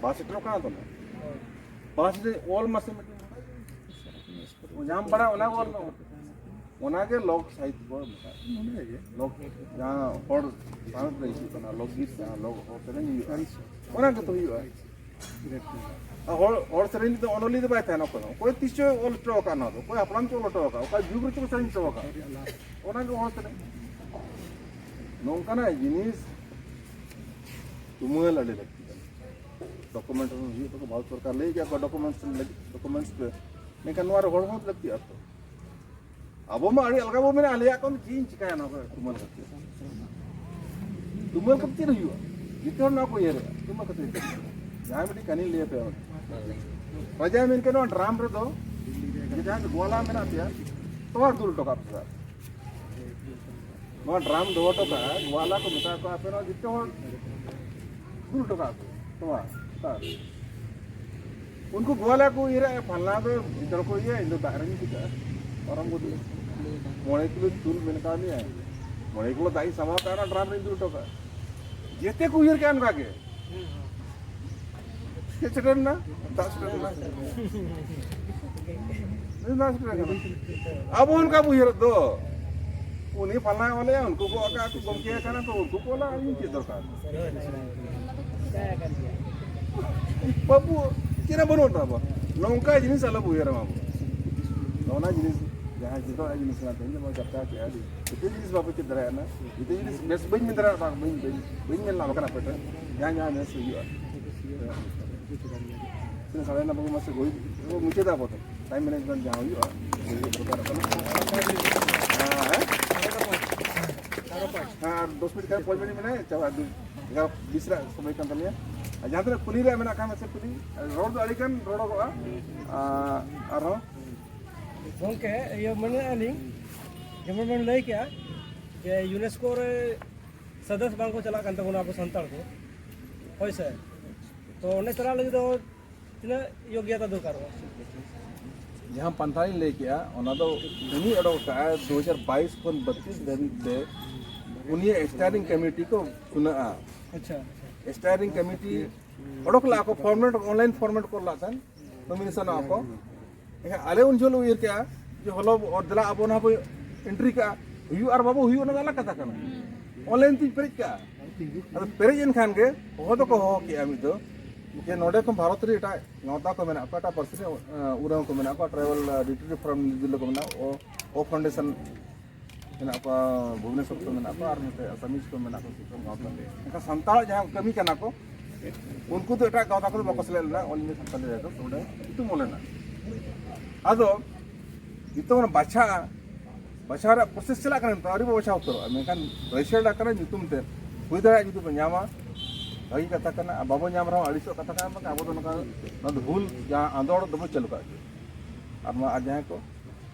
ᱵᱟᱦᱟ ᱥᱮᱴᱮᱨᱚᱜ ᱠᱟᱱᱟ ᱛᱚ ᱱᱟ, ᱵᱟᱦᱟ ᱥᱮᱨᱮᱧ ᱚᱞ ᱢᱟᱥᱮ ᱢᱤᱫᱴᱮᱱ᱾ ᱧᱟᱢ ᱵᱟᱲᱟ ᱚᱱᱟ ᱠᱚ ᱚᱞ ᱢᱮ᱾ ᱚᱱᱟᱜᱮ ᱞᱳᱠ ᱥᱟᱦᱤᱛ ᱠᱚ ᱢᱮᱛᱟᱜᱼᱟ᱾ ᱞᱳᱠ ᱡᱟᱦᱟᱸ ᱦᱚᱲ ᱥᱟᱶᱛᱮ ᱦᱤᱡᱩᱜ ᱠᱟᱱᱟ, ᱞᱳᱠᱜᱤᱛ ᱡᱟᱦᱟᱸ ᱞᱳᱠ ᱦᱚᱲ ᱥᱮᱨᱮᱧ ᱦᱩᱭᱩᱜᱼᱟ, ᱚᱱᱟ ᱜᱮᱛᱚ ᱦᱩᱭᱩᱜᱼᱟ᱾ ᱟᱨ ᱦᱚᱲ, ᱦᱚᱲ ᱥᱮᱨᱮᱧ ᱨᱮᱫᱚ ᱚᱱᱚᱞᱤᱭᱟᱹ ᱫᱚ ᱵᱟᱭ ᱛᱟᱦᱮᱱᱟ ᱚᱠᱚᱭ ᱦᱚᱸ᱾ ᱚᱠᱚᱭ ᱛᱤᱥ ᱪᱚᱭ ᱚᱞ ᱦᱚᱴᱚ ᱟᱠᱟᱫ ᱱᱚᱣᱟ ᱫᱚ, ᱚᱠᱚᱭ ᱦᱟᱯᱲᱟᱢ ᱪᱚ ᱚᱞ ᱦᱚᱴᱚ ᱟᱠᱟᱫ, ᱚᱠᱟ ᱡᱩᱜᱽ ᱨᱮᱪᱚ ᱠᱚ ᱥᱮᱨᱮᱧ ᱦᱚᱴᱚ ᱟᱠᱟᱫ, ᱚᱱᱟ ᱜᱮ ᱦᱚᱲ ᱥᱮᱨᱮᱧ᱾ ᱱᱚᱝᱠᱟᱱᱟᱜ ᱡᱤᱱᱤᱥ ᱛᱩᱢᱟᱹᱞ ᱟᱹᱰᱤ ᱞᱟᱹᱠᱛᱤ ᱠᱟᱱᱟ᱾ ᱰᱚᱠᱩᱢᱮᱱᱴ ᱦᱚᱸ ᱦᱩᱭᱩᱜ ᱛᱟᱠᱚ, ᱵᱷᱟᱨᱚᱛ ᱥᱚᱨᱠᱟᱨ ᱞᱟᱹᱭ ᱜᱮᱭᱟ ᱠᱚ ᱰᱚᱠᱩᱢᱮᱱᱴᱥ ᱞᱟᱹᱜᱤᱫ, ᱰᱚᱠᱩᱢᱮᱱᱴᱥ ᱯᱮ, ᱢᱮᱱᱠᱷᱟᱱ ᱱᱚᱣᱟ ᱨᱮ ᱦᱚᱲ ᱦᱚᱸ ᱞᱟᱹᱠᱛᱤᱜᱼᱟ ᱛᱚ᱾ ᱟᱵᱚ ᱢᱟ ᱟᱹᱰᱤ ᱟᱞᱜᱟ ᱵᱚ ᱢᱮᱱᱟ, ᱟᱞᱮᱭᱟᱜ ᱠᱚ ᱪᱮᱫ ᱤᱧ ᱪᱤᱠᱟᱹᱭᱟ ᱱᱚᱣᱟ ᱠᱚ ᱛᱩᱢᱟᱹᱞ ᱠᱟᱛᱮ᱾ ᱛᱩᱢᱟᱹᱞ ᱠᱟᱛᱮ ᱪᱮᱫ ᱦᱩᱭᱩᱜᱼᱟ? ᱡᱚᱛᱚ ᱦᱚᱲ ᱱᱚᱣᱟ ᱠᱚ ᱩᱭᱦᱟᱹᱨᱮᱜᱼᱟ, ᱛᱩᱢᱟᱹᱞ ᱠᱟᱛᱮ ᱪᱮᱫ ᱦᱩᱭᱩᱜᱼᱟ? ᱡᱟᱦᱟᱸᱭ ᱢᱤᱫᱴᱤᱡ ᱠᱟᱹᱦᱱᱤᱧ ᱞᱟᱹᱭ ᱟᱯᱮᱭᱟ᱾ ᱨᱟᱡᱟᱭ ᱢᱮᱱ ᱠᱮᱫ, ᱱᱚᱣᱟ ᱰᱨᱟᱢ ᱨᱮᱫᱚ ᱡᱮ ᱡᱟᱦᱟᱸᱭ ᱜᱳᱣᱟᱞᱟ ᱢᱮᱱᱟᱜ ᱯᱮᱭᱟ, ᱛᱚᱣᱟ ᱫᱩᱞ ᱦᱚᱴᱚ ᱠᱟᱜ ᱯᱮ ᱥᱟᱨ᱾ ᱱᱚᱣᱟ ᱰᱨᱟᱢ ᱫᱚᱦᱚ ᱦᱚᱴᱚ ᱠᱟᱜᱼᱟ, ᱜᱳᱣᱟᱞᱟ ᱠᱚ ᱢᱮᱛᱟ ᱠᱚᱣᱟ, ᱟᱯᱮ ᱱᱚᱣᱟ ᱡᱚᱛᱚ ᱦᱚᱲ ᱫᱩᱞ ᱦᱚᱴᱚ ᱠᱟᱜ ᱯᱮ ᱛᱚᱣᱟ ᱥᱟᱨ᱾ ᱩᱱᱠᱩ ᱜᱳᱣᱟᱞᱟ ᱠᱚ ᱩᱭᱦᱟᱹᱨᱟ, ᱯᱷᱟᱞᱱᱟ ᱫᱚ ᱵᱷᱤᱛᱟᱹᱨ ᱠᱚ ᱤᱭᱟᱹ, ᱤᱧ ᱫᱚ ᱫᱟᱜ ᱨᱮᱧ ᱪᱤᱠᱟᱹᱜᱼᱟ, ᱯᱟᱨᱚᱢ ᱜᱚᱫᱚᱜᱼᱟ᱾ ᱢᱚᱬᱮ ᱠᱤᱞᱳ ᱫᱩᱞ ᱢᱮᱱ ᱠᱟᱣᱫᱤᱧᱟ, ᱢᱚᱬᱮ ᱠᱤᱞᱳ ᱫᱟᱜ ᱤᱧ ᱥᱟᱢᱵᱟᱣ ᱠᱟᱜᱼᱟ, ᱚᱱᱟ ᱰᱨᱟᱢ ᱨᱤᱧ ᱫᱩᱞ ᱦᱚᱴᱚ ᱠᱟᱜᱼᱟ᱾ ᱡᱮᱛᱮ ᱠᱚ ᱩᱭᱦᱟᱹᱨ ᱠᱮᱜᱼᱟ ᱚᱱᱠᱟ ᱜᱮ᱾ ᱪᱮᱫ ᱥᱮᱴᱮᱨ ᱮᱱᱟ? ᱫᱟᱜ ᱥᱮᱴᱮᱨ ᱮᱱᱟ᱾ ᱫᱟᱜ ᱥᱮᱴᱮᱨ ᱮᱱᱟ᱾ ᱟᱵᱚ ᱚᱱᱠᱟ ᱵᱚ ᱩᱭᱦᱟᱹᱨ ᱫᱚ᱾ ᱩᱱᱤ ᱯᱷᱟᱞᱱᱟᱭ ᱚᱞᱮᱜᱼᱟ, ᱩᱱᱠᱩ ᱠᱚ ᱟᱠᱟ ᱠᱚ ᱜᱚᱢᱠᱮ ᱠᱟᱱᱟ ᱠᱚ, ᱩᱱᱠᱩ ᱠᱚ ᱚᱞᱟ, ᱤᱧ ᱪᱮᱫ ᱫᱚᱨᱠᱟᱨ? ᱵᱟᱹᱵᱩ, ᱪᱮᱫ ᱦᱚᱸ ᱵᱟᱹᱱᱩᱜ ᱛᱟᱵᱚ᱾ ᱱᱚᱝᱠᱟ ᱡᱤᱱᱤᱥ ᱟᱞᱚ ᱵᱚ ᱩᱭᱦᱟᱹᱨᱟ ᱢᱟ ᱵᱚ᱾ ᱚᱱᱟ ᱡᱤᱱᱤᱥ, ᱡᱟᱦᱟᱸ ᱪᱮᱫᱚᱜ ᱡᱤᱱᱤᱥ ᱠᱟᱱᱟ, ᱛᱮᱦᱮᱧ ᱵᱚᱱ ᱪᱟᱨᱪᱟ ᱠᱮᱜᱼᱟ, ᱡᱮᱛᱮ ᱡᱤᱱᱤᱥ ᱵᱟᱯᱮ ᱪᱮᱫ ᱫᱟᱲᱮᱭᱟᱜᱼᱟ, ᱡᱮᱛᱮ ᱡᱤᱱᱤᱥ ᱵᱮᱥ ᱵᱟᱹᱧ ᱢᱮᱱ ᱫᱟᱲᱮᱭᱟᱜᱼᱟ, ᱵᱟᱝ, ᱵᱟᱹᱧ, ᱵᱟᱹᱧ, ᱵᱟᱹᱧ ᱢᱮᱱ ᱞᱟᱦᱟ ᱠᱟᱱᱟ ᱟᱯᱮ ᱴᱷᱮᱱ᱾ ᱡᱟᱦᱟᱸ, ᱡᱟᱦᱟᱸ ᱵᱮᱥ ᱦᱩᱭᱩᱜᱼᱟ᱾ ᱛᱤᱱᱟᱹᱜ ᱥᱟᱲᱮ ᱱᱚ ᱵᱟᱡᱮ ᱢᱟᱥᱮ ᱦᱩᱭ, ᱢᱩᱪᱟᱹᱫᱟ ᱟᱵᱚ ᱫᱚ᱾ ᱴᱟᱭᱤᱢ ᱢᱮᱱᱮᱡᱢᱮᱱᱴ ᱡᱟᱦᱟᱸ ᱦᱩᱭᱩᱜᱼᱟ, ᱦᱮᱸ? ᱦᱮᱸ, ᱟᱨ ᱫᱚᱥ ᱢᱤᱱᱤᱴ ᱠᱷᱟᱱ ᱯᱚᱸᱪ ᱢᱤᱱᱤᱴ ᱢᱮᱱᱟᱜᱼᱟ, ᱪᱟᱵᱟ, ᱫᱩ, ᱮᱜᱟᱨᱚ ᱵᱤᱥ ᱨᱮᱭᱟᱜ ᱥᱚᱢᱚᱭ ᱠᱟᱱ ᱛᱟᱞᱮᱭᱟ᱾ ᱡᱟᱦᱟᱸ ᱛᱤᱱᱟᱹᱜ ᱠᱩᱞᱤ ᱨᱮᱭᱟᱜ ᱢᱮᱱᱟᱜ ᱠᱷᱟᱱ ᱢᱟᱥᱮ ᱠᱩᱞᱤ᱾ ᱨᱚᱲ ᱫᱚ ᱟᱹᱰᱤ ᱜᱟᱱ ᱨᱚᱲᱚᱜᱚᱜᱼᱟ᱾ ᱟᱨ ᱟᱨᱦᱚᱸ ᱜᱚᱢᱠᱮ, ᱤᱭᱟᱹ ᱢᱮᱱᱮᱫᱼᱟ ᱞᱤᱧ, ᱡᱮᱢᱚᱱ ᱵᱮᱱ ᱞᱟᱹᱭ ᱠᱮᱜᱼᱟ ᱡᱮ ᱭᱩᱱᱮᱥᱠᱳ ᱨᱮ ᱥᱚᱫᱚᱥ ᱵᱟᱝ ᱠᱚ ᱪᱟᱞᱟᱜ ᱠᱟᱱ ᱛᱟᱵᱚᱱᱟ ᱟᱵᱚ ᱥᱟᱱᱛᱟᱲ ᱠᱚ, ᱦᱳᱭ ᱥᱮ? ᱛᱚ ᱚᱸᱰᱮ ᱪᱟᱞᱟᱜ ᱞᱟᱹᱜᱤᱫ ᱫᱚ ᱛᱤᱱᱟᱹᱜ ᱭᱳᱜᱽᱭᱚᱛᱟ ᱫᱚᱨᱠᱟᱨᱚᱜᱼᱟ? ᱡᱟᱦᱟᱸ ᱯᱟᱱᱛᱷᱟ ᱞᱤᱧ ᱞᱟᱹᱭ ᱠᱮᱜᱼᱟ, ᱚᱱᱟ ᱫᱚ ᱩᱱᱤ ᱚᱰᱚᱠ ᱠᱟᱜᱼᱟᱭ ᱫᱩ ᱦᱟᱡᱟᱨ ᱵᱟᱭᱤᱥ ᱠᱷᱚᱱ ᱵᱟᱹᱛᱤᱥ ᱫᱷᱟᱹᱵᱤᱡ ᱛᱮ ᱩᱱᱤᱭᱟᱜ ᱥᱴᱮᱭᱟᱨᱤᱝ ᱠᱚᱢᱤᱴᱤ ᱠᱚ ᱪᱩᱱᱟᱹᱜᱼᱟ᱾ ᱟᱪᱪᱷᱟ᱾ ᱥᱴᱮᱭᱟᱨᱤᱝ ᱠᱚᱢᱤᱴᱤ ᱚᱰᱚᱠ ᱞᱟᱜᱼᱟ ᱠᱚ, ᱯᱷᱚᱨᱢᱮᱴ, ᱚᱱᱞᱟᱭᱤᱱ ᱯᱷᱚᱨᱢᱮᱴ ᱠᱚ ᱞᱟᱜ ᱠᱷᱟᱱ ᱱᱚᱢᱤᱱᱮᱥᱚᱱᱚᱜᱼᱟ ᱠᱚ᱾ ᱮᱱᱠᱷᱟᱱ ᱟᱞᱮ ᱩᱱ ᱡᱚᱦᱚᱜ ᱞᱮ ᱩᱭᱦᱟᱹᱨ ᱠᱮᱜᱼᱟ ᱡᱮ ᱦᱚᱞᱚ ᱚᱛ ᱫᱮᱞᱟ ᱟᱵᱚ ᱱᱚᱣᱟ ᱵᱚ ᱮᱱᱴᱨᱤ ᱠᱟᱜᱼᱟ, ᱦᱩᱭᱩᱜ ᱟᱨ ᱵᱟᱵᱚ ᱦᱩᱭᱩᱜ, ᱚᱱᱟ ᱫᱚ ᱟᱞᱟᱜ ᱠᱟᱛᱷᱟ ᱠᱟᱱᱟ᱾ ᱚᱱᱞᱟᱭᱤᱱ ᱛᱤᱧ ᱯᱮᱨᱮᱡ ᱠᱟᱜᱼᱟ᱾ ᱟᱫᱚ ᱯᱮᱨᱮᱡ ᱮᱱ ᱠᱷᱟᱱ ᱜᱮ ᱦᱚᱦᱚ ᱫᱚᱠᱚ ᱦᱚᱦᱚ ᱠᱮᱜᱼᱟ ᱢᱤᱫ ᱫᱚ, ᱡᱮ ᱱᱚᱰᱮ ᱠᱷᱚᱱ ᱵᱷᱟᱨᱚᱛ ᱨᱮ ᱮᱴᱟᱜ ᱜᱟᱶᱛᱟ ᱠᱚ ᱢᱮᱱᱟᱜ ᱠᱚᱣᱟ, ᱮᱴᱟᱜ ᱯᱟᱹᱨᱥᱤ ᱨᱮ, ᱮ, ᱩᱨᱟᱹᱝ ᱠᱚ ᱢᱮᱱᱟᱜ ᱠᱚᱣᱟ, ᱴᱨᱟᱭᱵᱟᱞ, ᱮ, ᱰᱤᱴᱨᱤ ᱯᱷᱚᱨᱚᱢ ᱱᱤᱭᱩ ᱫᱤᱞᱞᱤ ᱠᱚ ᱢᱮᱱᱟᱜ ᱠᱚᱣᱟ, ᱳ, ᱳ ᱯᱷᱟᱣᱩᱱᱰᱮᱥᱚᱱ ᱢᱮᱱᱟᱜ ᱠᱚᱣᱟ, ᱵᱷᱩᱵᱽᱱᱮᱥᱚᱨ ᱠᱚ ᱢᱮᱱᱟᱜ ᱠᱚᱣᱟ, ᱟᱨ ᱱᱚᱛᱮ ᱟᱥᱟᱢᱤᱡ ᱠᱚ ᱢᱮᱱᱟᱜ ᱠᱚᱣᱟ, ᱥᱤᱠᱷᱚᱠ ᱜᱟᱶᱛᱟ᱾ ᱮᱱᱠᱷᱟᱱ ᱥᱟᱱᱛᱟᱲ ᱡᱟᱦᱟᱸ ᱠᱟᱹᱢᱤ ᱠᱟᱱᱟ ᱠᱚ, ᱩᱱᱠᱩ ᱫᱚ ᱮᱴᱟᱜ ᱜᱟᱶᱛᱟ ᱠᱚᱫᱚ ᱵᱟᱠᱚ ᱥᱮᱞᱮᱫ ᱞᱮᱱᱟ, ᱚᱞ ᱤᱱᱰᱤᱭᱟ ᱥᱟᱱᱛᱟᱲᱤ ᱨᱮᱫᱚ ᱚᱸᱰᱮ ᱧᱩᱛᱩᱢ ᱚᱞ ᱞᱮᱱᱟ᱾ ᱟᱫᱚ ᱱᱤᱛᱚᱜ ᱚᱱᱟ ᱵᱟᱪᱷᱟ, ᱵᱟᱪᱷᱟᱣ ᱨᱮᱭᱟᱜ ᱯᱨᱚᱥᱮᱥ ᱪᱟᱞᱟᱜ ᱠᱟᱱᱟ, ᱱᱤᱛᱚᱜ ᱟᱹᱣᱨᱤ ᱵᱚ ᱵᱟᱪᱷᱟᱣ ᱩᱛᱟᱹᱨᱚᱜᱼᱟ, ᱢᱮᱱᱠᱷᱟᱱ ᱨᱮᱡᱤᱥᱴᱟᱨᱰ ᱟᱠᱟᱱᱟ ᱧᱩᱛᱩᱢ ᱛᱮ, ᱦᱩᱭ ᱫᱟᱲᱮᱭᱟᱜᱼᱟ ᱡᱩᱫᱤ ᱵᱚ ᱧᱟᱢᱟ, ᱵᱷᱟᱹᱜᱤ ᱠᱟᱛᱷᱟ ᱠᱟᱱᱟ, ᱟᱨ ᱵᱟᱵᱚ ᱧᱟᱢ ᱨᱮᱦᱚᱸ ᱟᱹᱲᱤᱥᱚᱜ ᱠᱟᱛᱷᱟ ᱠᱟᱱᱟ, ᱵᱟᱝᱠᱷᱟᱱ ᱟᱵᱚ ᱫᱚ ᱱᱚᱝᱠᱟ, ᱱᱚᱣᱟ ᱫᱚ ᱦᱩᱞ ᱡᱟᱦᱟᱸ ᱟᱸᱫᱳᱲ ᱫᱚᱵᱚ ᱪᱟᱹᱞᱩ ᱠᱟᱜ ᱜᱮᱭᱟ᱾ ᱟᱨ ᱱᱚᱣᱟ ᱟᱨ ᱡᱟᱦᱟᱸᱭ ᱠᱚ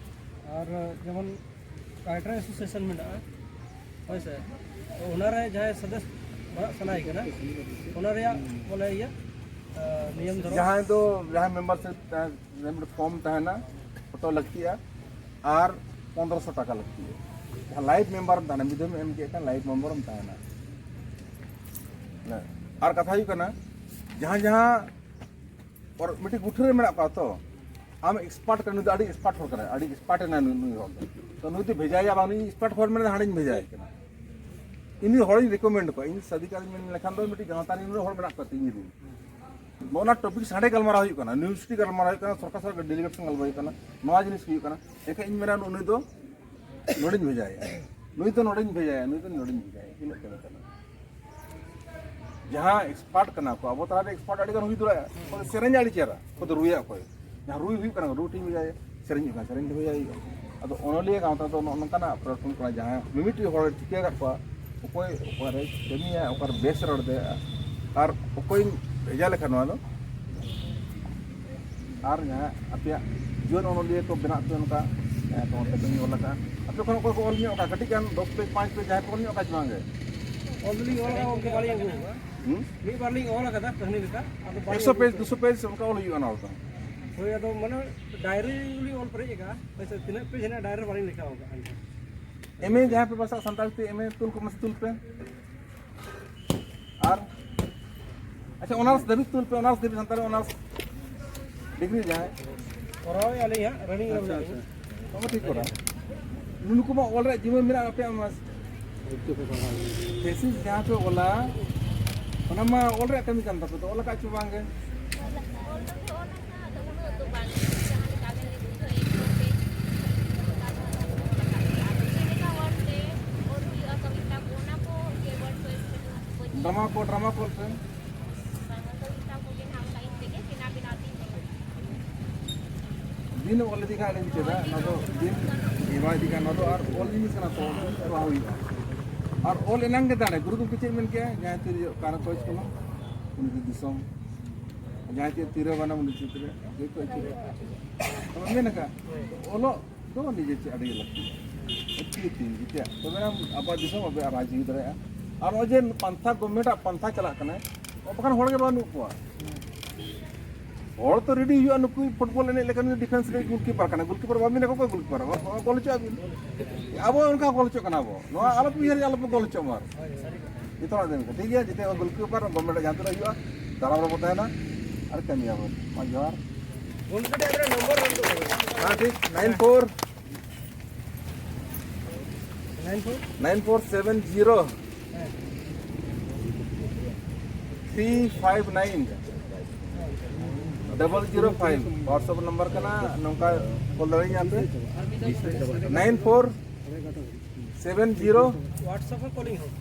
ᱟᱨ ᱡᱮᱢᱚᱱ ᱠᱟᱭᱴᱨᱟ ᱮᱥᱳᱥᱤᱭᱮᱥᱚᱱ ᱢᱮᱱᱟᱜᱼᱟ, ᱦᱳᱭ ᱥᱮ, ᱛᱚ ᱚᱱᱟᱨᱮ ᱡᱟᱦᱟᱸᱭ ᱥᱚᱫᱚᱥ ᱵᱟᱲᱟᱜ ᱥᱟᱱᱟᱭᱮ ᱠᱟᱱᱟ, ᱚᱱᱟ ᱨᱮᱭᱟᱜ ᱵᱚᱞᱮ ᱤᱭᱟᱹ, ᱟ, ᱱᱤᱭᱚᱢ ᱫᱷᱚᱨᱚᱢ᱾ ᱡᱟᱦᱟᱸᱭ ᱫᱚ, ᱡᱟᱦᱟᱸᱭ ᱢᱮᱢᱵᱟᱨᱥᱤᱯ ᱛᱟᱦᱮᱸ, ᱢᱮᱢᱵᱟᱨ ᱯᱷᱚᱨᱢ ᱛᱟᱦᱮᱱᱟ, ᱯᱷᱳᱴᱳ ᱞᱟᱹᱠᱛᱤᱜᱼᱟ, ᱟᱨ ᱯᱚᱱᱨᱚᱥᱚ ᱴᱟᱠᱟ ᱞᱟᱹᱠᱛᱤᱜᱼᱟ᱾ ᱡᱟᱦᱟᱸ ᱞᱟᱭᱤᱯᱷ ᱢᱮᱢᱵᱟᱨᱮᱢ ᱛᱟᱦᱮᱱᱟ, ᱢᱤᱫ ᱫᱷᱟᱣ ᱮᱢ ᱠᱮᱫ ᱠᱷᱟᱱ ᱞᱟᱭᱤᱯᱷ ᱢᱮᱢᱵᱟᱨᱮᱢ ᱛᱟᱦᱮᱱᱟ᱾ ᱦᱮᱸ᱾ ᱟᱨ ᱠᱟᱛᱷᱟ ᱦᱩᱭᱩᱜ ᱠᱟᱱᱟ, ᱡᱟᱦᱟᱸ ᱡᱟᱦᱟᱸ ᱯᱚᱨ ᱢᱤᱫᱴᱤᱡ ᱜᱩᱴᱷᱟᱹ ᱨᱮ ᱢᱮᱱᱟᱜ ᱠᱚᱣᱟ ᱛᱚ, ᱟᱢ ᱮᱠᱥᱯᱟᱨᱴ ᱠᱟᱱᱟ, ᱱᱩᱭ ᱫᱚ ᱟᱹᱰᱤ ᱮᱠᱥᱯᱟᱨᱴ ᱦᱚᱲ ᱠᱟᱱᱟᱭ, ᱟᱹᱰᱤ ᱮᱠᱥᱯᱟᱨᱴ ᱮᱱᱟᱭ ᱱᱩᱭ, ᱱᱩᱭ ᱦᱚᱲ ᱫᱚ᱾ ᱛᱚ ᱱᱩᱭ ᱫᱚ ᱵᱷᱮᱡᱟᱭᱟ ᱵᱟᱝ, ᱱᱩᱭ ᱮᱠᱥᱯᱟᱨᱴ ᱦᱚᱲ ᱢᱮᱱᱟᱭ, ᱦᱟᱸᱰᱮᱧ ᱵᱷᱮᱡᱟᱭ ᱠᱟᱱᱟ᱾ ᱤᱧ ᱫᱚ ᱦᱚᱲᱤᱧ ᱨᱤᱠᱚᱢᱮᱱᱰ ᱠᱚᱣᱟ, ᱤᱧ ᱥᱟᱹᱫᱷᱤ ᱠᱟᱨᱤᱧ ᱢᱮᱱ ᱞᱮᱠᱷᱟᱱ ᱫᱚ ᱢᱤᱫᱴᱤᱡ ᱜᱟᱶᱛᱟ ᱨᱮᱱ ᱦᱚᱲ ᱢᱮᱱᱟᱜ ᱠᱚᱣᱟ ᱛᱤᱧ ᱨᱮᱱ᱾ ᱱᱚᱜᱼᱚ ᱱᱚᱣᱟ ᱴᱚᱯᱤᱠ ᱥᱟᱰᱮ ᱜᱟᱞᱢᱟᱨᱟᱣ ᱦᱩᱭᱩᱜ ᱠᱟᱱᱟ, ᱤᱭᱩᱱᱤᱵᱷᱟᱨᱥᱤᱴᱤ ᱜᱟᱞᱢᱟᱨᱟᱣ ᱦᱩᱭᱩᱜ ᱠᱟᱱᱟ, ᱥᱚᱨᱠᱟᱨ ᱥᱟᱞᱟᱜ ᱰᱮᱞᱤᱜᱮᱴ ᱥᱚᱸᱜᱮ ᱜᱟᱞᱢᱟᱨᱟᱣ ᱦᱩᱭᱩᱜ ᱠᱟᱱᱟ, ᱱᱚᱣᱟ ᱡᱤᱱᱤᱥ ᱦᱩᱭᱩᱜ ᱠᱟᱱᱟ᱾ ᱮᱱᱠᱷᱟᱱ ᱤᱧ ᱢᱮᱱᱟ ᱱᱩᱭ ᱫᱚ ᱱᱚᱰᱮᱧ ᱵᱷᱮᱡᱟᱭᱟ, ᱱᱩᱭ ᱫᱚ ᱱᱚᱰᱮᱧ ᱵᱷᱮᱡᱟᱭᱟ, ᱱᱩᱭ ᱫᱚ ᱱᱚᱰᱮᱧ ᱵᱷᱮᱡᱟᱭᱟ, ᱤᱱᱟᱹᱜ ᱠᱟᱹᱢᱤ ᱠᱟᱱᱟ᱾ ᱡᱟᱦᱟᱸ ᱮᱠᱥᱯᱟᱨᱴ ᱠᱟᱱᱟ ᱠᱚ, ᱟᱵᱚ ᱛᱟᱞᱟᱨᱮ ᱮᱠᱥᱯᱟᱨᱴ ᱟᱹᱰᱤ ᱜᱟᱱ ᱦᱩᱭ ᱫᱟᱲᱮᱭᱟᱜᱼᱟ᱾ ᱚᱠᱚᱭ ᱫᱚ ᱥᱮᱨᱮᱧ ᱟᱹᱰᱤ ᱪᱮᱦᱨᱟ, ᱚᱠᱚᱭ ᱫᱚ ᱨᱩᱭᱟ, ᱚᱠᱚᱭ ᱡᱟᱦᱟᱸ ᱨᱩᱭ ᱦᱩᱭᱩᱜ ᱠᱟᱱᱟ, ᱨᱩ ᱴᱷᱤᱠ ᱦᱩᱭᱩᱜᱼᱟ, ᱥᱮᱨᱮᱧ ᱦᱩᱭᱩᱜ ᱠᱟᱱᱟ, ᱥᱮᱨᱮᱧ ᱴᱷᱤᱠ ᱦᱩᱭᱩᱜᱼᱟ᱾ ᱟᱫᱚ ᱚᱱᱚᱞᱤᱭᱟᱹ ᱜᱟᱶᱛᱟ ᱫᱚ ᱱᱚᱜᱼᱚ ᱱᱚᱝᱠᱟᱱᱟᱜ ᱯᱞᱟᱴᱯᱷᱚᱨᱢ ᱠᱟᱱᱟ, ᱡᱟᱦᱟᱸ ᱢᱤᱢᱤᱫᱴᱤᱡ ᱦᱚᱲ ᱴᱷᱤᱠᱟᱹ ᱟᱠᱟᱫ ᱠᱚᱣᱟ, ᱚᱠᱚᱭ ᱚᱠᱟᱨᱮ ᱠᱟᱹᱢᱤᱭᱟ, ᱚᱠᱟᱨᱮ ᱵᱮᱥ ᱨᱚᱲ ᱫᱟᱲᱮᱭᱟᱜᱼᱟ, ᱟᱨ ᱚᱠᱚᱭᱤᱧ ᱵᱷᱮᱡᱟ ᱞᱮᱠᱷᱟᱱ ᱱᱚᱣᱟ ᱫᱚ? ᱟᱨ ᱡᱟᱦᱟᱸ ᱟᱯᱮᱭᱟᱜ ᱡᱩᱣᱟᱹᱱ ᱚᱱᱚᱞᱤᱭᱟᱹ ᱠᱚ ᱵᱮᱱᱟᱜ ᱯᱮ, ᱚᱱᱠᱟ, ᱮ, ᱠᱚ ᱚᱱᱛᱮ ᱯᱮ ᱚᱞ ᱟᱠᱟᱫᱼᱟ, ᱟᱯᱮ ᱠᱷᱚᱱ ᱚᱠᱚᱭ ᱠᱚ ᱚᱞ ᱧᱚᱜ ᱟᱠᱟᱫ, ᱠᱟᱹᱴᱤᱡ ᱜᱟᱱ ᱫᱚᱥ ᱯᱮᱡᱽ, ᱯᱟᱸᱪ ᱯᱮᱡᱽ ᱡᱟᱦᱟᱸᱭ ᱠᱚ ᱚᱞ ᱧᱚᱜ ᱟᱠᱟᱫ ᱪᱮ ᱵᱟᱝ ᱜᱮ? ᱚᱞ ᱫᱚᱞᱤᱧ ᱚᱞ ᱟᱠᱟᱫ ᱜᱚᱢᱠᱮ, ᱵᱟᱹᱞᱤᱧ ᱟᱹᱜᱩ ᱟᱠᱟᱫᱼᱟ᱾ ᱦᱩᱸ? ᱢᱤᱫ ᱵᱟᱨ ᱞᱤᱧ ᱚᱞ ᱟᱠᱟᱫᱟ ᱠᱟᱹᱦᱱᱤ ᱞᱮᱠᱟ, ᱟᱫᱚ ᱵᱟᱹᱞᱤᱧ ᱮᱠᱥᱚ ᱟᱹᱜᱩ ᱯᱮᱡᱽ, ᱟᱠᱟᱫᱼᱟ᱾ ᱫᱩᱥᱚ ᱯᱮᱡᱽ ᱚᱱᱠᱟ ᱚᱞ ᱦᱩᱭᱩᱜᱼᱟ ᱱᱚᱣᱟ ᱫᱚ᱾ ᱦᱳᱭ, ᱟᱫᱚ ᱢᱟᱱᱮ ᱰᱟᱭᱨᱤ ᱞᱤᱧ ᱚᱞ ᱯᱮᱨᱮᱡ ᱟᱠᱟᱫᱼᱟ᱾ ᱦᱳᱭ ᱥᱮ, ᱛᱤᱱᱟᱹᱜ ᱯᱮᱡᱽ ᱦᱮᱱᱟᱜᱼᱟ ᱰᱟᱭᱨᱤ ᱨᱮ ᱵᱟᱹᱞᱤᱧ ᱞᱮᱠᱷᱟ ᱟᱠᱟᱫᱼᱟ ᱮᱱᱠᱷᱟᱱ᱾ ᱮᱢ ᱮ ᱡᱟᱦᱟᱸᱭ ᱯᱮ ᱯᱟᱥᱟᱜ ᱥᱟᱱᱛᱟᱲ ᱛᱮ ᱮᱢ ᱮ ᱛᱩᱞ ᱠᱚ ᱢᱟᱥᱮ ᱛᱩᱞ ᱯᱮ᱾ ᱟᱨ ᱟᱪᱪᱷᱟ, ᱚᱱᱟᱨᱥ ᱫᱷᱟᱹᱵᱤᱡ ᱛᱩᱞ ᱯᱮ, ᱚᱱᱟᱨᱥ ᱫᱷᱟᱹᱵᱤᱡ ᱥᱟᱱᱛᱟᱲᱤ ᱚᱱᱟᱨᱥ ᱰᱤᱜᱽᱨᱤ ᱡᱟᱦᱟᱸᱭ᱾ ᱠᱚᱨᱟᱣᱮᱫᱼᱟ ᱞᱤᱧ ᱦᱟᱸᱜ, ᱨᱟᱱᱤᱝ ᱨᱮ ᱟᱪᱪᱷᱟ, ᱢᱮᱱᱟᱜ ᱟᱪᱪᱷᱟ᱾ ᱞᱤᱧᱟ᱾ ᱵᱟᱵᱟ ᱴᱷᱤᱠ ᱠᱚᱨᱟ᱾ ᱱᱩᱠᱩ ᱢᱟ ᱚᱞ ᱨᱮᱭᱟᱜ ᱡᱤᱢᱟᱹ ᱢᱮᱱᱟᱜ ᱟᱯᱮᱭᱟᱜ ᱢᱟ᱾ ᱛᱷᱤᱥᱤᱥ ᱡᱟᱦᱟᱸ ᱯᱮ ᱚᱞᱟ, ᱚᱱᱟ ᱢᱟ ᱚᱞ ᱨᱮᱭᱟᱜ ᱠᱟᱹᱢᱤ ᱠᱟᱱ ᱛᱟᱯᱮ, ᱛᱚ ᱚᱞ ᱟᱠᱟᱫ ᱪᱚ ᱵᱟᱝ ᱜᱮ? ᱚᱞ ᱫᱚ ᱚᱞ ᱟᱠᱟᱫ, ᱟᱫᱚ ᱩᱱᱟᱹᱜ ᱫᱚ ᱵᱟᱝ, ᱡᱟᱦᱟᱸ ᱞᱮᱠᱟ ᱟᱵᱮᱱ ᱵᱮᱱ ᱵᱩᱡᱷᱟᱹᱣ ᱮᱫ ᱠᱚ ᱯᱮ, ᱚᱱᱠᱟ ᱫᱚ ᱦᱟᱸᱜ ᱵᱟᱵᱚᱱ ᱚᱞ ᱟᱠᱟᱫ ᱜᱮᱭᱟ᱾ ᱟᱫᱚ ᱪᱮᱫ ᱞᱮᱠᱟ ᱚᱞ ᱛᱮ ᱚᱞ ᱦᱩᱭᱩᱜᱼᱟ ᱠᱚᱵᱤᱛᱟ ᱠᱚ, ᱚᱱᱟ ᱠᱚ ᱜᱮ ᱵᱟᱹᱧ ᱰᱨᱟᱢᱟ ᱠᱚ, ᱰᱨᱟᱢᱟ ᱠᱚ ᱚᱞ ᱯᱮ᱾ ᱵᱟᱝᱟ, ᱠᱚᱵᱤᱛᱟ ᱠᱚᱜᱮ ᱱᱟᱦᱟᱜ ᱚᱱᱠᱟ ᱤᱧ ᱛᱮᱜᱮ ᱵᱮᱱᱟᱣ ᱵᱮᱱᱟᱣ ᱛᱤᱧ ᱚᱞᱟ᱾ ᱫᱤᱱ ᱚᱞ ᱤᱫᱤ ᱠᱷᱟᱱ ᱟᱹᱰᱤ ᱢᱩᱪᱟᱹᱫᱟ, ᱚᱱᱟ ᱫᱚ ᱫᱤᱱ ᱦᱮᱣᱟ ᱤᱫᱤ ᱠᱷᱟᱱ, ᱱᱚᱣᱟ ᱫᱚ ᱟᱨ ᱚᱞ ᱡᱤᱱᱤᱥ ᱠᱟᱱᱟ ᱛᱚ, ᱚᱞ ᱡᱤᱱᱤᱥ ᱠᱚᱨᱟᱣ ᱦᱩᱭᱩᱜᱼᱟ᱾ ᱟᱨ ᱚᱞ ᱮᱱᱟᱝ ᱜᱮ ᱫᱟᱲᱮ᱾ ᱜᱩᱨᱩ ᱜᱚᱢᱠᱮ ᱪᱮᱫ ᱢᱮᱱ ᱠᱮᱜᱼᱟ? ᱡᱟᱦᱟᱸᱭ ᱛᱤᱨᱭᱳ ᱠᱟᱱ ᱠᱷᱚᱡᱽ ᱠᱟᱱᱟ, ᱩᱱᱤ ᱫᱚ ᱫᱤᱥᱚᱢ᱾ ᱡᱟᱦᱟᱸᱭ ᱪᱮᱫ ᱛᱤᱨᱭᱳ ᱵᱟᱱᱟᱢ, ᱩᱱᱤ ᱪᱮᱫ ᱨᱮ ᱡᱚᱛᱚ ᱟᱹᱪᱩᱨ᱾ ᱛᱚᱵᱮ ᱢᱮᱱ ᱟᱠᱟᱫ, ᱚᱞᱚᱜ ᱫᱚ ᱱᱤᱡᱮ ᱪᱮᱫ ᱟᱹᱰᱤ ᱞᱟᱹᱠᱛᱤ᱾ ᱟᱹᱠᱤᱞ ᱛᱤᱧ ᱡᱮᱛᱮᱭᱟᱜ᱾ ᱛᱚᱵᱮ ᱟᱢ ᱟᱵᱚᱣᱟᱜ ᱫᱤᱥᱚᱢ ᱟᱵᱚᱣᱟᱜ ᱨᱟᱡᱽ ᱦᱩᱭ ᱫᱟᱲᱮᱭᱟᱜᱼᱟ᱾ ᱟᱨ ᱱᱚᱜᱼᱚᱭ ᱡᱮ ᱯᱟᱱᱛᱷᱟ, ᱜᱚᱵᱷᱢᱮᱱᱴ ᱟᱜ ᱯᱟᱱᱛᱷᱟ ᱪᱟᱞᱟᱜ ᱠᱟᱱᱟ, ᱵᱟᱠᱷᱟᱱ ᱦᱚᱲ ᱜᱮ ᱵᱟᱹᱱᱩᱜ ᱠᱚᱣᱟ᱾ ᱦᱚᱲ ᱛᱚ ᱨᱮᱰᱤ ᱦᱩᱭᱩᱜᱼᱟ, ᱱᱩᱠᱩ ᱯᱷᱩᱴᱵᱚᱞ ᱮᱱᱮᱡ ᱞᱮᱠᱟ ᱱᱩᱭ ᱰᱤᱯᱷᱮᱱᱥ ᱨᱮ ᱜᱳᱞᱠᱤᱯᱟᱨ ᱠᱟᱱᱟ, ᱜᱳᱞᱠᱤᱯᱟᱨ ᱵᱟᱢ ᱢᱮᱱᱟ ᱚᱠᱚᱭ ᱜᱳᱞᱠᱤᱯᱟᱨ, ᱜᱳᱞ ᱦᱚᱪᱚ ᱟᱵᱤᱱ᱾ ᱟᱵᱚ ᱚᱱᱠᱟ ᱜᱳᱞ ᱦᱚᱪᱚ ᱠᱟᱱᱟ ᱵᱚ, ᱱᱚᱣᱟ ᱟᱞᱚ ᱯᱮ ᱩᱭᱦᱟᱹᱨ, ᱟᱞᱚ ᱯᱮ ᱜᱳᱞ ᱦᱚᱪᱚ ᱢᱟ᱾ ᱡᱚᱛᱚ ᱦᱚᱲ ᱴᱷᱤᱠ ᱜᱮᱭᱟ, ᱡᱮᱛᱮ ᱜᱳᱞᱠᱤᱯᱟᱨ ᱜᱚᱵᱷᱢᱮᱱᱴ ᱡᱟᱦᱟᱸ ᱛᱤᱱᱟᱹᱜ ᱦᱩᱭᱩᱜᱼᱟ, ᱫᱟᱨᱟᱢ ᱨᱮᱵᱚ ᱛᱟᱦᱮᱱᱟ ᱟᱨ ᱠᱟᱹᱢᱤᱭᱟᱵᱚᱱ᱾ ᱢᱟ ᱡᱚᱦᱟᱨ᱾ ᱜᱳᱞᱠᱤᱯᱟᱨ ᱨᱮ ᱱᱚᱢᱵᱚᱨ ᱦᱮᱸ, ᱴᱷᱤᱠ, nine four nine four seven zero three five nine double zero five WhatsApp number ᱠᱟᱱᱟ, ᱱᱚᱝᱠᱟ ᱠᱚᱞ ᱫᱟᱲᱮᱭᱟᱹᱧᱟ ᱯᱮ, nine four seven zero WhatsApp ᱨᱮ ᱠᱚᱞᱤᱝ ᱦᱚᱸ᱾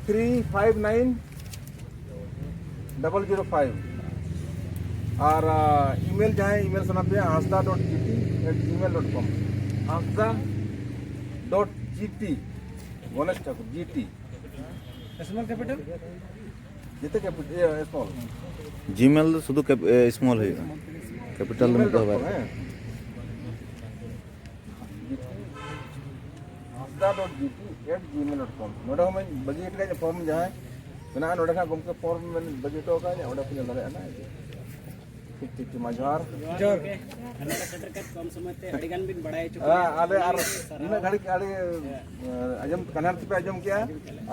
three five nine double zero five᱾ ᱟᱨ ᱤᱢᱮᱞ, ᱡᱟᱦᱟᱸᱭ ᱤᱢᱮᱞ ᱥᱟᱱᱟ ᱯᱮᱭᱟ, hasda dot gt at gmail dot com, hasda dot gt, Ganesh Thakur, gt᱾ Small capital? ᱡᱮᱛᱮ ᱠᱮᱯᱤᱴᱟᱞ, ᱤᱭᱟᱹ, ᱥᱢᱚᱞ᱾ ᱡᱤᱢᱮᱞ ᱫᱚ ᱥᱩᱫᱷᱩ ᱠᱮᱯ-, ᱮ, ᱥᱢᱚᱞ ᱦᱩᱭᱩᱜᱼᱟ, ᱠᱮᱯᱤᱴᱟᱞ ᱫᱚ ᱢᱤᱫ ᱫᱷᱟᱣ ᱵᱟᱭ ᱨᱟᱠᱟᱵᱟ᱾ ᱦᱮᱸ᱾ ᱦᱟᱸᱥᱫᱟ dot G P at gmail dot com᱾ ᱱᱚᱰᱮ ᱦᱚᱸ ᱵᱟᱹᱜᱤ ᱦᱚᱴᱚ ᱠᱟᱜ ᱯᱷᱚᱨᱢ ᱡᱟᱦᱟᱸᱭ ᱢᱮᱱᱟᱜᱼᱟ, ᱱᱚᱰᱮ ᱠᱷᱟᱱ ᱜᱚᱢᱠᱮ ᱯᱷᱚᱨᱢ ᱵᱮᱱ ᱵᱟᱹᱜᱤ ᱦᱚᱴᱚ ᱠᱟᱜᱼᱟ, ᱚᱸᱰᱮ ᱠᱷᱚᱱ ᱧᱮᱞ ᱫᱟᱲᱮᱭᱟᱜᱼᱟ ᱱᱟᱜ᱾ ᱴᱷᱤᱠ, ᱴᱷᱤᱠ, ᱴᱷᱤᱠ, ᱢᱟ ᱡᱚᱦᱟᱨ᱾ ᱡᱚᱦᱟᱨ ᱜᱮ᱾ ᱟᱨ ᱱᱚᱰᱮ ᱥᱮᱴᱮᱨ ᱠᱟᱛᱮ ᱠᱚᱢ ᱥᱚᱢᱚᱭ ᱛᱮ ᱟᱹᱰᱤ ᱜᱟᱱ ᱵᱤᱱ ᱵᱟᱲᱟᱭ ᱦᱚᱪᱚ ᱦᱮᱸ, ᱠᱮᱫ ᱟᱞᱮ ᱟᱨ ᱞᱤᱧᱟ᱾ ᱥᱟᱨᱦᱟᱣ᱾ ᱱᱩᱱᱟᱹᱜ ᱜᱷᱟᱹᱲᱤᱡ ᱟᱹᱰᱤ, ᱮ, ᱟᱸᱡᱚᱢ, ᱠᱟᱱᱟᱲ ᱛᱮᱯᱮ ᱟᱸᱡᱚᱢ ᱠᱮᱜᱼᱟ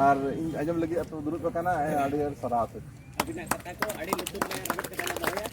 ᱟᱨ ᱤᱧ ᱟᱸᱡᱚᱢ ᱞᱟᱹᱜᱤᱫ ᱟᱯᱮ ᱫᱩᱲᱩᱵ ᱟᱠᱟᱱᱟ, ᱦᱮᱸ, ᱟᱹᱰᱤ ᱟᱹᱰᱤ ᱥᱟᱨᱦᱟᱣ ᱟᱯᱮ᱾ ᱟᱹᱵᱤᱱᱟᱜ ᱠᱟᱛᱷᱟ ᱠᱚ ᱟᱹᱰᱤ ᱞᱩᱛᱩᱨ ᱨᱮ ᱨᱮᱵᱮᱫ ᱠᱟᱛᱮ ᱞᱮ ᱫᱚᱦᱚᱭᱟ᱾